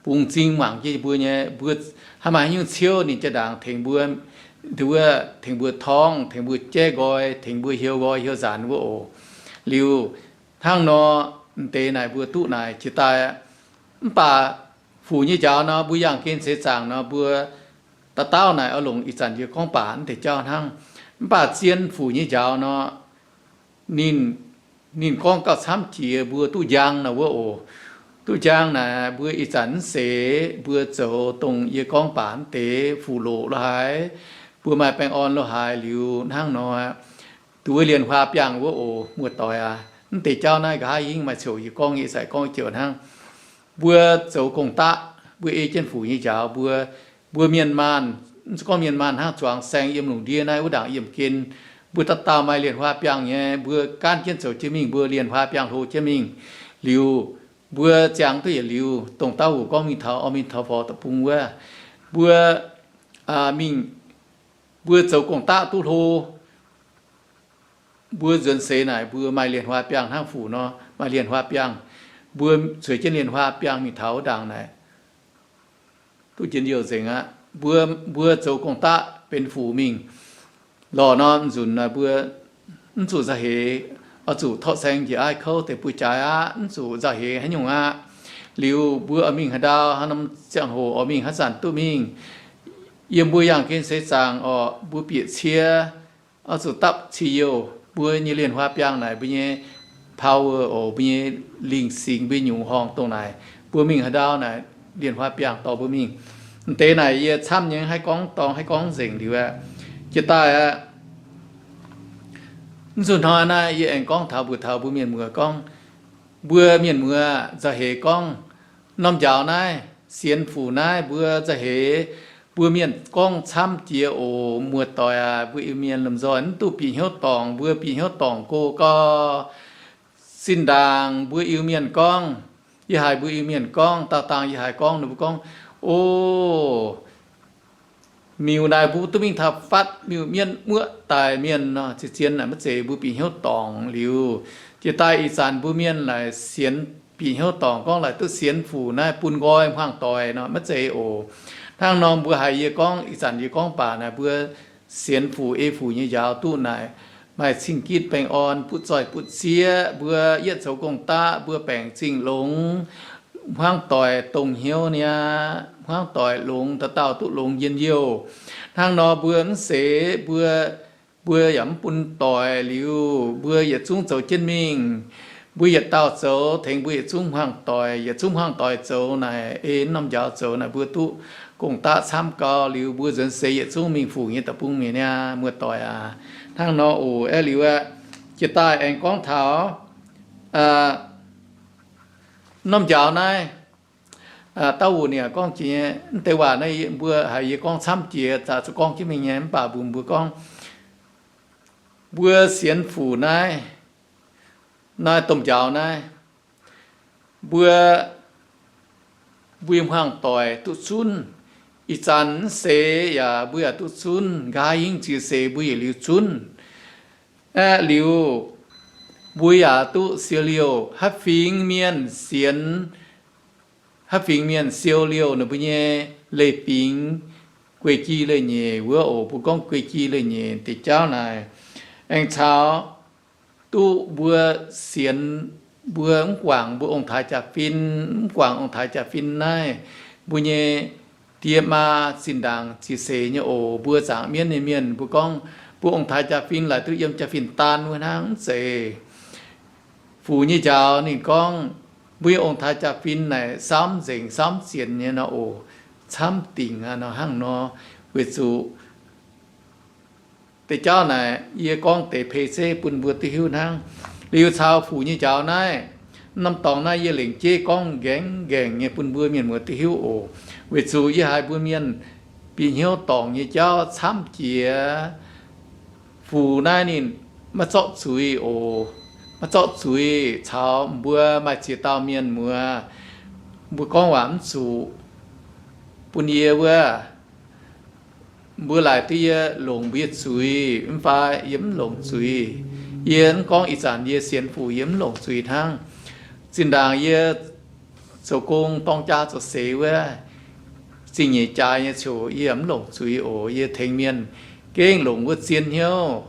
bungx m'zing mangc jienv mbuo nyei, mbuo haaix maaih haaix nyungc ciouv ninh jaa-ndaangc tengx mbuo, wuov tengx mbuo torngv, tengx mbuo jaiv nqoi, tengx mbuo heuc nqoi heuc nzaanx wuov oc. Liuz hnangv nor, m'deix naaic mbuo duqv naaic jiex daaih aqv. Mv baac fuc nyei njaaux nor, mbuo yangh gen seix zaangc nor, mbuo dauh dauh naaic oix longc ih zanc yie gorngv baac mv deix jauv hnangv. Mv baac zien fuc nyei njaaux nor, ninh, ninh gorngv gauh camv jiex mbuo duqv njang nor wuov oc. Duqv njang naaic mbuo ih zanc mv seix, mbuo zoux dongh yie gorngv baac mv deix fuc loqc lo haaix, mbuo maaih baengh orn lo haaix liuz hnangv nor, duqv wuov lienh huaa biangh wuov oc. Muoz-doic aac, mv deix jauv naaiv nqa'haav yie mv maaih coc, yie gorngv nyei sai gorngv joux hnangv. Mbuo zoux gong-daqv, mbuo ei jienv fuc nyei njaaux, mbuo, mbuo mienh maanh, mv gorngv mienh maanh hnangv, zuangx saeng yiem lungh ndiev naaiv wuov ndaangc yiemh gen Mbuo dauh dauh maaih lienh huaa biangh nyei, mbuo gaanv jienv zoux jienv mingh, mbuo lienh huaa biangh hlo jienv mingh. Liuz, mbuo ziangx duqv yietc liuz, dongh dauh wuc gorngv mingh taux, oix mingh taux forx deic-bung wuov, mbuo mingh, mbuo zoux gong-daqv duqv hlo, mbuo nzuonx seix naaic mbuo maaih lienh huaa biangh hnangv fuc nor, maaih lienh huaa biangh. Mbuo zueiz jienv lienh huaa biangh mingh taux wuov ndaangc naaic, duqv njien-youh nzengc aqv. Mbuo, mbuo zoux gong-daqv benx fuc mingh lorh nor, nzunc naaic mbuo mv zuqc nzauh heix, oix zuqc torqv saeng njiec aiv kouv deix buoz-jaaix aqv, mv zuqc nzauh heix haaix nyungc aqv. Liuz mbuo oix mingh haaix ndau, haaix norm ziangh hoc oix mingh haaix zanc duqv mingh. Yiem mbuo yangh gen seix zaangc orqc, mbuo bieqc cie, oix zuqc dapv cie youh. Mbuo nyei lienh huaa biangh naaic mbuo nyei power oc, mbuo nyei lingh singx, mbuo nyei nyungc horngh dongh naaic, mbuo mingh haaix ndau naaic, lienh huaa biangh dorh mbuo mingh. M'deix naaic yie camv nyei, haih gorngv dorngx, haih gorngv nzengc liuz aqv. Jiex daaih aqv, mv zuqc hnoi naaiv yie aengx gorngv taux mbuox taux mbuo mienh muoz gorngv, mbuo mienh muoz nzauh heix gorngv, norm njaaux naaiv, sienx fuc naaiv mbuo nzauh heix, mbuo mienh gorngv camv jiex oc. Muoz-doic aac, mbuo Iu-Mienh lomh nzoih mv duqv bieqc hnyouv dorngc, mbuo bieqc hnyouv dorngc go gau. Zinh ndaangc mbuo Iu-Mienh gorngv, yie haiz mbuo Iu-Mienh gorngv, dauh dangh yie haiz gorngv ninh mbuo gorngv, o, miuc naaic mbuo duqv mingh taux fatv miuc-mienv muoqv daic mienh nor, zien-zien naaic maiv zeiz mbuo bieqc hnyouv dorngc liuz. Jiex daaih ih zanc mbuo mienh naaic sienx, bieqc hnyouv dorngc gorngv laaic duqv sienx fuc naaiv bun nqoi hmuangv-doic nor, maiv zeiz oc. Hnangv nor mbuo haiz yie gorngv, ih zanc yie gorngv baac naaic mbuo sienx fuc, ei fuc nyei njaaux duqv naaic, maaih cing-gitv baengh orn, butv zoih butv sieqv, mbuo yietv zoux gong-daqv mbuo baengc zingh longx, hmuangv-doic dongh hnyouv niaa, hmuangv-doic longx, dauh dauh duqv longx njien-youh. Hnangv nor mbuo mv seix, mbuo, mbuo yaac mv bun doic liuz, mbuo yietc zungv zoux jienv mingh. Mbuo yietc dauh zoux tengx mbuo yietc zungv hmuangv-doic, yietc zungv hmuangv-doic zoux naaic, ei norm njaaux zoux naaic, mbuo duqv gong-daqv camv gau liuz, mbuo nzuonx seix yietc zungv mingh fuc nyei deic-bung mi'aqv niaa, muoz-doic aac. Hnangv nor oc. Aeqv, liuz aqv, jiex daaih aengx gorngv taux norm njaaux naaiv, dauh wuc niaa gorngv jiex nyei, mv deix waac naaiv mbuo haiz yie gorngv camv jiex, zaqc zuqc gorngv jienv mingh nyei, mv baac mbuox mbuo gorngv, mbuo sienx fuc naaiv, naaiv domh njaaux naaiv, mbuo, mbuo hmuangv-doic duqv zunv. Ih zanc mv seix yaac mbuo yaac duqv zunv, nqa'haav hingv ziex seix mbuo yietc liuz zunv. Aeqv, liuz mbuo yaac duqv siou liouh, haaix fingx mienh sienx, haaix fingx mienh siou liouh ninh mbuo nyei leiz-fingx, guei-gi leiz-nyeic wuov oc, mbuo gorngv guei-gi leiz-nyeic deix jauv naaic, aengx caux duqv mbuo sienx, mbuo mv guangc mbuo ong-taaix jaa-fin, mv guangc ong-taaix jaa-fin naaiv, mbuo nyei die maa zinh ndaangc ziex seix nyei oc, mbuo zaangc mienv nyei mienh mbuo gorngv, mbuo ong-taaix jaa-fin laaic duqv yiem jaa-fin daan wuov hnangv, mv zeiz. Fuc nyei njaaux ninh gorngv, mbuo nyei ong-taaix jaa-fin naaic saamv nzengc saamv zienx nyei nor oc, camv dingc aqv nor, hnangv nor. Weic zuqc deix jauv naaic yie gorngv deix pei zeiv bun mbuo duqv hiuv hnangv. Liuz caux fuc nyei njaaux naaiv, norm dorngx naaiv yie lengc jeiv gorngv nqaengv nqaengc nyei bun mbuo mienh muoz duqv hiuv oc. Weic zuqc yie haiz mbuo mienh bieqc hnyouv dorngc nyei jauv camv jiex. Fuc naaiv ninh maiv zorqv zuiz oc. Maiv zorqv zuiz caux mbuo maaih ziex dauh mienh muoz, mbuo gorngv waac mv zuqc bun yie wuov, mbuo laaic duqv yie longc mbuo nyei zuiz mv fai yie mv longc zuiz. Yie mv gorngv ih zanc yie sienx fuc yie mv longc zuiz hnangv. Zinh ndaangc yie zoux gong dorng jaa zoux seix wuov, zingh nyeic jaaix nyei ziouc yie mv longc zuiz oc. Yie tengx mienh gengh longc wuov zien hnyouv,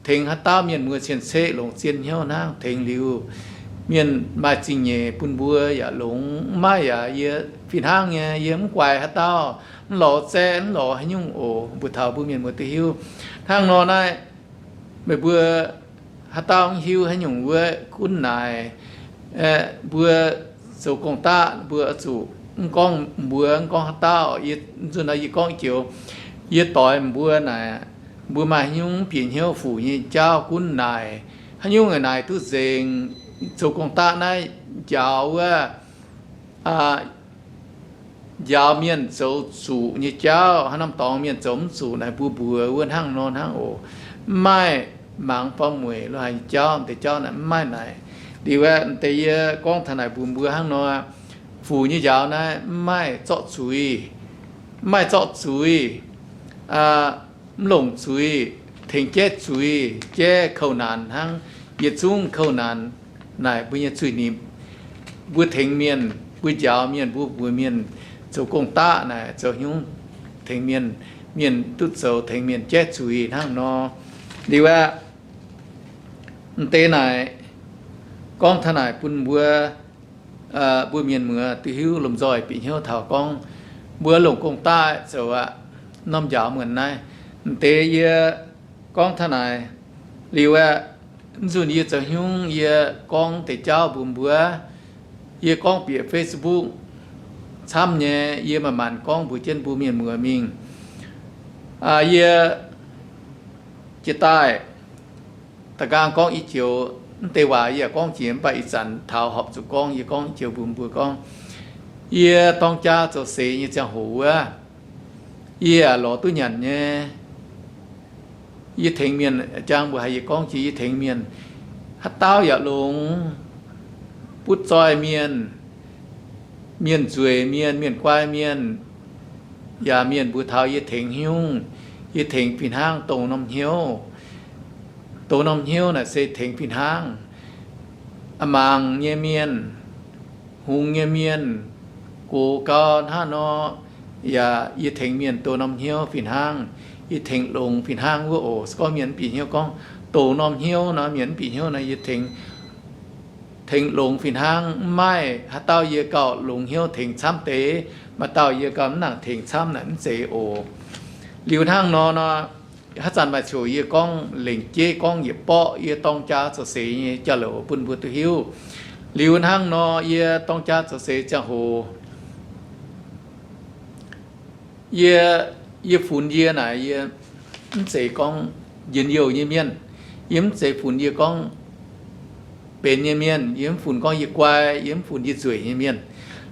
tengx haaix dauh mienh muoz cien-ceqv longc zien hnyouv hnangv. Tengx liuz, mienh maaih zingh nyeic bun mbuo yaac longx, mv maaih yaac yie fih hnangv nyei. Yie mv guaix haaix dauh, mv lorz zaeqv, mv lorz haaix nyungc oc. Mbuo taux mbuo mienh muoz duqv hiuv hnangv nor naaiv, meih mbuo haaix dauh mv hiuv haaix nyungc wuov gunv naaic, mbuo zoux gong-daqv mbuo zuqc mv gorngv mbuo, mv gorngv haaix dauh, yie nzunc naaiv yie gorngv joux, yie doix mbuo naaic, mbuo maaih haaix nyungc bieqc hnyouv fuc nyei jauv gunv naaic, haaix nyungc naaic duqv nzengc. Zoux gong-daqv naaiv njaaux wuov, njaaux mienh zoux zuqc nyei jauv, haaix norm dorngx mienh zoux mv zuqc naaic mbuo mbuox wuov hnangv nor hnangv oc. Mv maaih mangc faaux mueic lo haaix nyei jauv, m'deix jauv naaic mv maaih naaic. Liuz aeqv, m'deix yie gorngv taux naaic mbuox mbuo hnangv nor, fuc nyei njaaux naaiv mv maaih zorqv zuiz, mv maaih zorqv zuiz, mv longc zuiz, tengx jaiv zuiz, jaiv kouv naanc hnangv yietc zungv kouv naanc naaic mbuo nyei zuiz-nimc. Mbuo tengx mienh, mbuo njaaux mienh, mbuo mbuox mienh zoux gong-daqv naaic zoux hnyouv tengx mienh, mienh duqv zoux tengx mienh jaiv zuiz hnangv nor. Liuz aeqv, m'deix naaic gorngv taux naaic bun mbuo, mbuo mienh muoz duqv hiuv lomh nzoih bieqc hnyouv taux gorngv mbuo longc gong-daqv zoux aqv, norm njaaux muonc naaiv. M'deix yie gorngv taux naaic liuz aeqv, mv nzunc yie zoux hnyouv yie gorngv deix jauv mbuox mbuo, yie gorngv bieqc Facebook camv nyei, yie manc-manc gorngv mbuox jienv mbuo mienh muoz mingh. Yie jiex daaih da'nqaang gorngv i joux, mv deix waac yie yaac gorngv jiex, mv baac ih zanc taux horpc zuqc gorngv, yie gorngv i joux mbuox mbuo gorngv, yie dorng jaa zoux seix nyei ziangh hoc wuov, yie yaac lorz duqv nyanc nyei. Yie tengx mienh, jang mbuo haiz yie gorngv jiex yie tengx mienh, haaix dauh yaac longx, butv zoih mienh, mienh nzueic mienh, mienh guai mienh, yaac mienh mbuox taux yie tengx hnyouv, yie tengx fih hnangv dongh norm hnyouv. Dongh norm hnyouv naaic se tengx fih hnangv. A'maangc nyei mienh, hungx nyei mienh, gox gau hnangv nor, yaac yie tengx mienh dongh norm hnyouv fih hnangv. Yie tengx longx fih hnangv wuov oc. Se gorngv mienh mv bieqc hnyouv gorngv dongh norm hnyouv nor, mienh mv bieqc hnyouv nor, yie tengx, tengx longx fih hnangv. Mv maaih haaix dauh yie gauh longx hnyouv tengx camv deix, maaih dauh yie gauh mv nangc tengx camv naaic mv zeiz oc. Liuz hnangv nor nor, haaix zanc maaih coc yie gorngv lengc jeiv gorngv yietc borqv yie dorng jaa zoux seix nyei jauv-louc bun mbuo duqv hiuv. Liuz hnangv nor yie dorng jaa zoux seix ziangh hoc, yie, yie funx yie naaic yie mv zeiz gorngv njien-youh nyei mienh. Yie mv zeiz funx yie gorngv benx nyei mienh. Yie mv funx gorngv yie guai, yie mv funx yie nzueic nyei mienh.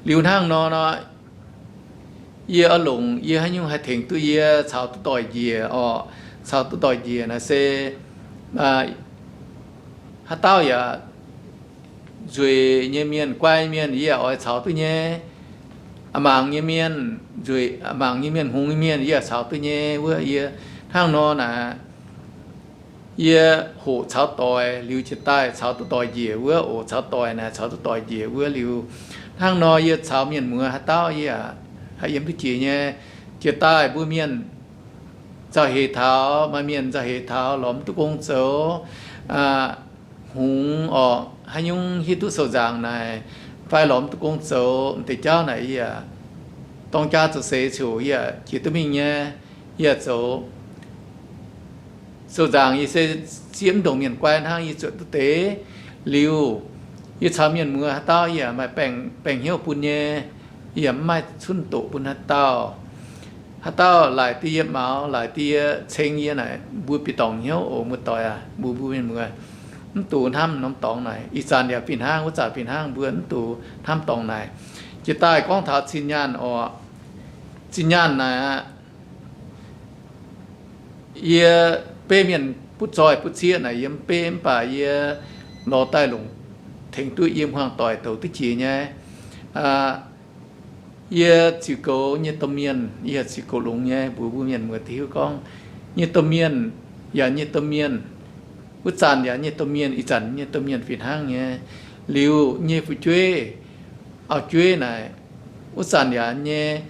Liuz hnangv nor nor, yie oix longc yie haaix nyungc haih tengx duqv yie caux duqv doic njiec orqc? Caux duqv doic njiec naaic se haaix dauh yaac nzueic nyei mienh, guai mienh, yie yaac oix caux duqv nyei. A'maangc nyei mienh, nzueic, a'maangc nyei mienh, hungx nyei mienh, yie yaac caux duqv nyei wuov. Yie hnangv nor naaic, yie hoqc caux doic liuz jiex daaih caux duqv doic njiec wuov oc. Caux doic naaic caux duqv doic njiec wuov liuz, hnangv nor yie caux mienh muoz haaix dauh yie yaac haih yiem duqv jiex nyei. Jiex daaih mbuo mienh nzauh heix taux, maaih mienh nzauh heix taux lorz mv duqv gong zoux, hungx orqc, haaix nyungc hiuv duqv sou nzaangc naaic, fai lorz mv duqv gong zoux, m'deix jauv naaic yie dorng jaa zoux seix ziouc yie jiex duqv mingh nyei. Yie zoux sou nzaangc yie se zieqv mv ndongc mienh guai hnangv yie zuotc duqv deix. Liuz yie caux mienh muoz haaix dauh yie maaih baengh, baengh hnyouv bun nyei, yie mv maaih cunv doqc bun haaix dauh. Haaix dauh laaic duqv yie maux, laaic duqv yie ceng yie naaic, mbuo bieqc dorngc hnyouv oc, muoz-doic aac, mbuo, mbuo mienh muoz. Mv dungx hnamv norm dorngx naaic. Ih zanc yaac fih hnangv, wuov zanc fih hnangv, mbuo mv dungx hnamv dorngx naaic. Jiex daaih gorngv taux zinh nyaanh orqc. Zinh nyaanh naaic aqv, yie beiv mienh butv zoih butv cieqv naaic yie mv beiv, mv baac yie lorz daaih longc tengx duqv yiem hmuangx doic douc duqv jiex nyei. Yie ziux goux nyei domh mienh, yie ziux goux longx nyei, mbuox mbuo mienh muoz duqv hiuv gorngv, nyei domh mienh yaac nyei domh mienh, wuov zanc yaac nyei domh mienh, ih zanc nyei domh mienh fih hnangv nyei. Liuz nyei fu'jueiv, auv-jueiv naaic, wuov zanc yaac nyei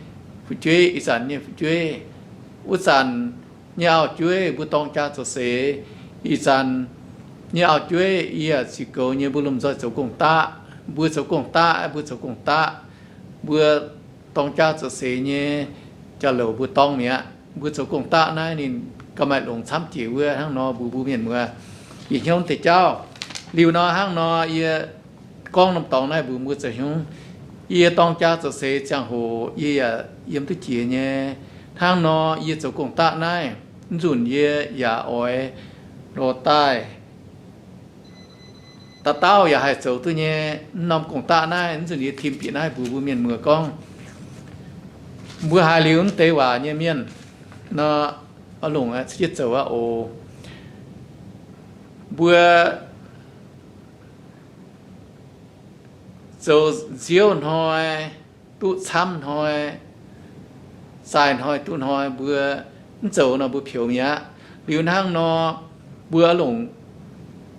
fu'jueiv, ih zanc nyei fu'jueiv. Wuov zanc nyei auv-jueiv mbuo dorng jaa zoux seix, ih zanc nyei auv-jueiv yie yaac ziux goux nyei, mbuo lomh nzoih zoux gong-daqv. Mbuo zoux gong-daqv, mbuo zoux gong-daqv, mbuo dorng jaa zoux seix nyei jauv-louc mbuo dorng mi'aqv. Mbuo zoux gong-daqv naaiv ninh gauh maaih longx camv jiex wuov. Hnangv nor mbuox mbuo mienh muoz bieqc hnyouv deix jauv. Liuz nor hnangv nor yie gorngv norm dorngx naaiv mbuox mbuo zoux hnyouv. Yie dorng jaa zoux seix ziangh hoc yie yaac yiem duqv jiex nyei. Hnangv nor yie zoux gong-daqv naaiv, mv nzunc yie yaac oix lorz daaih dauh dauh yaac haih zoux duqv nyei. Mv norm gong-daqv naaiv, mv nzunc yie tim bieqc naaiv mbuox mbuo mienh muoz gorngv, mbuo haiz liuz mv deix waac nyei mienh nor, oix longc jienv zoux aqv oc. Mbuo zoux nziouv hnoi, duqv camv hnoi, zaih hnoi duqv hnoi, mbuo mv zoux nor mbuo peux mi'aqv. Liuz hnangv nor, mbuo longc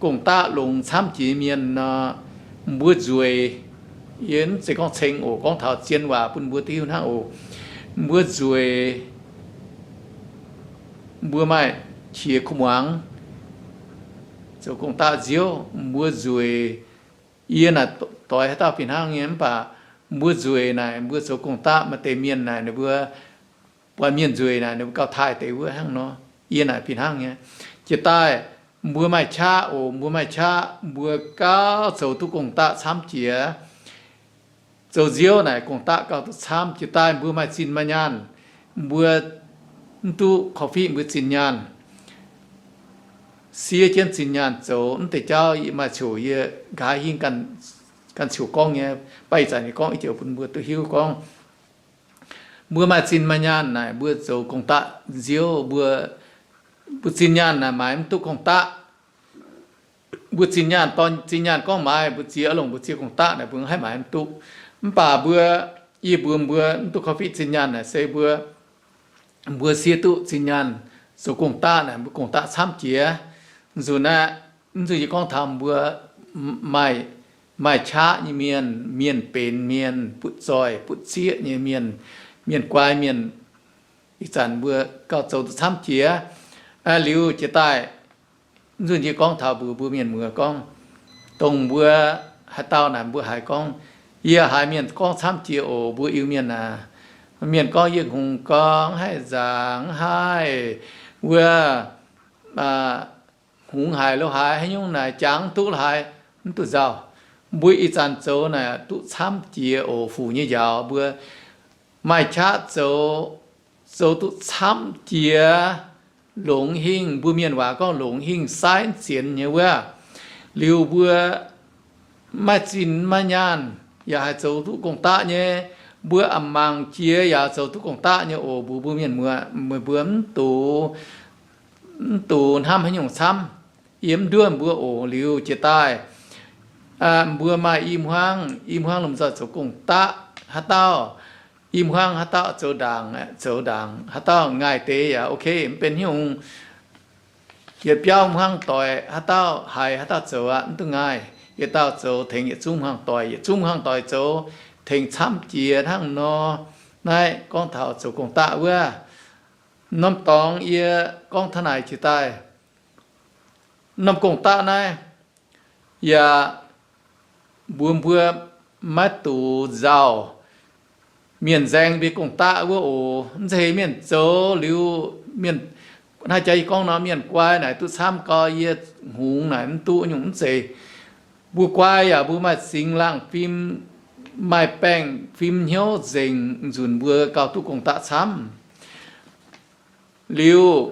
gong-daqv longx camv jiex mienh nor, mbuo nzueic. Yie mv zeiz gorngv ceng oc, gorngv taux zien waac bun mbuo duqv hiuv hnangv oc. Mbuo nzueic, mbuo maaih qiex kuv muangx, zoux gong-daqv nziouv, mbuo nzueic. Yie naaic doix haaix dauh fih hnangv nyei, mv baac mbuo nzueic naaic, mbuo zoux gong-daqv maaih deix mienh naaic, ninh mbuo buatc mienh nzueic naaic, ninh mbuo gauh taaih deix wuov hnangv nor. Yie naaic fih hnangv nyei. Jiex daaih, mbuo maaih qaqv oc, mbuo maaih qaqv, mbuo gauh zoux duqv gong-daqv camv jiex. Zoux nziouv naaic gong-daqv gauh duqv camv. Jiex daaih mbuo maaih zinh maaih nyaanh, mbuo mv duqv korv-fiqv mbuo zinh nyaanh, siev jienv zinh nyaanh zoux. Mv deix jauv yie maaih coc yie nqa'haav hingv ganh coc gorngv nyei, baac ih zanc yie gorngv i joux bun mbuo duqv hiuv gorngv, mbuo maaih zinh maaih nyaanh naaic, mbuo zoux gong-daqv nziouv, mbuo, mbuo zinh nyaanh naaic maaiz mv duqv gong-daqv. Mbuo zinh nyaanh, dorn zinh nyaanh gorngv maaiz, mbuo ziex, longc mbuo ziex gong-daqv naaic, mbuo haih maaiz mv duqv. Mv baac mbuo, yie mbuox mbuo, mv duqv korv-fiqv zinh nyaanh naaic se mbuo, mbuo siev duqv zinh nyaanh zoux gong-daqv naaic, mbuo gong-daqv camv jiex. Nzunc aeqv, mv nzunc yie gorngv taux mbuo maaih, maaih qaqv nyei mienh, mienh benx mienh, butv zoih butv zieqv nyei mienh, mienh guai mienh, ih zanc mbuo gauh zoux duqv camv jiex. Liuz jiex daaih, mv nzunc yie gorngv taux mbuox mbuo mienh muoz gorngv, dongh mbuo haaix dauh naaic mbuo haiz gorngv, yie haiz mienh gorngv camv jiex oc, mbuo Iu-Mienh aac. Mienh gorngv yie hngongx gorngv haih nzaangc haih wuov, hngongx haic lo haaix, haaix nyungc naaic jangx duqv lo haaix, mv duqv nzauh. Mbuo ih zanc zoux naaic duqv camv jiex oc, fuc nyei njaaux mbuo maaih qaqv zoux, zoux duqv camv jiex, longx hingh, mbuo mienh waac gorngv longx hingh saaiv zienx nyei wuov. Liuz mbuo maaih zinh maaih nyaanh yaac haih zoux duqv gong-daqv nyei. Mbuo a'mangc jiex yaac zoux duqv gong-daqv nyei oc, mbuox mbuo mienh muoz, meih mbuo mv dungx, mv dungx hnamv haaix nyungc camv. Yie mv nduov mbuo oc. Liuz jiex daaih, mbuo maaih i hmuangv, i hmuangv lomh nzoih zoux gong-daqv haaix dauh, i hmuangv haaix dauh zoux ndaangc, zoux ndaangc, haaix dauh ngaih deix yaac ok, mv benx haaix nyungc. Yietc biauv hmuangv doic haaix dauh haiz haaix dauh zoux aqv, mv duqv ngaih. Yietc dauh zoux tengx yietc zungv hmuangv doic, yietc zungv hmuangv doic zoux tengx camv jiex hnangv nor. Naaiv gorngv taux zoux gong-daqv wuov. Norm dorngx yie gorngv taux naaic jiex daaih, norm gong-daqv naaiv yaac mbuox mbuo maiv dungx nzauh mienh nzaeng mbuo gong-daqv wuov oc. Mv zeiz heix mienh zoux liuz, mienh, naaiv jaax yie gorngv nor, mienh guai naaic duqv camv gau, yie hngongx naaic mv duqv nyungc, mv zeiz. Mbuo guai yaac mbuo maaih singx laangh fim, maaih baengh fim hnyouv nzengc, nzunc mbuo gauh duqv gong-daqv camv. Liuz,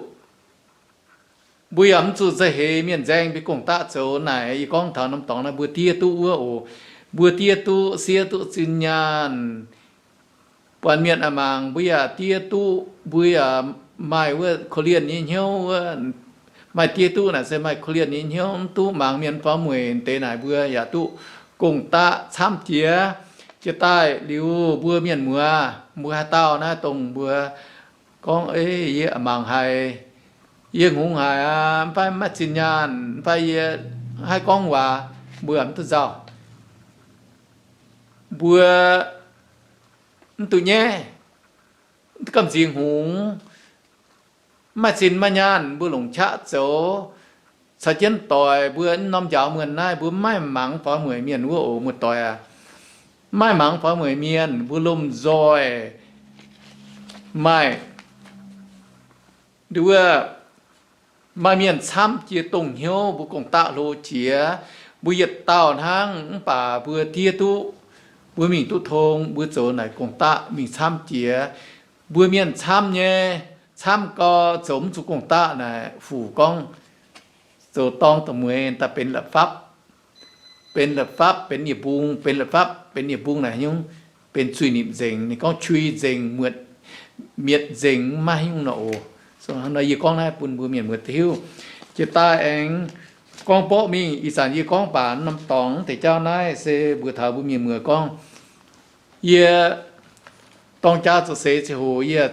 mbuo yaac mv zuqc mv zeiz heix mienh nzaeng mbuo gong-daqv zoux naaic. Yie gorngv taux norm dorngx naaiv mbuo diev duqv wuov oc. Mbuo diev duqv, siev duqv zinh nyaanh, buatc mienh a'mangc mbuo yaac diev duqv, mbuo yaac maaih wuov korv-lienh nyei hnyouv wuov. Maaih diev duqv naaic se maaih korv-lienh nyei hnyouv, mv duqv mangc mienh faaux mueic deix naaic, mbuo yaac duqv gong-daqv camv jiex. Jiex daaih liuz mbuo mienh muoz, mbuo haaix dauh naaiv dongh mbuo gorngv, Ei, yie mangc haic, yie hngongx haic aqv, mv fai maiv zinh nyaanh, mv fai yie haih gorngv waac, mbuo mv duqv nzauh. Mbuo mv duqv nyaiv, gamh nziex hngongx, maaih zinh maaih nyaanh, mbuo longc qaqv zoux, caux jienv doic mbuo norm njaaux muonh naaiv, mbuo maiv mangc faaux mueic mienh wuov oc, muoz-doic aac. Maiv mangc faaux mueic mienh, mbuo lomh nzoih maaih, nduov, maaih mienh camv jiex dongh hnyouv mbuo gong-daqv hlo jiex. Mbuo yietc dauh hnangv mv baac mbuo diev duqv, mbuo mingh duqv tong, mbuo zoux naaic gong-daqv mingh camv jiex. Mbuo mienh camv nyei, camv gau zoux mv zuqc gong-daqv naaic, fuc gorngv zoux dorng da'mueiz daaih benx la'fapv. Benx la'fapv, benx yietc mbung, benx la'fapv, benx yietc mbung naaic nyungc, benx zuiz-nipc nzengc. Ninh gorngv qui nzengc, muotc, mietc nzengc, maiv haaix nyungc nor oc. Nor yie gorngv naaiv bun mbuo mienh muoz hiuv. Jiex daaih aengx gorngv borqv mingh. Ih zanc yie gorngv baac norm dorngx deix jauv naaiv se mbuox taux mbuo mienh muoz gorngv, yie dorng jaa zoux seix ziangh hoc yie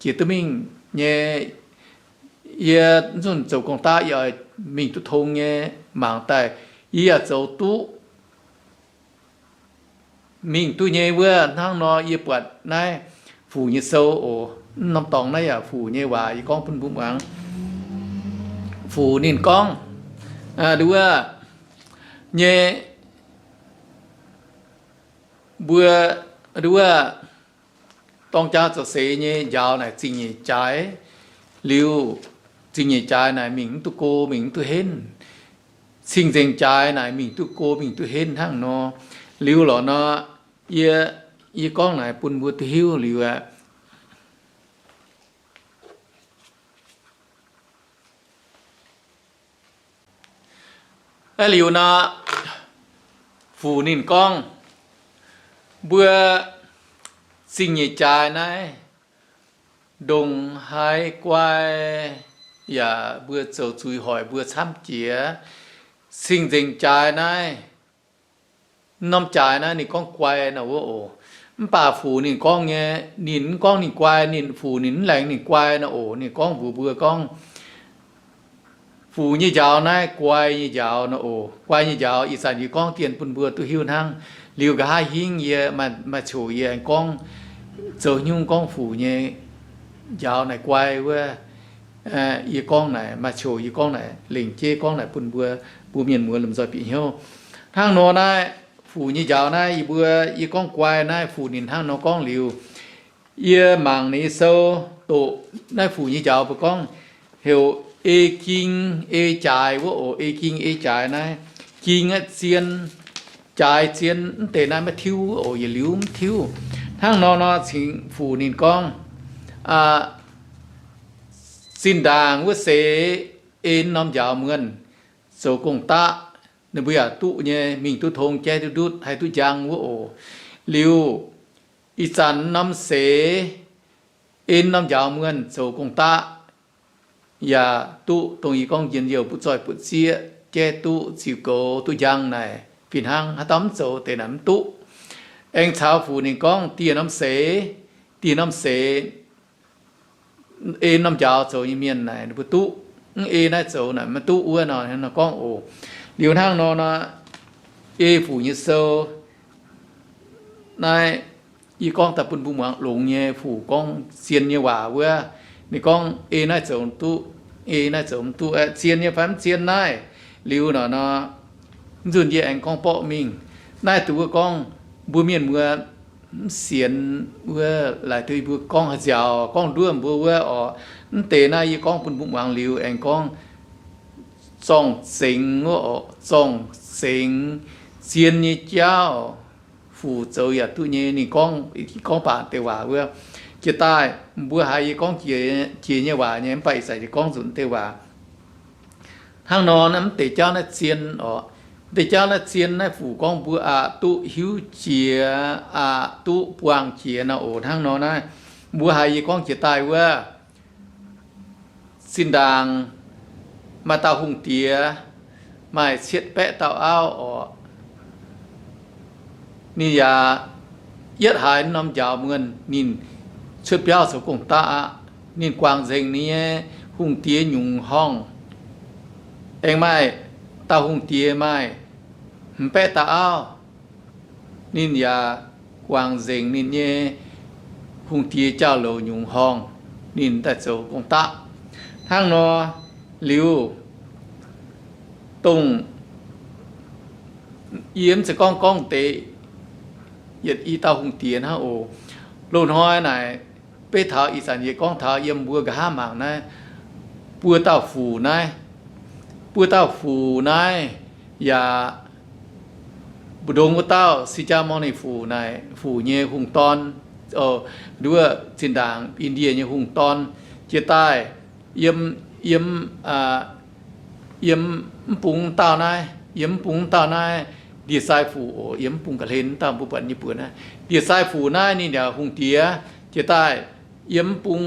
jiex duqv mingh nyei, yie zunh zoux gong-daqv yie oix mingh duqv tong nyei mangc daaih, yie yaac zoux duqv mingh duqv nyei wuov. Hnangv nor yie buatc naaiv Fuc nyei sou oc. Mv norm dorngx naaiv yaac Fuc nyei waac, yie gorngv bun mbuo muangx. Fuc ninh gorngv, nduov nyei, mbuo, nduov, dorng jaa zoux seix nyei njaaux naaic zingh nyeic jaaix liuz, zingh nyeic jaaix naaic mingh mv duqv go, mingh mv duqv henv. Cing-nzengc jaaix naaic mingh duqv go, mingh duqv henv hnangv nor. Liuz lorqc nor, yie, yie gorngv naaic bun mbuo duqv hiuv liuz aqv. Aa, liuz nor, Fuc ninh gorngv, mbuo zingh nyeic jaaix naaiv ndongc haaix guai yaac mbuo zoux zuiz hoic mbuo camv jiex. Cing-nzengc jaaix naaiv, norm jaaix naaiv ninh gorngv guai nor wuov oc. Mv baac Fuc ninh gorngv nyei, ninh mv gorngv ninh guai, ninh Fuc ninh mv laengz ninh guai nor oc. Ninh gorngv mbuox mbuo gorngv, Fuc nyei njaaux naaiv guai nyei njaaux nor oc. Guai nyei njaaux ih zanc yie gorngv dien bun mbuo duqv hiuv hnangv. Liuz nqa'haav hingv yie maaih, maaih coc yie aengx gorngv, zoux nyungc gorngv Fuc nyei njaaux naaic guai wuov, yie gorngv naaic, maaih coc yie gorngv naaic, lengc jeiv gorngv naaic bun mbuo, mbuo mienh muoz lomh nzoih bieqc hnyouv. Hnangv nor naaiv, Fuc nyei njaaux naaiv yie mbuo, yie gorngv guai naaiv, Fuc ninh hnangv nor gorngv liuz, yie mangc ninh nyei sou doqc naaiv Fuc nyei njaaux mbuo gorngv heuc ei ging ei jaaix wuov oc. Ei ging ei jaaix naaiv, ging aeqv, zien, jaaix zien, mv deix naaiv maiv tiuv oc. Yietc liuz mv tiuv. Hnangv nor nor cingx Fuc ninh gorngv, zinh ndaangc wuov seix ei norm njaaux muonh zoux gong-daqv, ninh mbuo yaac duqv nyei, mingh duqv tong, jaiv duqv ndutv, haih duqv njang wuov oc. Liuz ih zanc norm seix ei norm njaaux muonh zoux gong-daqv yaac duqv dongh yie gorngv njien-youh butv zoih butv zieqv, jaiv duqv, ziux goux duqv njang naaic fih hnangv. Haaix dauh mv zoux deix naaic mv duqv. Aengx caux Fuc ninh gorngv dieh norm seix, dieh norm seix ei norm njaaux zoux nyei mienh naaic ninh mbuo duqv, mv ei naaiv zoux naaic maiv duqv wuov nor, nor gorngv oc. Liuz hnangv nor nor, ei Fuc nyei sou naaiv, yie gorngv daaih bun mbuo muangx longx nyei. Fuc gorngv zien nyei waac wuov, ninh gorngv ei naaiv zoux duqv, ei naaiv zoux mv duqv, zien nyei fai mv zien naaiv. Liuz nor nor, nzunc yie aengx gorngv borqv mingh. Naaiv duqv wuov gorngv mbuo mienh muoz mv sienx wuov, laaic duqv mbuo gorngv haaix nziaaux, gorngv nduov mbuo wuov oc. Mv deix naaiv yie gorngv bun mbuo muangx liuz aengx gorngv zorng-zengx wuov oc, zorng-zengx, zien nyei jauv. Fuc zoux yaac duqv nyei. Ninh gorngv, gorngv baac deix waac wuov, jiex daaih mbuo haiz yie gorngv jiex nyei waac nyei, mv baac ih zanc yie gorngv nzunc deix waac. Hnangv nor naaiv mv deix jauv naaiv zien oc. Mv deix jauv naaiv zien naaiv Fuc gorngv mbuo aqc duqv hiuv jiex, aqc duqv buangh jiex nor oc. Hnangv nor naaiv mbuo haiz yie gorngv jiex daaih wuov, zinh ndaangc maaih dauh hungh diex maaih cietv baeqv dauh auv oc. Ninh yaac yietv haiz norm njaaux muonh ninh cuotv biauv zoux gong-daqv aqv. Ninh guangc nzengc ninh nyei hungh diex nyungc horngh. Aengx maaih dauh hungh diex maaih hmz baeqv dauh auv. Ninh yaac guangc nzengc ninh nyei hungh diex jauv-louc nyungc horngh, ninh daaih zoux gong-daqv. Hnangv nor liuz, dongh yie mv zeiz gorngv gorngv deix yietc i dauh hungh diex hnangv oc. Loz-hnoi naaic, beiv taux ih zanc yie gorngv taux yiem mbuo nqa'haav mangc naaiv, buo dauh fuc naaiv, buo dauh fuc naaiv yaac mbu'ndongx wuov dauh Si^jaa^morn^ni Fuc naaic, fuc nyei hungh dorn, nduov zinh ndaangc Indie nyei hungh dorn, jiex daaih yiem, yiem, yiem mv bung dauh naaiv, yiem mv bung dauh naaiv ndie-sai fuc oc, yiem mv bung ga'hlen dauh mbuo buatc nyei buoz naaiv. Ndie-sai fuc naaiv ninh yaac hungh diex, jiex daaih yiem mv bung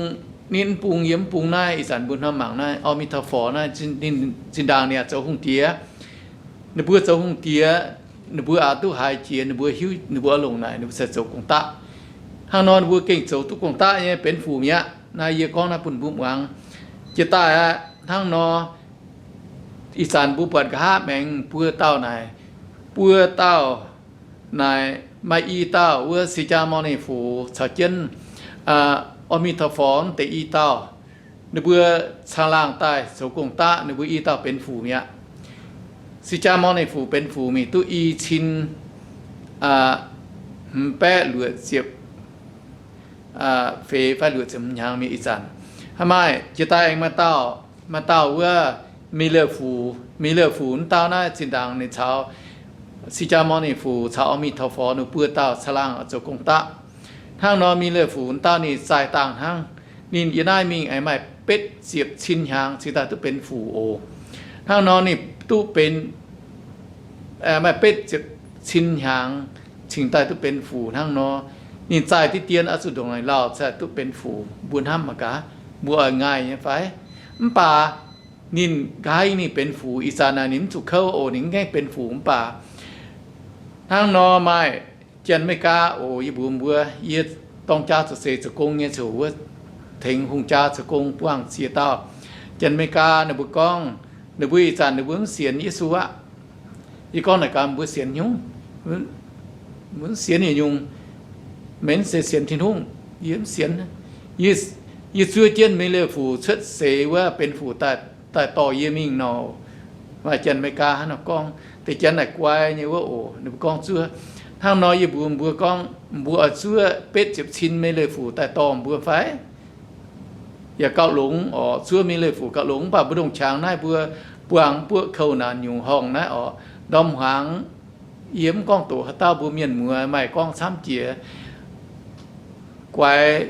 Ninh mv bung yie mv bung naaiv, ih zanc mbuo hnamv mangc naaiv อามิทาฟอร์ naaiv, ninh zinh ndaangc ninh yaac zoux hungh diex. Ninh mbuo zoux hungh diex, ninh mbuo aqc duqv haiz jiex, ninh mbuo hiuv, ninh mbuo oix longc naaic, ninh mbuo se zoux gong-daqv. Hnangv nor ninh mbuo gengh zoux duqv gong-daqv nyei benx fuc mi'aqv. Naaiv yie gorngv naaiv bun mbuo muangx. Jiex daaih aqv, hnangv nor ih zanc mbuo buatc nqa'haav maengx buo dauh naaic, buo dauh naaic maaih i dauh wuov 释迦牟尼佛 caux jienv 阿弥陀佛 deix i dauh, ninh mbuo caangh laangh daaih zoux gong-daqv, ninh mbuo i dauh benx fuc mi'aqv. 释迦牟尼佛 benx fuc mingh duqv i cin hmz baeqv luoqc ziepc feix fai luoqc ziepc hmz hnyangx mingh ih zanc. Hnangv maaih jiex daaih aengx maaih dauh, maaih dauh wuov 弥勒佛, 弥勒佛 wuov dauh naaiv zinh ndaangc ninh caux 释迦牟尼佛 caux 阿弥陀佛 ninh buo dauh caangh laangh zoux gong-daqv. Hnangv nor 弥勒佛 wuov dauh ninh zaih dangh hnangv. Ninh yiem naaiv mingh aengx maaih betv ziepc cin hnyangx cingx daaih duqv benx fuc oc. Hnangv nor ninh duqv benx, maaih betv ziepc cin hnyangx cingx daaih duqv benx fuc hnangv nor. Ninh zaih diqv dien oix zuqc ndongc naaic lauh cingx duqv benx fuc. Mbuo hnamv mangc gaax, mbuo oix ngaih nyei fai? Mv baac ninh nqa'haav ninh benx fuc, ih zanc naaic ninh mv zuqc kouv oc, ninh mv gaengh benx fuc. Mv baac hnangv nor maaih Janx-Meigaa oc, yie mbuox mbuo, yie dorng jaa zoux seix zoux gong nyei ziouc wuov tengx hungh jaa zoux gong buangh ziex dauh Janx-Meigaa. Ninh mbuo gorngv, ninh mbuo ih zanc ninh mbuo mv sienx Yesu aqv. Yie gorngv naaic gaax, mbuo sienx nyungc? Mbuo mv sienx nyungc. Meih mv zeiz sienx Tin-Hungh? Yie mv sienx. Yie zuov jienv 弥勒佛 cuotv seix wuov benx fuc daaih dorh yie mingh nor. Maaih Janx-Meigaa hnangv nor gorngv. Deix Janx naaic guai nyei wuov oc. Ninh mbuo gorngv zuov. Hnangv nor yie mbuox mbuo gorngv, mbuo oix zuov betv ziepc cin 弥勒佛 daaih dorh mbuo fai? Yaac gauh longx oc, zuov 弥勒佛 gauh longx. Mv baac mbuo ndongc qangx naaiv mbuo buangh buoqv kouv naanc nyungc horngh naaiv oc, ndorm hmuangx, yie mv gorngv doqc haaix dauh, mbuo mienh muoz maaih gorngv camv jiex. Guaix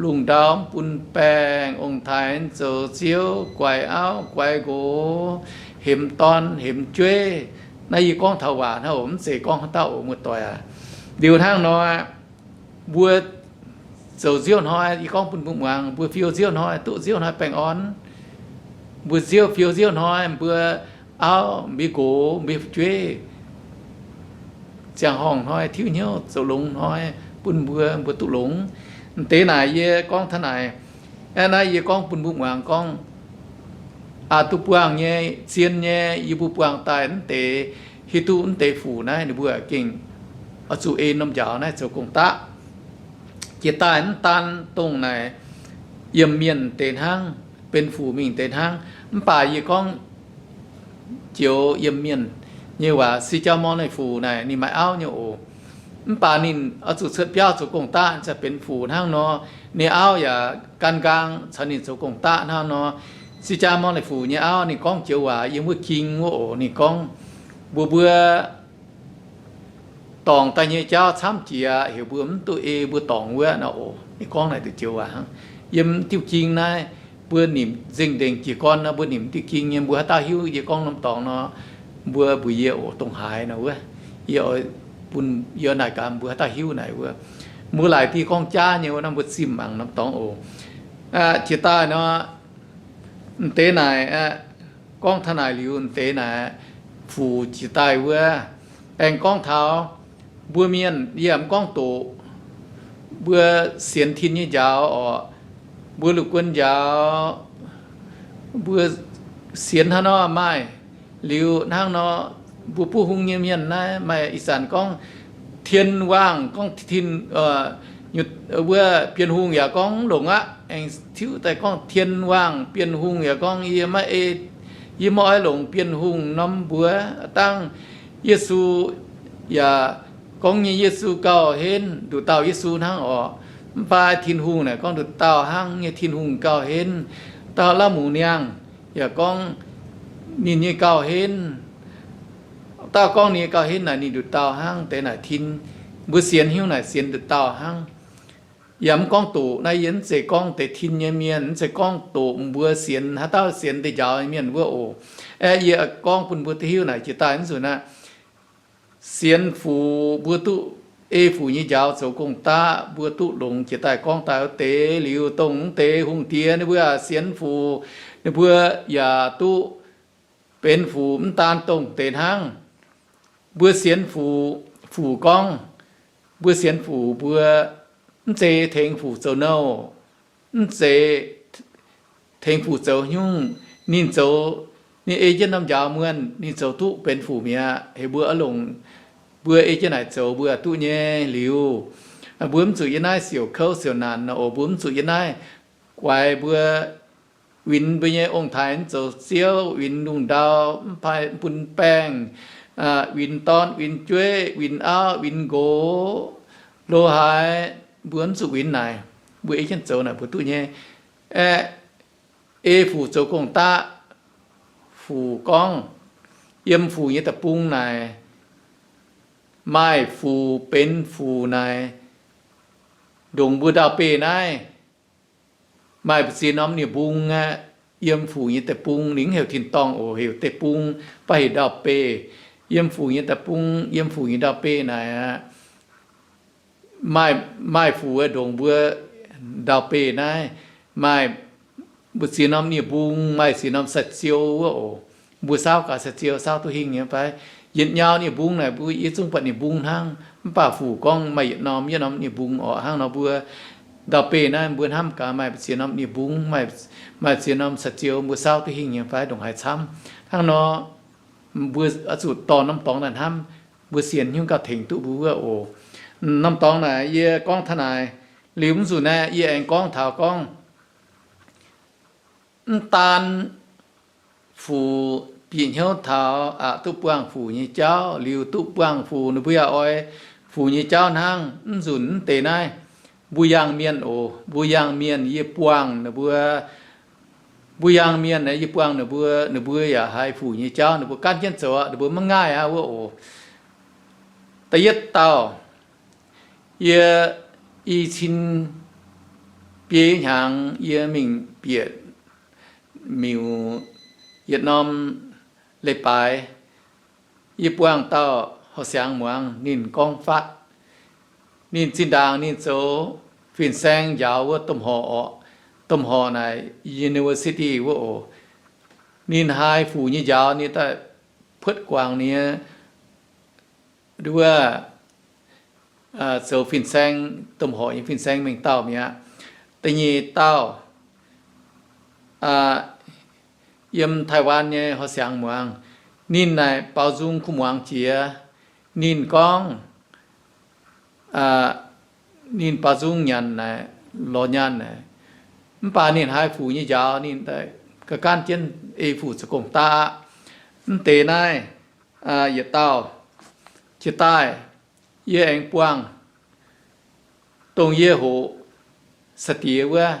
lungh ndau mv bun baengh, ong-taaix zoux ziouv, guaix auv guaix nqox, hemx dorn hemx jueiv. Naaiv yie gorngv taux waac hnangv oc, mv zeiz gorngv haaix dauh oc, muoz-doic aac. Liuz hnangv nor, mbuo zoux nziouv hnoi, yie gorngv bun mbuo muangx, mbuo fiou nziouv hnoi, duqv nziouv hnoi baengh orn. Mbuo nziouv, fiou nziouv hnoi, mbuo auv, mbuo nqox, mbuo fu'jueiv ziangh horngh hnoi tiuv hnyouv zoux longx hnoi bun mbuo, mbuo duqv longx. M'deix naaic yie gorngv taux naaic. Aeqv, naaiv yie gorngv bun mbuo muangx gorngv, aa, duqv buangh nyei, zien nyei, yie mbuo buangh daaih mv deix, hiuv duqv mv deix fuc naaiv ninh mbuo gengh oix zuqc ei norm njaaux naaiv zoux gong-daqv. Jiex daaih mv daan dongh naaic yiem mienh deix hnangv, benx fuc mingh deix hnangv. Mv baac yie gorngv joux yiem mienh nyei waac, 释迦牟尼佛 naaic ninh maaih auv nyei oc. Mv baac ninh oix zuqc cuotv biauv zoux gong-daqv ziouc benx fuc hnangv nor. Ninh auv yaac gan nqaang caux ninh zoux gong-daqv hnangv nor. 释迦牟尼佛 nyei auv ninh gorngv joux waac yiem wuov ging wuov oc. Ninh gorngv, mbuo mbuo dorngc daaih nyei jauv camv jiex, heuc mbuo mv duqv ei mbuo dorngc wuov nor oc. Ninh gorngv naaic duqv joux waac hnangv. Yiem diuh ging naaiv, mbuo nimc nzengc ndengc jiez gorn nor, mbuo nimc diuh ging nyei, mbuo haaix dauh hiuv yie gorngv norm dorngx nor, mbuo mbuox yie oc, dongh haaix nor wuov. Yie oix bun, yie naaic gaax mbuo haaix dauh hiuv naaic wuov. Mbuo laaic diuh gorngv jaav nyei wuov nor, mbuo zimh mangc norm dorngx oc. Jiex daaih nor, m'deix naaic, gorngv taux naaic liuz, m'deix naaic, fuc jiex daaih wuov, aengx gorngv taux mbuo mienh, yie mv gorngv doqc, mbuo sienx tin nyei njaaux oc, mbuo lungh guon njaaux, mbuo sienx hnangv nor maaih. Liuz hnangv nor, mbuo buov hung nyei mienh naaiv maaih ih zanc gorngv 天网, gorngv tin, wuov Bienh Hungh yaac gorngv longc aqv. Aengx tiuv daaih gorngv 天网, Bienh Hungh yaac gorngv yie maiv ei, yie maiv oix longc Bienh Hungh norm mbuox. Dangh Yesu yaac gorngv nyei Yesu gauh henv, nduqc dauh Yesu hnangv oc. Mv baac Tin-Hungh naaic gorngv nduqc dauh hnangv nyei Tin-Hungh gauh henv. Dauh Laav Muc Niangh yaac gorngv ninh nyei gauh henv. Dauh gorngv ninh nyei gauh henv naaic ninh nduqc dauh hnangv deix naaic tin. Mbuo sienx hnyouv naaic sienx nduqc dauh hnangv. Yaac mv gorngv doqc, naaiv yie mv zeiz gorngv deix tin nyei mienh, mv zeiz gorngv doqc mbuo sienx, haaix dauh sienx deix njaaux nyei mienh wuov oc. Aeqv, yie gorngv bun mbuo duqv hiuv naaic jiex daaih nzunc aqv. Sienx fuc mbuo duqv ei fuc nyei njaaux zoux gong-daqv, mbuo duqv longx jiex daaih gorngv daaih wuov deix liuz, dongh mv deix hungh diex ninh mbuo yaac sienx fuc, ninh mbuo yaac duqv benx fuc. Mv daan dongh deix hnangv, mbuo sienx fuc, fuc gorngv, mbuo sienx fuc mbuo mv zeiz tengx fuc zoux nouh, mv zeiz tengx fuc zoux haaix nyungc. Ninh zoux, ninh ei jienv norm njaaux muonh, ninh zoux duqv benx fuc mi'aqv. Heuc mbuo oix longc, mbuo ei jienv naaic zoux mbuo duqv nyei liuz, mbuo mv zuqc yiem naaiv siouc kouv siouc naanc nor oc. Mbuo mv zuqc yiem naaiv guaix mbuo, winx mbuo nyei ong-taaix mv zoux ziouv, winx lungh ndau mv bun baengh, winx dorn, winx jueiv, winx auv, winx nqox, lo haaix, mbuo mv zuqc winx naaic. Mbuo ei jienv zoux naaic mbuo duqv nyei. Aeqv, ei fuc zoux gong-daqv, fuc gorngv, yiem fuc nyei deic-bung naaic, maaih fuc benx fuc naaic, ndongc mbuo ndau-beih naaiv, maaih mbu'ziex norm nie-mbung aqv. Yiem fuc nyei deic-bung, ninh mv heuc tin-dorngh oc, heuc deic-bung, mv baac heuc ndau-beih. Yiem fuc nyei deic-bung, yiem fuc nyei ndau-beih naaic aqv, maaih fuc ndongc mbuo ndau-beih naaiv, maaih mbu'ziex norm nie-mbung, maaih ziex norm sai-ziou wuov oc. Mbuo saauv gaax sai-ziou saauv duqv hingh nyei fai? Yietc nyau nie-mbung naaic mbuo yie zungv buatc nie-mbung hnangv, mv baac fuc gorngv maaih yietc norm yietc norm nie-mbung oc. Hnangv nor mbuo ndau-beih naaiv mbuo hnamv gaax maaih ziex norm nie-mbung, maaih ziex norm sai-ziou, mbuo saauv duqv hingh nyei fai? Ndongc haaix camv. Hnangv nor mbuo oix zuqc dorh norm dorngx naaic hnamv, mbuo sienx nyungc gauh tengx duqv mbuo wuov oc. Norm dorngx naaic yie gorngv taux naaic liuz, mv nzunc naaiv yie aengx gorngv taux gorngv, mv daan fuc bieqc hnyouv taux aqc duqv buangh fuc nyei jauv liuz, duqv buangh fuc, ninh mbuo yaac oix fuc nyei jauv hnangv. Mv nzunc mv deix naaiv, mbuo yangh mienh oc, mbuo yangh mienh yie buangh ninh mbuo, mbuo yangh mienh yie buangh ninh mbuo, ninh mbuo yaac haiz fuc nyei jauv, ninh mbuo gaanv jienv zoux aqv, ninh mbuo maiv ngaih aqv wuov oc. Da'yietv dauh, yie i cin biei hnyangx yie mingh bieqc miuc yietc norm leiz-baaix, yie buangh dauh horqc siangx muangx, ninh gorngv fatv. Ninh zinh ndaangc ninh zoux fin-saeng njaaux wuov domh horqc oc. Domh horqc naaic university wuov oc. Ninh haiz fuc nyei njaaux, ninh daaih puotv guangc ninh wuov zoux fin-saeng, domh horqc nyei fin-saeng mengh dauh mi'aqv. Da'nyeic dauh yiem Taiwan nyei horqc siangx muangx, ninh naaic baaux nzung kuv muangx jiex. Ninh gorngv, ninh baaux nzung nyanc naaic, lorz nyaanh naaic, mv baac ninh haiz fuc nyei njaaux, ninh ga'gaanv jienv ei fuc zoux gong-daqv aqv. Mv deix naaiv yietc dauh, jiex daaih yie aengx buangh dongh yie hoqc sai-diex wuov,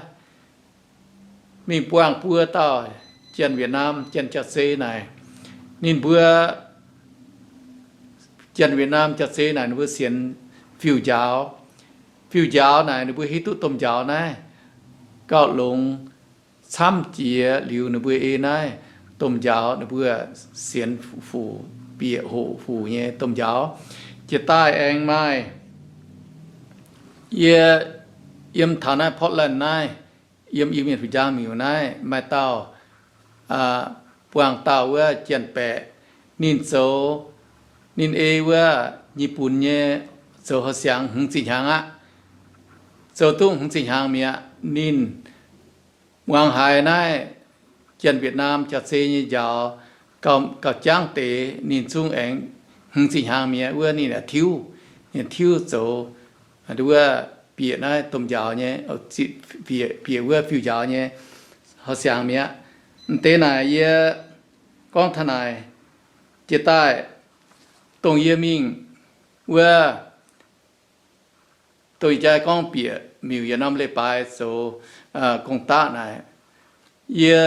mingh buangh buo dauh Janx-Wietc^naam, Janx jauv-zei naaic. Ninh mbuo Janx-Wietc^naam jauv-zei naaic ninh mbuo sienx fiuv-njaaux. Fiuv-njaaux naaic ninh mbuo hiuv duqv domh njaaux naaiv gauh longx. Camv jiex liuz ninh mbuo ei naaiv domh njaaux, ninh mbuo sienx fuc, bieqc hoqc fuc nyei domh njaaux. Jiex daaih aengx maaih, yie yiem taux naaiv Portland naaiv, yiem Iu-Mienh Fuc Njang Miuc naaiv maaih dauh, buangh dauh wuov Janx-Baeqc. Ninh zoux, ninh ei wuov Nyei Bun nyei, zoux horqc siangx hmz ziepc hnyangx aqv. Zoux duqv hmz ziepc hnyangx mi'aqv. Ninh muangx haiz naaiv Janx-Wietc^naam jauv-zei nyei njaaux gauh jangv deix, ninh zungv aengx hmz ziepc hnyangx mi'aqv wuov ninh tiuv, ninh tiuv zoux wuov bieqc naaiv domh njaaux nyei, bieqc wuov fiuv-njaaux nyei horqc siangx mi'aqv. M'deix naaic yie gorngv taux naaic, jiex daaih dongh yie mingh wuov dongh yie jaa gorngv bieqc miuc yietc norm leiz-baaix zoux gong-daqv naaic, yie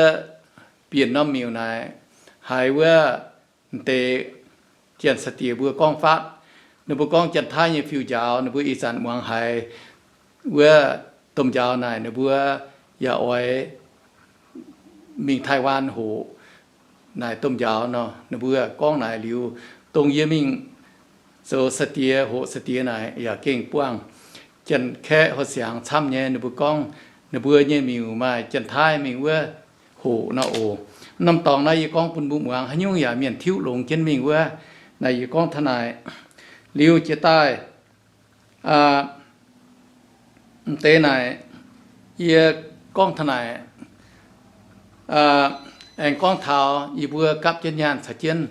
bieqc norm miuc naaic, haiz wuov m'deix Janx sai-diex mbuo gorngv fatv. Ninh mbuo gorngv Janx-Taiv nyei fiuv-njaaux, ninh mbuo ih zanc muangx haiz wuov domh njaaux naaic, ninh mbuo yaac oix mingh Taiwan hoqc naaic domh njaaux nor. Ninh mbuo gorngv naaic liuz, dongh yie mingh zoux sai-diex, hoqc sai-diex naaic yaac gengh buangh Janx-Kaeqv ho siangx camv nyei. Ninh mbuo gorngv ninh mbuo nyei miuc maaih Janx-Taiv mingh wuov hoqc nor oc. Norm dorngx naaiv yie gorngv bun mbuo muangx, haaix nyungc yaac mienh tiuv longx jienv mingh wuov. Naaic yie gorngv taux naaic liuz jiex daaih, m'deix naaic yie gorngv taux naaic, aengx gorngv taux yie mbuo gapv jienv nyaanh caux jienv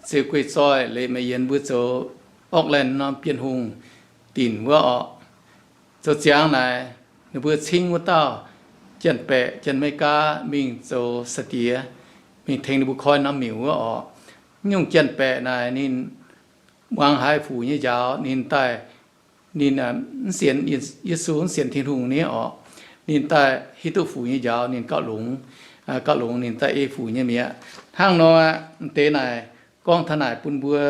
Ziux Guei Zoih, Leiz Meix Yienx mbuo zoux Auckland norm Bienh Hungh dinc wuov orqc. Zoux ziangx naaic, ninh mbuo cingv wuov dauh Janx-Baeqc, Janx-Meigaa mingh zoux sai-diex, mingh tengx ninh mbuo koi norm miuc wuov orqc. Nyungc Janx-Baeqc naaic ninh muangx haiz fuc nyei njaaux, ninh daaih, ninh mv sienx Yesu, mv sienx Tin-Hungh nyei orqc. Ninh daaih hiuv duqv fuc nyei njaaux, ninh gauh longx, gauh longx ninh daaih ei fuc nyei mi'aqv. Hnangv nor, m'deix naaic gorngv taux naaic bun mbuo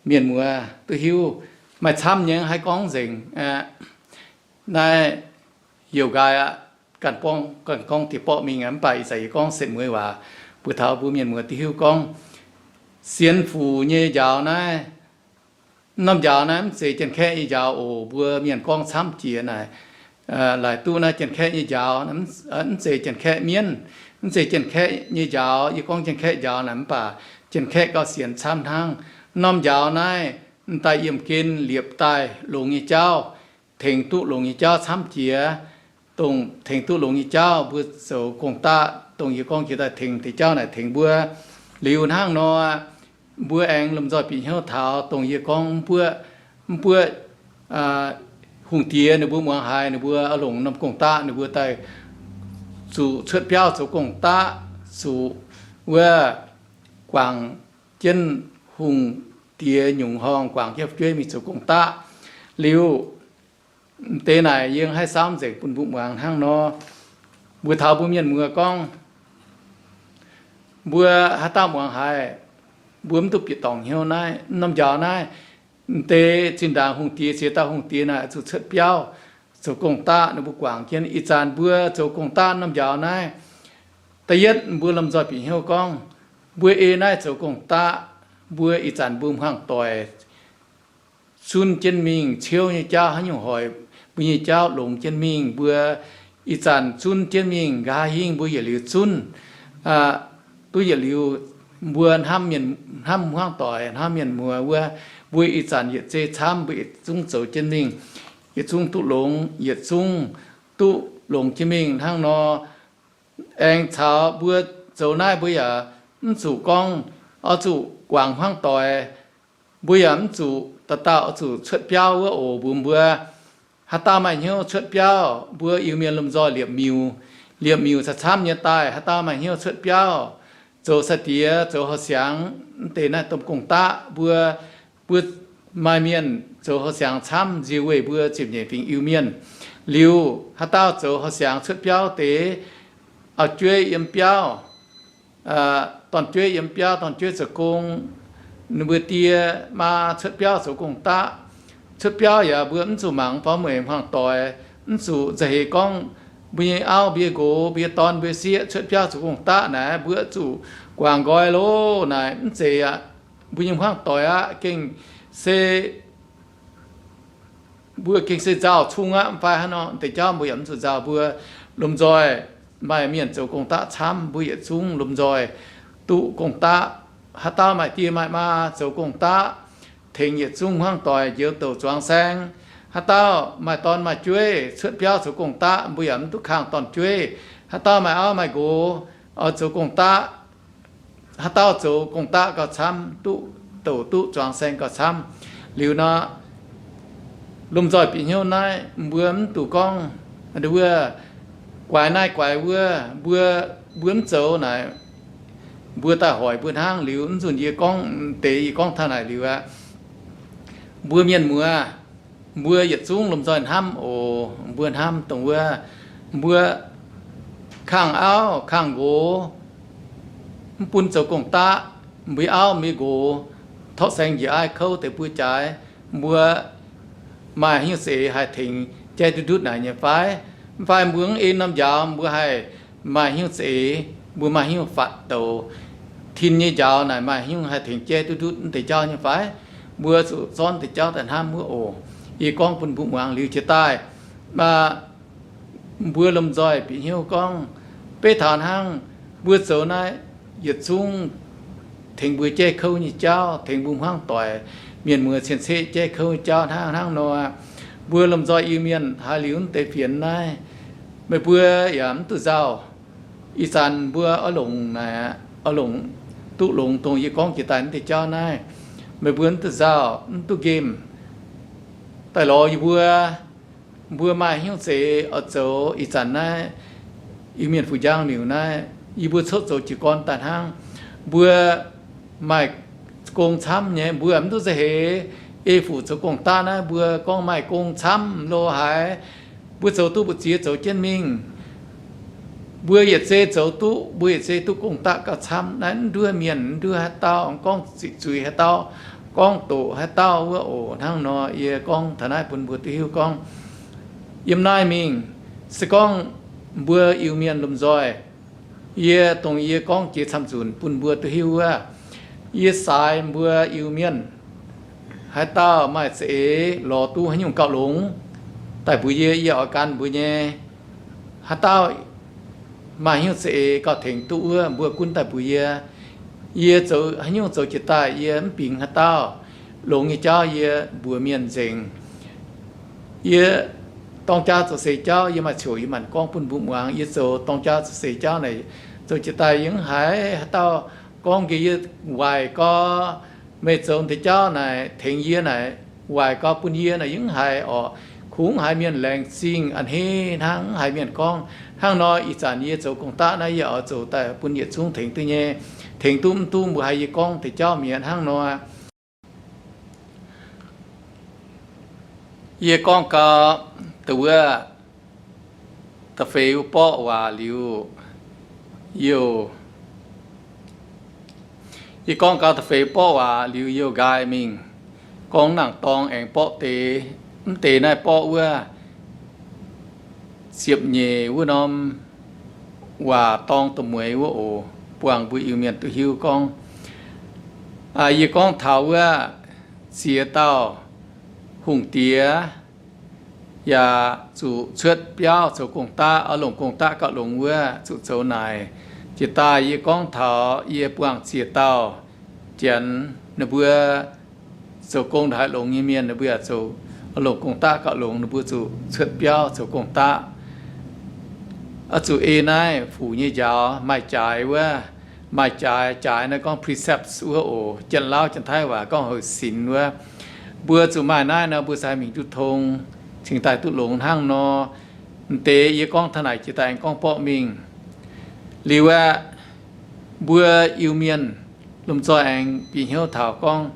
mienh muoz duqv hiuv. Maaih camv nyei haih gorngv nzengc. Naaiv youc nqaai aqv, ganh gorngv, ganh gorngv diex borqv mingh aqv, mv baac ih zanc yie gorngv setv mueiz waac mbuox taux mbuo mienh muoz duqv hiuv gorngv, sienx fuc nyei njaaux naaiv, norm njaaux naaiv mv zeiz Janx-Kaeqv nyei njaaux oc. Mbuo mienh gorngv camv jiex naaic, laaix duqv naaiv Janx-Kaeqv nyei njaaux, mv zeiz Janx-Kaeqv mienv, mv zeiz Janx-Kaeqv nyei njaaux. Yie gorngv Janx-Kaeqv njaaux naaic mv baac Janx-Kaeqv gauh sienx camv hnangv. Norm njaaux naaiv m'daaih yiemh gen liepc daaih longx nyei jauv, tengx duqv longx nyei jauv camv jiex. Dongh tengx duqv longx nyei jauv mbuo zoux gong-daqv, dongh yie gorngv jiex daaih tengx deix jauv naaic tengx mbuo. Liuz hnangv nor, mbuo aengx lomh nzoih bieqc hnyouv taux dongh yie gorngv mv buoqv, mv buoqv hungh diex ninh mbuo muangx haiz ninh mbuo oix longc norm gong-daqv, ninh mbuo daaih zuqc cuotv biauv zoux gong-daqv, zuqc wuov guangc jienv hungh diex nyungc horngh, guangc jienv fu'jueiv mingh zoux gong-daqv. Liuz, m'deix naaic yie haih samv nzengc bun mbuo muangx hnangv nor. Mbuo taux mbuo mienh muoz gorngv, mbuo haaix dauh muangx haiz, mbuo mv duqv bieqc dorngc hnyouv naaiv norm njaaux naaiv. M'deix zinh ndaangc hungh diex, ziex dauh hungh diex naaic zuqc cuotv biauv zoux gong-daqv, ninh mbuo guangc jienv. Ih zanc mbuo zoux gong-daqv norm njaaux naaiv, da'yietv mbuo lomh nzoih bieqc hnyouv gorngv, mbuo ei naaiv zoux gong-daqv, mbuo ih zanc mbuo hmuangx-doic zunv jienv mingh ciouv nyei jauv haaix nyungc hoic, mbuo nyei jauv longx jienv mingh. Mbuo ih zanc zunv jienv mingh, nqa'haav hingv mbuo yietc liuz zunv. Duqv yietc liuz mbuo hnamv mienh, hnamv hmuangx-doic, hnamv mienh muoz wuov, mbuo ih zanc yietc zei camv, mbuo yietc zungv zoux jienv mingh, yietc zungv duqv longx, yietc zungv duqv longx jienv mingh hnangv nor. Aengx caux mbuo zoux naaiv mbuo yaac mv zuqc gorngv oix zuqc guangc hmuangx-doic. Mbuo yaac mv zuqc dauh dauh oix zuqc cuotv biauv wuov oc. Mbuox mbuo, haaix dauh maaih hnyouv cuotv biauv, mbuo Iu-Mienh lomh nzoih liepc miuc, liepc miuc camv-camv nyei daaih. Haaix dauh maaih hnyouv cuotv biauv, zoux sai-diex, zoux houh siangx, mv deix naaiv domh gong-daqv mbuo, mbuo maaih mienh zoux houh siangx camv nzie weih mbuo ziepc nyeic fingx Iu-Mienh. Liuz haaix dauh zoux houh siangx cuotv biauv deix, auv-jueiv yiem biauv, dorn-jueiv yiem biauv, dorn-jueiv zoux gong, ninh mbuo die maa cuotv biauv zoux gong-daqv. Cuotv biauv yaac mbuo mv zuqc mangc faaux mueic hmuangx-doic, mv zuqc nza'heix gorngv mbuo nyei auv, mbuo nyei nqox, mbuo nyei dorn, mbuo nyei sieqv cuotv biauv zoux gong-daqv naaic, mbuo zuqc guangc nqoi loh naaic, mv zeiz aqv. Mbuo nyei hmuangx-doic aqv, gengh se mbuo gengh se nzauh cung aqv, mv fai hnangv nor deix jauv mbuo yaac mv zuqc nzauh. Mbuo lomh nzoih maaih mienh zoux gong-daqv camv, mbuo yietc zungv lomh nzoih duqv gong-daqv. Haaix dauh maaih die maaih maa zoux gong-daqv, tengx yietc zungv hmuangx-doic njoux douc zuangx saeng. Haaix dauh maaih dorn maaih jueiv cuotv biauv zoux gong-daqv, mbuo yaac mv duqv kangh dorn-jueiv. Haaix dauh maaih auv maaih nqox oix zoux gong-daqv, haaix dauh zoux gong-daqv gauh camv, duqv douc duqv zuangx saeng gauh camv. Liuz nor, lomh nzoih bieqc hnyouv naaiv, mbuo mv duqv gorngv wuov guaix naaiv guaix wuov, mbuo, mbuo mv zoux naaic, mbuo daaih hoic mbuo hnangv. Liuz mv nzunc yie gorngv deix, yie gorngv taux naaic liuz aqv, mbuo mienh muoz, mbuo yietc zungv lomh nzoih hnamv oc. Mbuo hnamv dongh wuov, mbuo kangh auv kangh nqox, mv bun zoux gong-daqv, mbuo auv mbuo nqox torqv saeng njiec aiv kouv deix buo jaaix, mbuo maaih haaix nyungc za'eix haih tengx jaiv duqv ndutv naaic nyei fai? Mv fai mbuo mv ei norm njaaux, mbuo haih maaih haaix nyungc za'eix, mbuo maaih haaix nyungc fatv douz tin nyei njaaux naaic, maaih haaix nyungc haih tengx jaiv duqv ndutv deix jauv nyei fai? mbuo zuqc zorqv deix jauv daaih hnamv wuov oc. Yie gorngv bun mbuo muangx liuz jiex daaih, mbuo lomh nzoih bieqc hnyouv gorngv, beiv taux hnangv mbuo zoux naaiv yietc zungv tengx mbuo jaiv kouv nyei jauv, tengx mbuo hmuangv doic, mienh muoz cien-ceqv jaiv kouv nyei jauv hnangv, hnangv nor. Mbuo lomh nzoih Iu-Mienh haaix liuz mv deix fienx naaiv, meih mbuo yaac mv duqv nzauh. Ih zanc mbuo oix longc naaic, oix longc, duqv longx dongh yie gorngv jiex daaih mv deix jauv naaiv. Meih mbuo mv duqv nzauh, mv duqv nqemh. Daaih lorz yie mbuo, mbuo maaih hnyouv zeix oix zoux ih zanc naaiv Iu-Mienh Fuc Njang Miuc naaiv, yie mbuo coqv zoux jiez gorn daaih hnangv. Mbuo maaih gong camv nyei, mbuo mv duqv za'eix ei fuc zoux gong-daqv naaiv, mbuo gorngv maaih gong camv lo haaix, mbuo zoux duqv mbu'ziex zoux jienv mingh. Mbuo yietc zei zoux duqv, mbuo yietc zei duqv gong-daqv gauh camv. Naaiv mv nduov mienh, mv nduov haaix dauh, gorngv zuiz-zuiz haaix dauh, gorngv doqc haaix dauh wuov oc. Hnangv nor yie gorngv taux naaiv bun mbuo duqv hiuv gorngv, yiem naaiv mingh, se gorngv mbuo Iu-Mienh lomh nzoih, yie dongh yie gorngv jiex camv-nzunc bun mbuo duqv hiuv wuov, yie saaix mbuo Iu-Mienh haaix dauh maaih za'eix lorz duqv haaix nyungc gauh longx daaih mbuox yie, yie oix gan mbuo nyei. Haaix dauh maaih hnyouv za'eix gauh tengx duqv wuov, mbuo gunv daaih mbuox yie. Yie zoux haaix nyungc zoux jiex daaih yie mv bingx haaix dauh, longx nyei jauv yie mbuox mienh nzengc. Yie dorng jauv zoux seix jauv yie maaih coc yie maanc gorngv bun mbuo muangx. Yie zoux dorng jauv zoux seix jauv naaic, zoux jiex daaih yie mv haiz haaix dauh gorngv nqemh yie, waaic gorx, meih zoux deix jauv naaic tengx yie naaic, waaic gorx bun yie naaic yie mv haiz orqc. Kungx haiz mienh laengz zingh a'hneiv hnangv, mv haiz mienh gorngv. Hnangv nor ih zanc yie zoux gong-daqv naaiv yie oix zoux daaih bun yietc zungv tengx duqv nyei. Tengx duqv mv duqv mbuo haiz yie gorngv deix jauv mi'aqv hnangv nor. Yie gorngv gau, da'wuov, da'feix wuov borqv waac liuz, youh, yie gorngv gau da'feix borqv waac liuz youh nqaai mingh, gorngv nangc dorng aengx borqv deix, mv deix naaiv borqv wuov ziepc nyeic wuov norm waac dorng da'mueiz wuov oc, buangh mbuo Iu-Mienh duqv hiuv gorngv, yie gorngv taux wuov ziex dauh hungh diex yaac zuqc cuotv biauv zoux gong-daqv, oix longc gong-daqv gauh longx wuov zuqc zoux naaic. Jiex daaih yie gorngv taux yie buangh ziex dauh Janx, ninh mbuo zoux gong ndongc haaix longx nyei mienh, ninh mbuo yaac zoux, oix longc gong-daqv gauh longx, ninh mbuo zuqc cuotv biauv zoux gong-daqv. Oix zuqc ei naaiv fuc nyei njaaux maaih jaaix wuov. Maaih jaaix, jaaix naaiv gorngv precepts wuov oc. Janx-Lauv Janx-Taiv waac gorngv houc sinx wuov. Mbuo zuqc maaih naaiv nor mbuo cingx mingh duqv tong, cingx daaih duqv longx hnangv nor. M'deix yie gorngv taux naaic jiex daaih aengx gorngv borqv mingh. Liuz aqv, mbuo Iu-Mienh lomh nzoih aengx bieqc hnyouv taux gorngv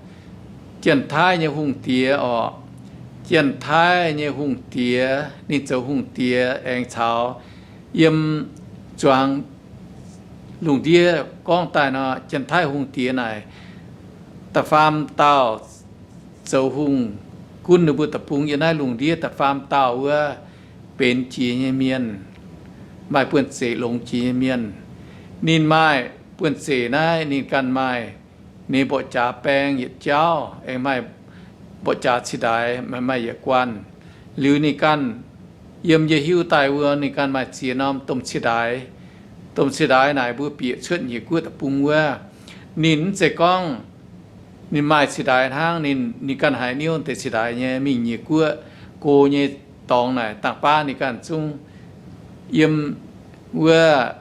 Janx-Taiv nyei hungh diex orqc. Janx-Taiv nyei hungh diex ninh zoux hungh diex aengx caux yiem zuangx lungh ndiev gorngv daaih nor, Janx-Taiv hungh diex naaic da'faam dauh zoux hungh gunv ninh mbuo deic-bung yiem naaiv lungh ndiev da'faam dauh wuov benx jiex nyei mienh, maaih buonv-zeic longx jiex nyei mienh. Ninh maaih buonv-zeic naaiv ninh ganh maaih ninh mborqv jaax baeng yietc jauv, aengx maaih mborqv jaax cih ndaix, maaih, maaih yietc guanh. Liuz ninh ganh yiem yie hiuv daaih wuov ninh ganh maaih ziex norm domh cih ndaix. Domh cih ndaix naaic mbuo bieqc cuotv njiec guoqv deic-bung wuov. Ninh mv zeiz gorngv ninh maaih cih ndaix hnangv, ninh, ninh ganh haiz niouv deix cih ndaix nyei mingh njiec guoqv go nyei dorngx naaic dangh baav ninh ganh zungv yiem wuov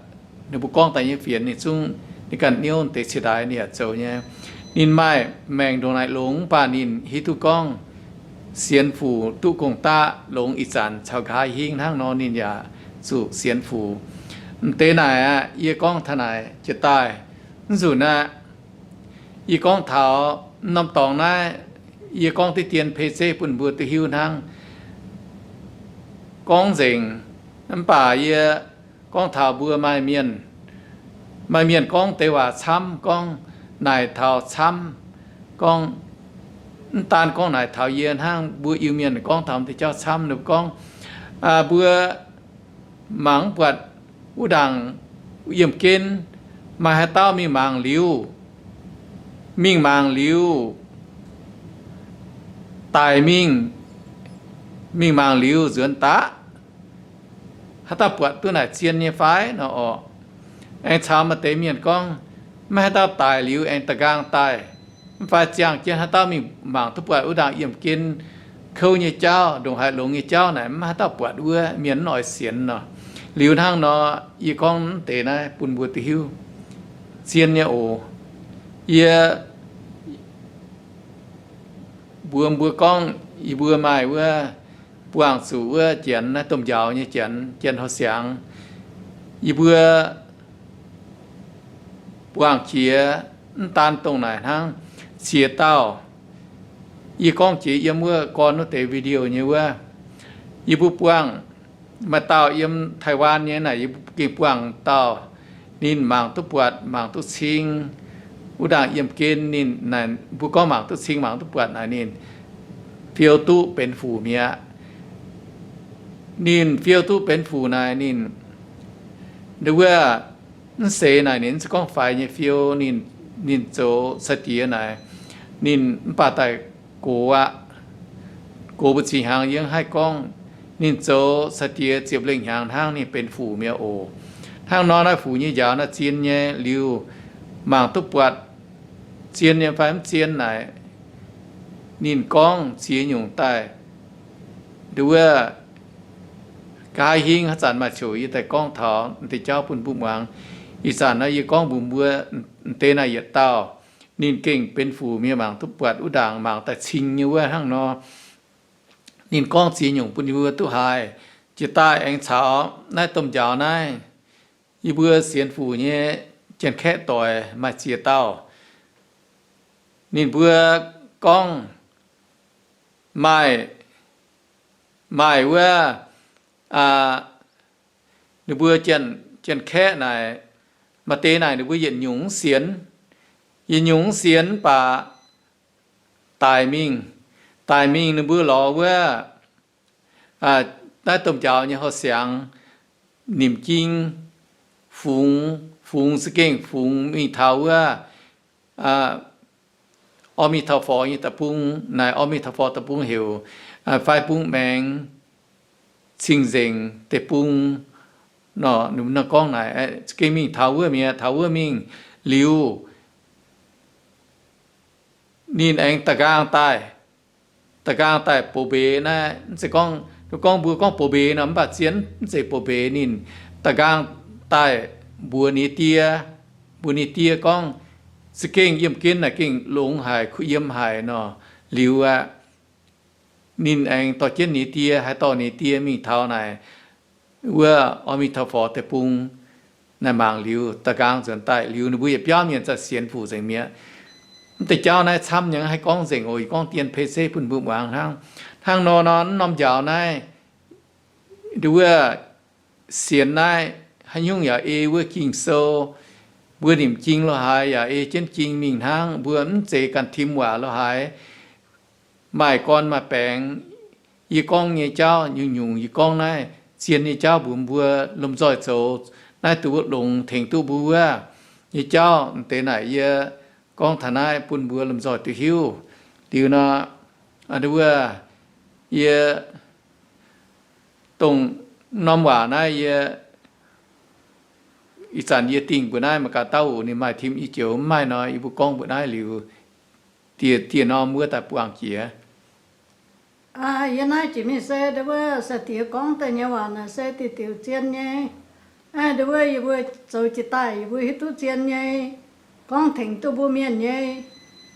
ninh mbuo gorngv daaih nyei fienx ninh zungv ninh ganh niouv deix cih ndaix ninh yaac zoux nyei. Ninh maaih maengc ndongc naaic longx mv baac ninh hiuv duqv gorngv sienx fuc duqv gong-daqv longx ih zanc caux nqa'haav hingv hnangv nor ninh yaac zuqc sienx fuc. M'deix naaic aqv, yie gorngv taux naaic jiex daaih, mv nzunc aqv, yie gorngv taux norm dorngx naaiv, yie gorngv diqv dien pei zeiv bun mbuo duqv hiuv hnangv. Gorngv nzengc, mv baac yie gorngv taux mbuo maaih mienh, maaih mienh gorngv deix waac camv, gorngv naaic taux camv, gorngv mv daan gorngv naaic taux yie hnangv, mbuo Iu-Mienh gorngv taux m'deix jauv camv, ninh gorngv, mbuo mangc mv buatc wuov ndaangc yiemh gen maaih haaix dauh mingh mangc liuz, mingh mangc liuz, daic mingh, mingh mangc liuz nzuonx daqv, haaix dauh buatc duqv naaic zien nyei fai nor orqc? Aengx caux maaih deix mienh gorngv, maiv haaix dauh daic liuz aengx da'nqaang daaih, mv fai ziangh jienv haaix dauh mingh mangc duqv buatc wuov ndaangc yiemh gen kouv nyei jauv, ndongc haaix longx nyei jauv naaic, mv haaix dauh buatc wuov, mienh mv oix sienx nor. Liuz hnangv nor, yie gorngv mv deix naaiv bun mbuo duqv hiuv, zien nyei oc. Yie mbuox mbuo gorngv, yie mbuo maaih wuov buangh zuqc wuov janx naaiv domh njaaux nyei janx, janx hor siangx. Yie mbuo buangh jiex mv daan dongh naaic hnangv, ziex dauh. Yie gorngv jiex yiem wuov gorn wuov deix video nyei wuov, yie mbuo buangh, maaih dauh yiem Taiwan nyei naaic, yie mbuo gengh buangh dauh, ninh mangc duqv buatc, mangc duqv cing, wuov ndaangc yiemh gen ninh, mbuo gorngv mangc duqv cing, mangc duqv buatc naaic ninh fiou duqv benx fuc mi'aqv. Ninh fiou duqv benx fuc naaic ninh, wuov, mv seix naaic ninh mv zeiz gorngv faix nyei fiou, ninh, ninh zoux sai-diex naaic, ninh mv baac daaih gox aqv. Gox mbu'ziex hnyangx yie mv haih gorngv. Ninh zoux sai-diex ziepc lengh hnyangx hnangv ninh benx fuc mi'aqv oc. Hnangv nor naaiv fuc nyei njaaux naaiv zien nyei liuz, mangc duqv buatc zien nyei fai mv zien naaic, ninh gorngv ziex nyungc daaih. Nduov, nqa'haav hingv haaix zanc maaih ziouc yie daaih gorngv taux deix jauv bun mbuo muangx. Ih zanc naaiv yie gorngv mbuox mbuo, deix naaic yietc dauh, ninh gengh benx fuc mienh mangc duqv buatc wuov ndaangc mangc daaih cing nyei wuov hnangv nor. Ninh gorngv ziex nyungc bun yie mbuo duqv haiz. Jiex daaih aengx caux naaiv domh njaaux naaiv, yie mbuo sienx fuc nyei Janx-Kaeqv doic maaih ziex dauh. Ninh mbuo gorngv maaih, maaih wuov, ninh mbuo Janx-Kaeqv naaic, maaih deix naaic ninh mbuo yietc nyungc mv sienx, yietc nyungc mv sienx mv baac daic mingh, daic mingh ninh mbuo lorz wuov, naaiv domh njaaux nyei hor siangx, nimc jing, fungx, fungx za'gengh fungx mingh taux wuov, อามิทาฟอ nyei deic-bung naaic, อามิทาฟอ deic-bung heuc fai bung maengx cing-nzengc deic-bung nor, ninh gorngv naaic, za'gengh mingh taux wuov mi'aqv, taux wuov mingh liuz, ninh aengx da'nqaang daaih, da'nqaang daaih bouc mbeix naaiv, mv zeiz gorngv, gorngv mbuo gorngv bouc mbeix nor, mv baac zien mv zeiz bouc mbeix. Ninh da'nqaang daaih mbuox ninh die, mbuox ninh die gorngv, za'gengh yiemh gen naaic gengh longx haic, kuh yiem haic nor. Liuz aqv, ninh aengx dorh jienv ninh die, haaix dorh ninh die mingh taux naaic wuov อามิทาฟอ deic-bung naaic mangc liuz, da'nqaang nzuonx daaih liuz, ninh mbuo yietc biauv mienh za'gengh sienx fuc nzengc mi'aqv. Mv deix jauv naaiv camv nyei, haih gorngv nzengc oc. Yie gorngv dien pei zeiv bun mbuo muangx hnangv. Hnangv nor nor, norm njaaux naaiv, nduov, sienx naaiv haaix nyungc yaac ei wuov Ging-Sou, mbuo nimc jing lo haaix yaac ei jienv jing mingh hnangv. Mbuo mv zeiz ganh tim waac lo haaix. Maaih gorn maaih baengx, yie gorngv nyei jauv nyungc-nyungc yie gorngv naaiv zien nyei jauv mbuox mbuo lomh nzoih zoux naaiv duqv longx tengx duqv mbuo wuov nyei jauv. M'deix naaic yie gorngv taux naaiv bun mbuo lomh nzoih duqv hiuv. Liuz nor, wuov, yie dongh norm waac naaiv yie, ih zanc yie dingh mbuo naaiv mangc gaax, dauh oc, ninh maaih tim i joux, mv maaih nor yie mbuo gorngv mbuo naaiv liuz, dieh, dieh norm wuov daaih buangh jiex. Yie naaiv jiex mingh se nduov, sai-diex gorngv daaih nyei waac naaic se diuc diuc zien nyei. Nduov, yie mbuo zoux jiex daaih yie mbuo hiuv duqv zien nyei, gorngv tengx duqv mbuo mienh nyei.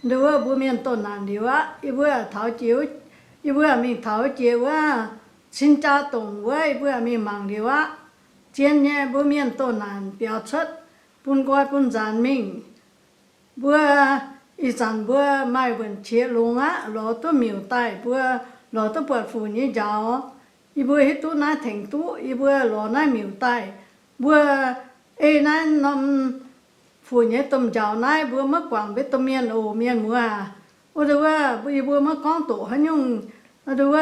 Nduov, mbuo mienh doh naanc liuz aqv, yie mbuo taux jiex, yie mbuo mingh taux jiex wuov cin jaa dongc wuov, yie mbuo mingh mangc liuz aqv, zien nyei, mbuo mienh doh naanc biaux cuotv bun nqoi bun nzaanx mingh. Mbuo ih zanc mbuo maaih wuonh qiex longx aqv, lorz duqv miuc daaih, mbuo lorz duqv buatc fuc nyei njaaux. Yie mbuo hiuv duqv naaiv tengx duqv, yie mbuo lorz naaiv miuc daaih. Mbuo ei naaiv norm fuc nyei domh njaaux naaiv mbuo maiv guangc mbuo domh mienh oc, mienh muoz. Wuov nduov, yie mbuo maiv gorngv doqc haaix nyungc. Nduov,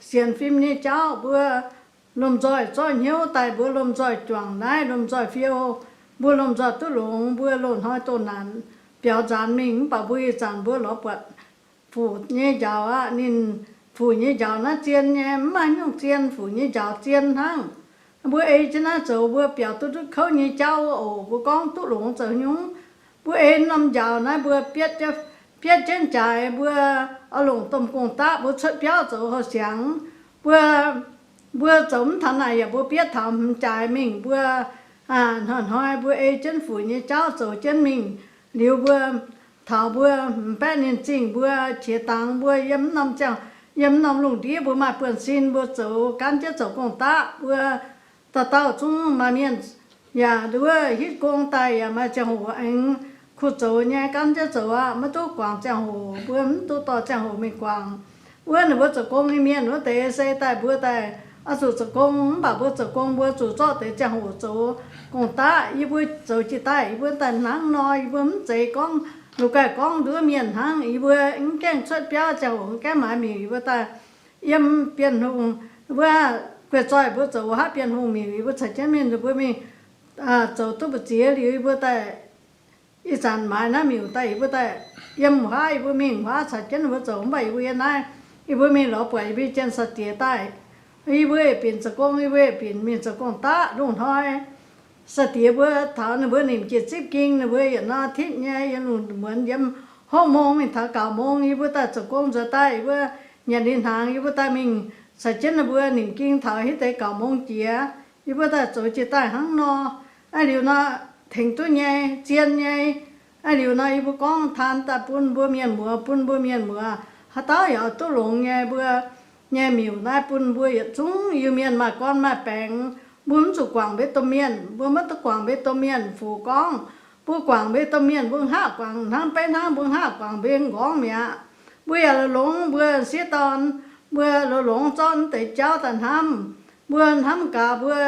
sienx fim nyei jauv mbuo lomh nzoih zorqv hnyouv daaih, mbuo lomh nzoih juangc naaiv, lomh nzoih fiou, mbuo lomh nzoih duqv longx, mbuo loz-hnoi doh naanc biaux nzaanx mingh, mv baac mbuo ih zanc mbuo lorz buatc fuc nyei njaaux aqv. Ninh fuc nyei njaaux naaiv zien nyei, mv maaih nyungc zien, fuc nyei njaaux zien hnangv. Mbuo ei jienv naaiv zoux, mbuo biaux duqv ndutv kouv nyei jauv oc. Mbuo gorngv duqv longx zoux nyungc, mbuo ei norm njaaux naaiv mbuo bietv jienv jaaix, mbuo oix longc domh gong-daqv mbuo cuotv biauv zoux houh siangx. Mbuo, mbuo zoux mv taux naaic yaac mbuo bietv taux hmz jaaix mingh. Mbuo hnoi-hnoi mbuo ei jienv fuc nyei jauv zoux jienv mingh. Liuz mbuo taux mbuo mv baeqv ninh zingh mbuo qiex dangx mbuo yiem norm ziangh, yiem norm lungh ndiev mbuo maaih buonv-sin mbuo zoux, gaanv jienv zoux gong-daqv. Mbuo dauh dauh zungv maaih mienh yaac nduov hitv gong daaih yaac maaih ziangh hoc aengx kuh zoux nyei, gaanv jienv zoux aqv. Maiv duqv guangc ziangh hoc, mbuo mv duqv dorh ziangh hoc mingh guangc. Wuov ninh mbuo zoux gong nyei mienh wuov deix se daaih mbuo daaih oix zuqc zoux gong, mv baac mbuo zoux gong mbuo zuqc zorqv deix ziangh hoc zoux gong-daqv. Yie mbuo zoux jiex daaih yie mbuo daaih hnangv nor, yie mbuo mv zeiz gorngv lungh gaaih gorngv nduov mienh hnangv. Yie mbuo mv gaengh cuotv biauv ziangh hoc mv gaengh maaiz miuc, yie mbuo daaih yiem Bienh Hungh wuov guei zoih mbuo zoux wuov haav Bienh Hungh miuc, yie mbuo caux jienv mienh mbuo mingh zoux duqv mbu'ziex liuz, yie mbuo daaih ih zanc maaiz naaiv miuc daaih, yie mbuo daaih yiem huaav, yie mbuo mingh huaav caux jienv mbuo zoux. Mv baac yie mbuo yiem naaiv, yie mbuo mingh lorz buatc yie mbuo jien saa-diex daaih, yie mbuo binc zoux gong, yie mbuo binc mingh zoux gong-daqv. Lungh hnoi saa-diex mbuo taux ninh mbuo nimc jiex zipv ging, ninh mbuo yietc norm tipv nyei yiem lungh muonz yiem hopv mong mingh taux gauh mong, yie mbuo daaih zoux gong nzuonx daaih, yie mbuo nyanc liuz hnaangx, yie mbuo daaih mingh caux jienv ninh mbuo nimc ging taux hiuv deix gauh mong jiex, yie mbuo daaih zoux jiex daaih hnangv nor. Aa, liuz nor tengx duqv nyei, zien nyei. Aa, liuz nor yie mbuo gorngv taan daaih bun mbuo mienh muoz, bun mbuo mienh muoz haaix dauh yaac duqv longx nyei. Mbuo nyei miuc naaiv bun mbuo yietc zungv Iu-Mienh maaih gorn maaih baengx. Mbuo mv zuqc guangc mbuo domh mienh, mbuo maiv duqv guangc mbuo domh mienh. Fuc gorngv mbuo guangc mbuo domh mienh, mbuo hngaqv guangc hnangv beiv hnangv mbuo hngaqv guangc mbuo m'nqorngv mi'aqv. Mbuo yaac longx, mbuo sieqv dorn, mbuo longx zorqv deix jauv daaih hnamv. Mbuo hnamv gaax mbuo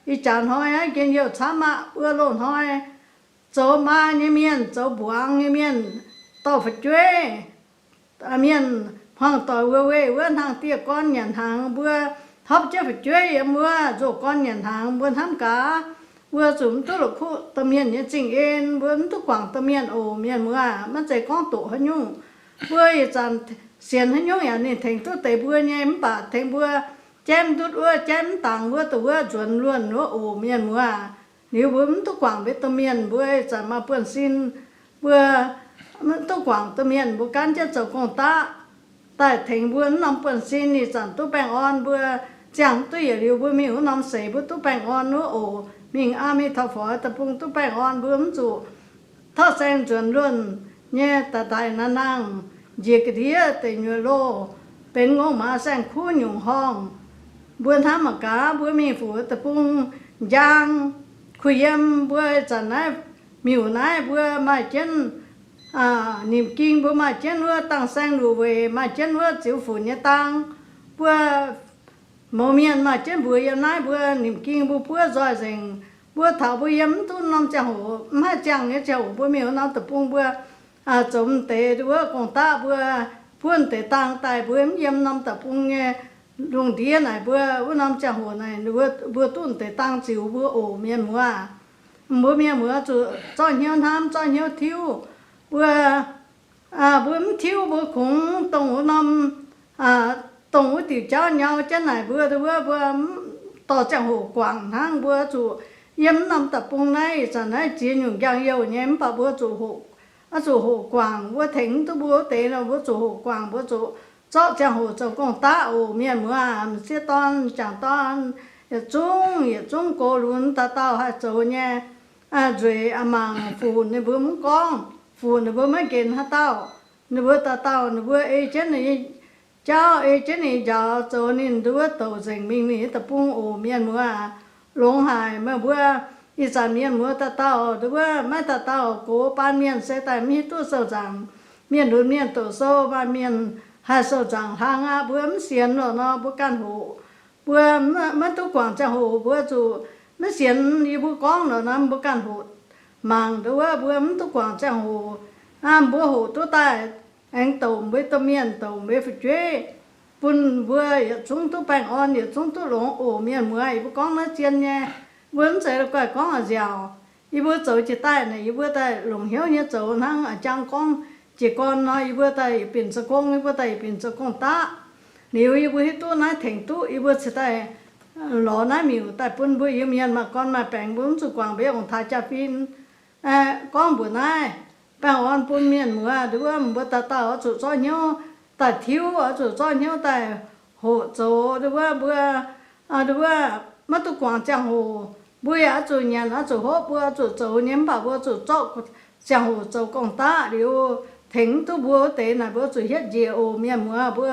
ih jaax hnoi aqv, njien-youh camv aqv. Mbuo loz-hnoi zoux maa nyei mienh, zoux mbuangz nyei mienh, dorh fu'jueiv mienh hmuangx doic wuov weih wuov hnangv dieh gorn nyanc hnaangx. Mbuo hopv jienv fu'jueiv yiem wuov nzoh gorn nyanc hnaangx. Mbuo hnamv gaax, mbuo zuqc mv duqv la'kuqv domh mienh nyei zingh en, mbuo mv duqv guangc domh mienh oc. Mienh muoz, maiv zeiz gorngv doqc haaix nyungc. Mbuo ih zanc sienx haaix nyungc yaac ninh tengx duqv deix mbuo nyei, mv baac tengx mbuo jaiv mv ndutv wuov, jaiv mv dangx wuov, dongh wuov nzuonx luonh wuov oc. Mienh muoz, liuz mbuo mv duqv guangc mbuo domh mienh, mbuo ih zanc maaih buonv-sin, mbuo mv duqv guangc domh mienh, mbuo gaanv jienv zoux gong-daqv daaih tengx mbuo mv norm buonv-sin. Ih zanc duqv baengh orn, mbuo ziangh mv duqv yietc liuz mbuo mingh wuov norm seix mbuo duqv baengh orn wuov oc. Mingh aa mingh taux forx deic-bung duqv baengh orn, mbuo mv zuqc tauv saeng nzuonx luonh nyei daaih daaih naaiv nangh, njiec ga'ndiev deic nyuoz loh, benx ngongh maaz saeng-kuv nyungc horngh. Mbuo hnamv mangc gaax, mbuo mingh fu'jueiv deic-bung njang, kuh yiem mbuo ih zanc naaiv miuc naaiv, mbuo maaih jienv nimc ging, mbuo maaih jienv wuov dang saeng luc weic, maaih jienv wuov ziux funx nyei dang. Mbuo mouz mienh maaih jienv mbuox yiem naaiv, mbuo nimc ging mbuo buov nzoih nzengc. Mbuo taux mbuo yiem mv duqv norm ziangh hoc, mv haih ziangh nyei ziangh hoc, mbuo mingh wuov norm deic-bung mbuo zoux m'deix wuov gong-daqv, mbuo buov m'deix dang daaih, mbuo mv yiem norm deic-bung nyei lungh ndiev naaic, mbuo wuov norm ziangh hoc naaic, mbuo duqv m'deix dang ziux mbuo oc. Mienh muoz, mbuo mienh muoz zuqc zorqv hnyouv hnamv, zorqv hnyouv tiuv. Mbuo mbuo mv tiuv, mbuo kungx dongh wuov norm, dongh wuov diuc jauv nyau jienv naaic, mbuo, mbuo, mbuo dorh ziangh hoc guangc hnangv. Mbuo zuqc yiem norm deic-bung naaiv, ih zanc naaiv ziex nyungc njang-youh nyei, mv baac mbuo zuqc hoqc, zuqc hoqc guangc. Mbuo tengx mv duqv mbuo wuov deix nor, mbuo zuqc hoqc guangc, mbuo zuqc zorqv ziangh hoc zoux gong-daqv oc. Mienh muoz, m'sieqv dorn, m'jangc dorn, yietc zungv yietc zungv gox lunx dauh dauh haih zoux nyei nzueic a'mangc, fuc ninh mbuo mv gorngv, fuc ninh mbuo maiv nqenx haaix dauh. Ninh mbuo dauh dauh ninh mbuo ei jienv ninh nyei jauv, ei jienv ninh nyei njaaux zoux ninh nduov douc nzengc mingh ninh nyei deic-bung oc. Mienh muoz, longx haic. Meih mbuo ih zanc mienh muoz dauh dauh nduov maiv dauh dauh gox baan mienh se daaih mv hiuv duqv sou nzaangc. Mienh lunx mienh doqc sou, maaih mienh haih sou nzaangc hlang aqv. Mbuo mv sienx lorqc nor, mbuo ganh hoqc. Mbuo maiv duqv guangc ziangh hoc, mbuo zuqc mv sienx yie mbuo gorngv lorqc nor, mbuo ganh hoqc mangc nduov mbuo mv duqv guangc ziangh hoc. Mbuo hoqc duqv daaih aengx douc mbuo domh mienh, douc mbuo fu'jueiv, bun mbuo yietc zungv duqv baengh orn, yietc zungv duqv longx oc. Mienh muoz, yie mbuo gorngv naaiv zien nyei, mbuo mv zeiz la'guaih gorngv a'nziaauc. Yie mbuo zoux jiex daaih naaic, yie mbuo daaih longc hnyouv nyei zoux hnangv a'jang gorngv jiez gorn nor, yie mbuo daaih yietc binc zoux gong, yie mbuo daaih yietc binc zoux gong-daqv. Liuz yie mbuo hiuv duqv naaiv tengx duqv yie mbuo ceix daaih lorz naaiv miuc daaih bun mbuo Iu-Mienh maaih gorn maaih baengx, mbuo mv zuqc guangc mbuo ong-taaix jaa-fin. Gorngv mbuox naaiv, baengh orn bun mienh muoz nduov, mbuo dauh dauh oix zuqc zorqv hnyouv daaih tiuv, oix zuqc zorqv hnyouv daaih hoqc zoux nduov, mbuo nduov maiv duqv guangc ziangh hoc. Mbuo yaac oix zuqc nyanc, oix zuqc hopv, mbuo oix zuqc zoux nyei, mv baac mbuo zuqc zorqv ziangh hoc zoux gong-daqv liuz, tengx mv duqv mbuo wuov deix naaic, mbuo zuqc hietv njiec oc. Mienh muoz, mbuo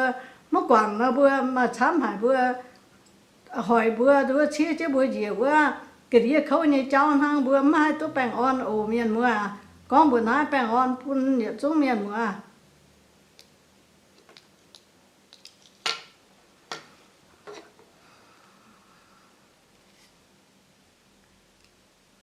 maiv guangc nor, mbuo maaih camv haic, mbuo hoic mbuo nduov, ciev jienv mbuo njiec wuov ga'ndiev kouv nyei jauv hnangv. Mbuo maiv haih duqv baengh orn oc. Mienh muoz, gorngv mbuox naaiv, baengh orn bun yietc zungv mienh muoz.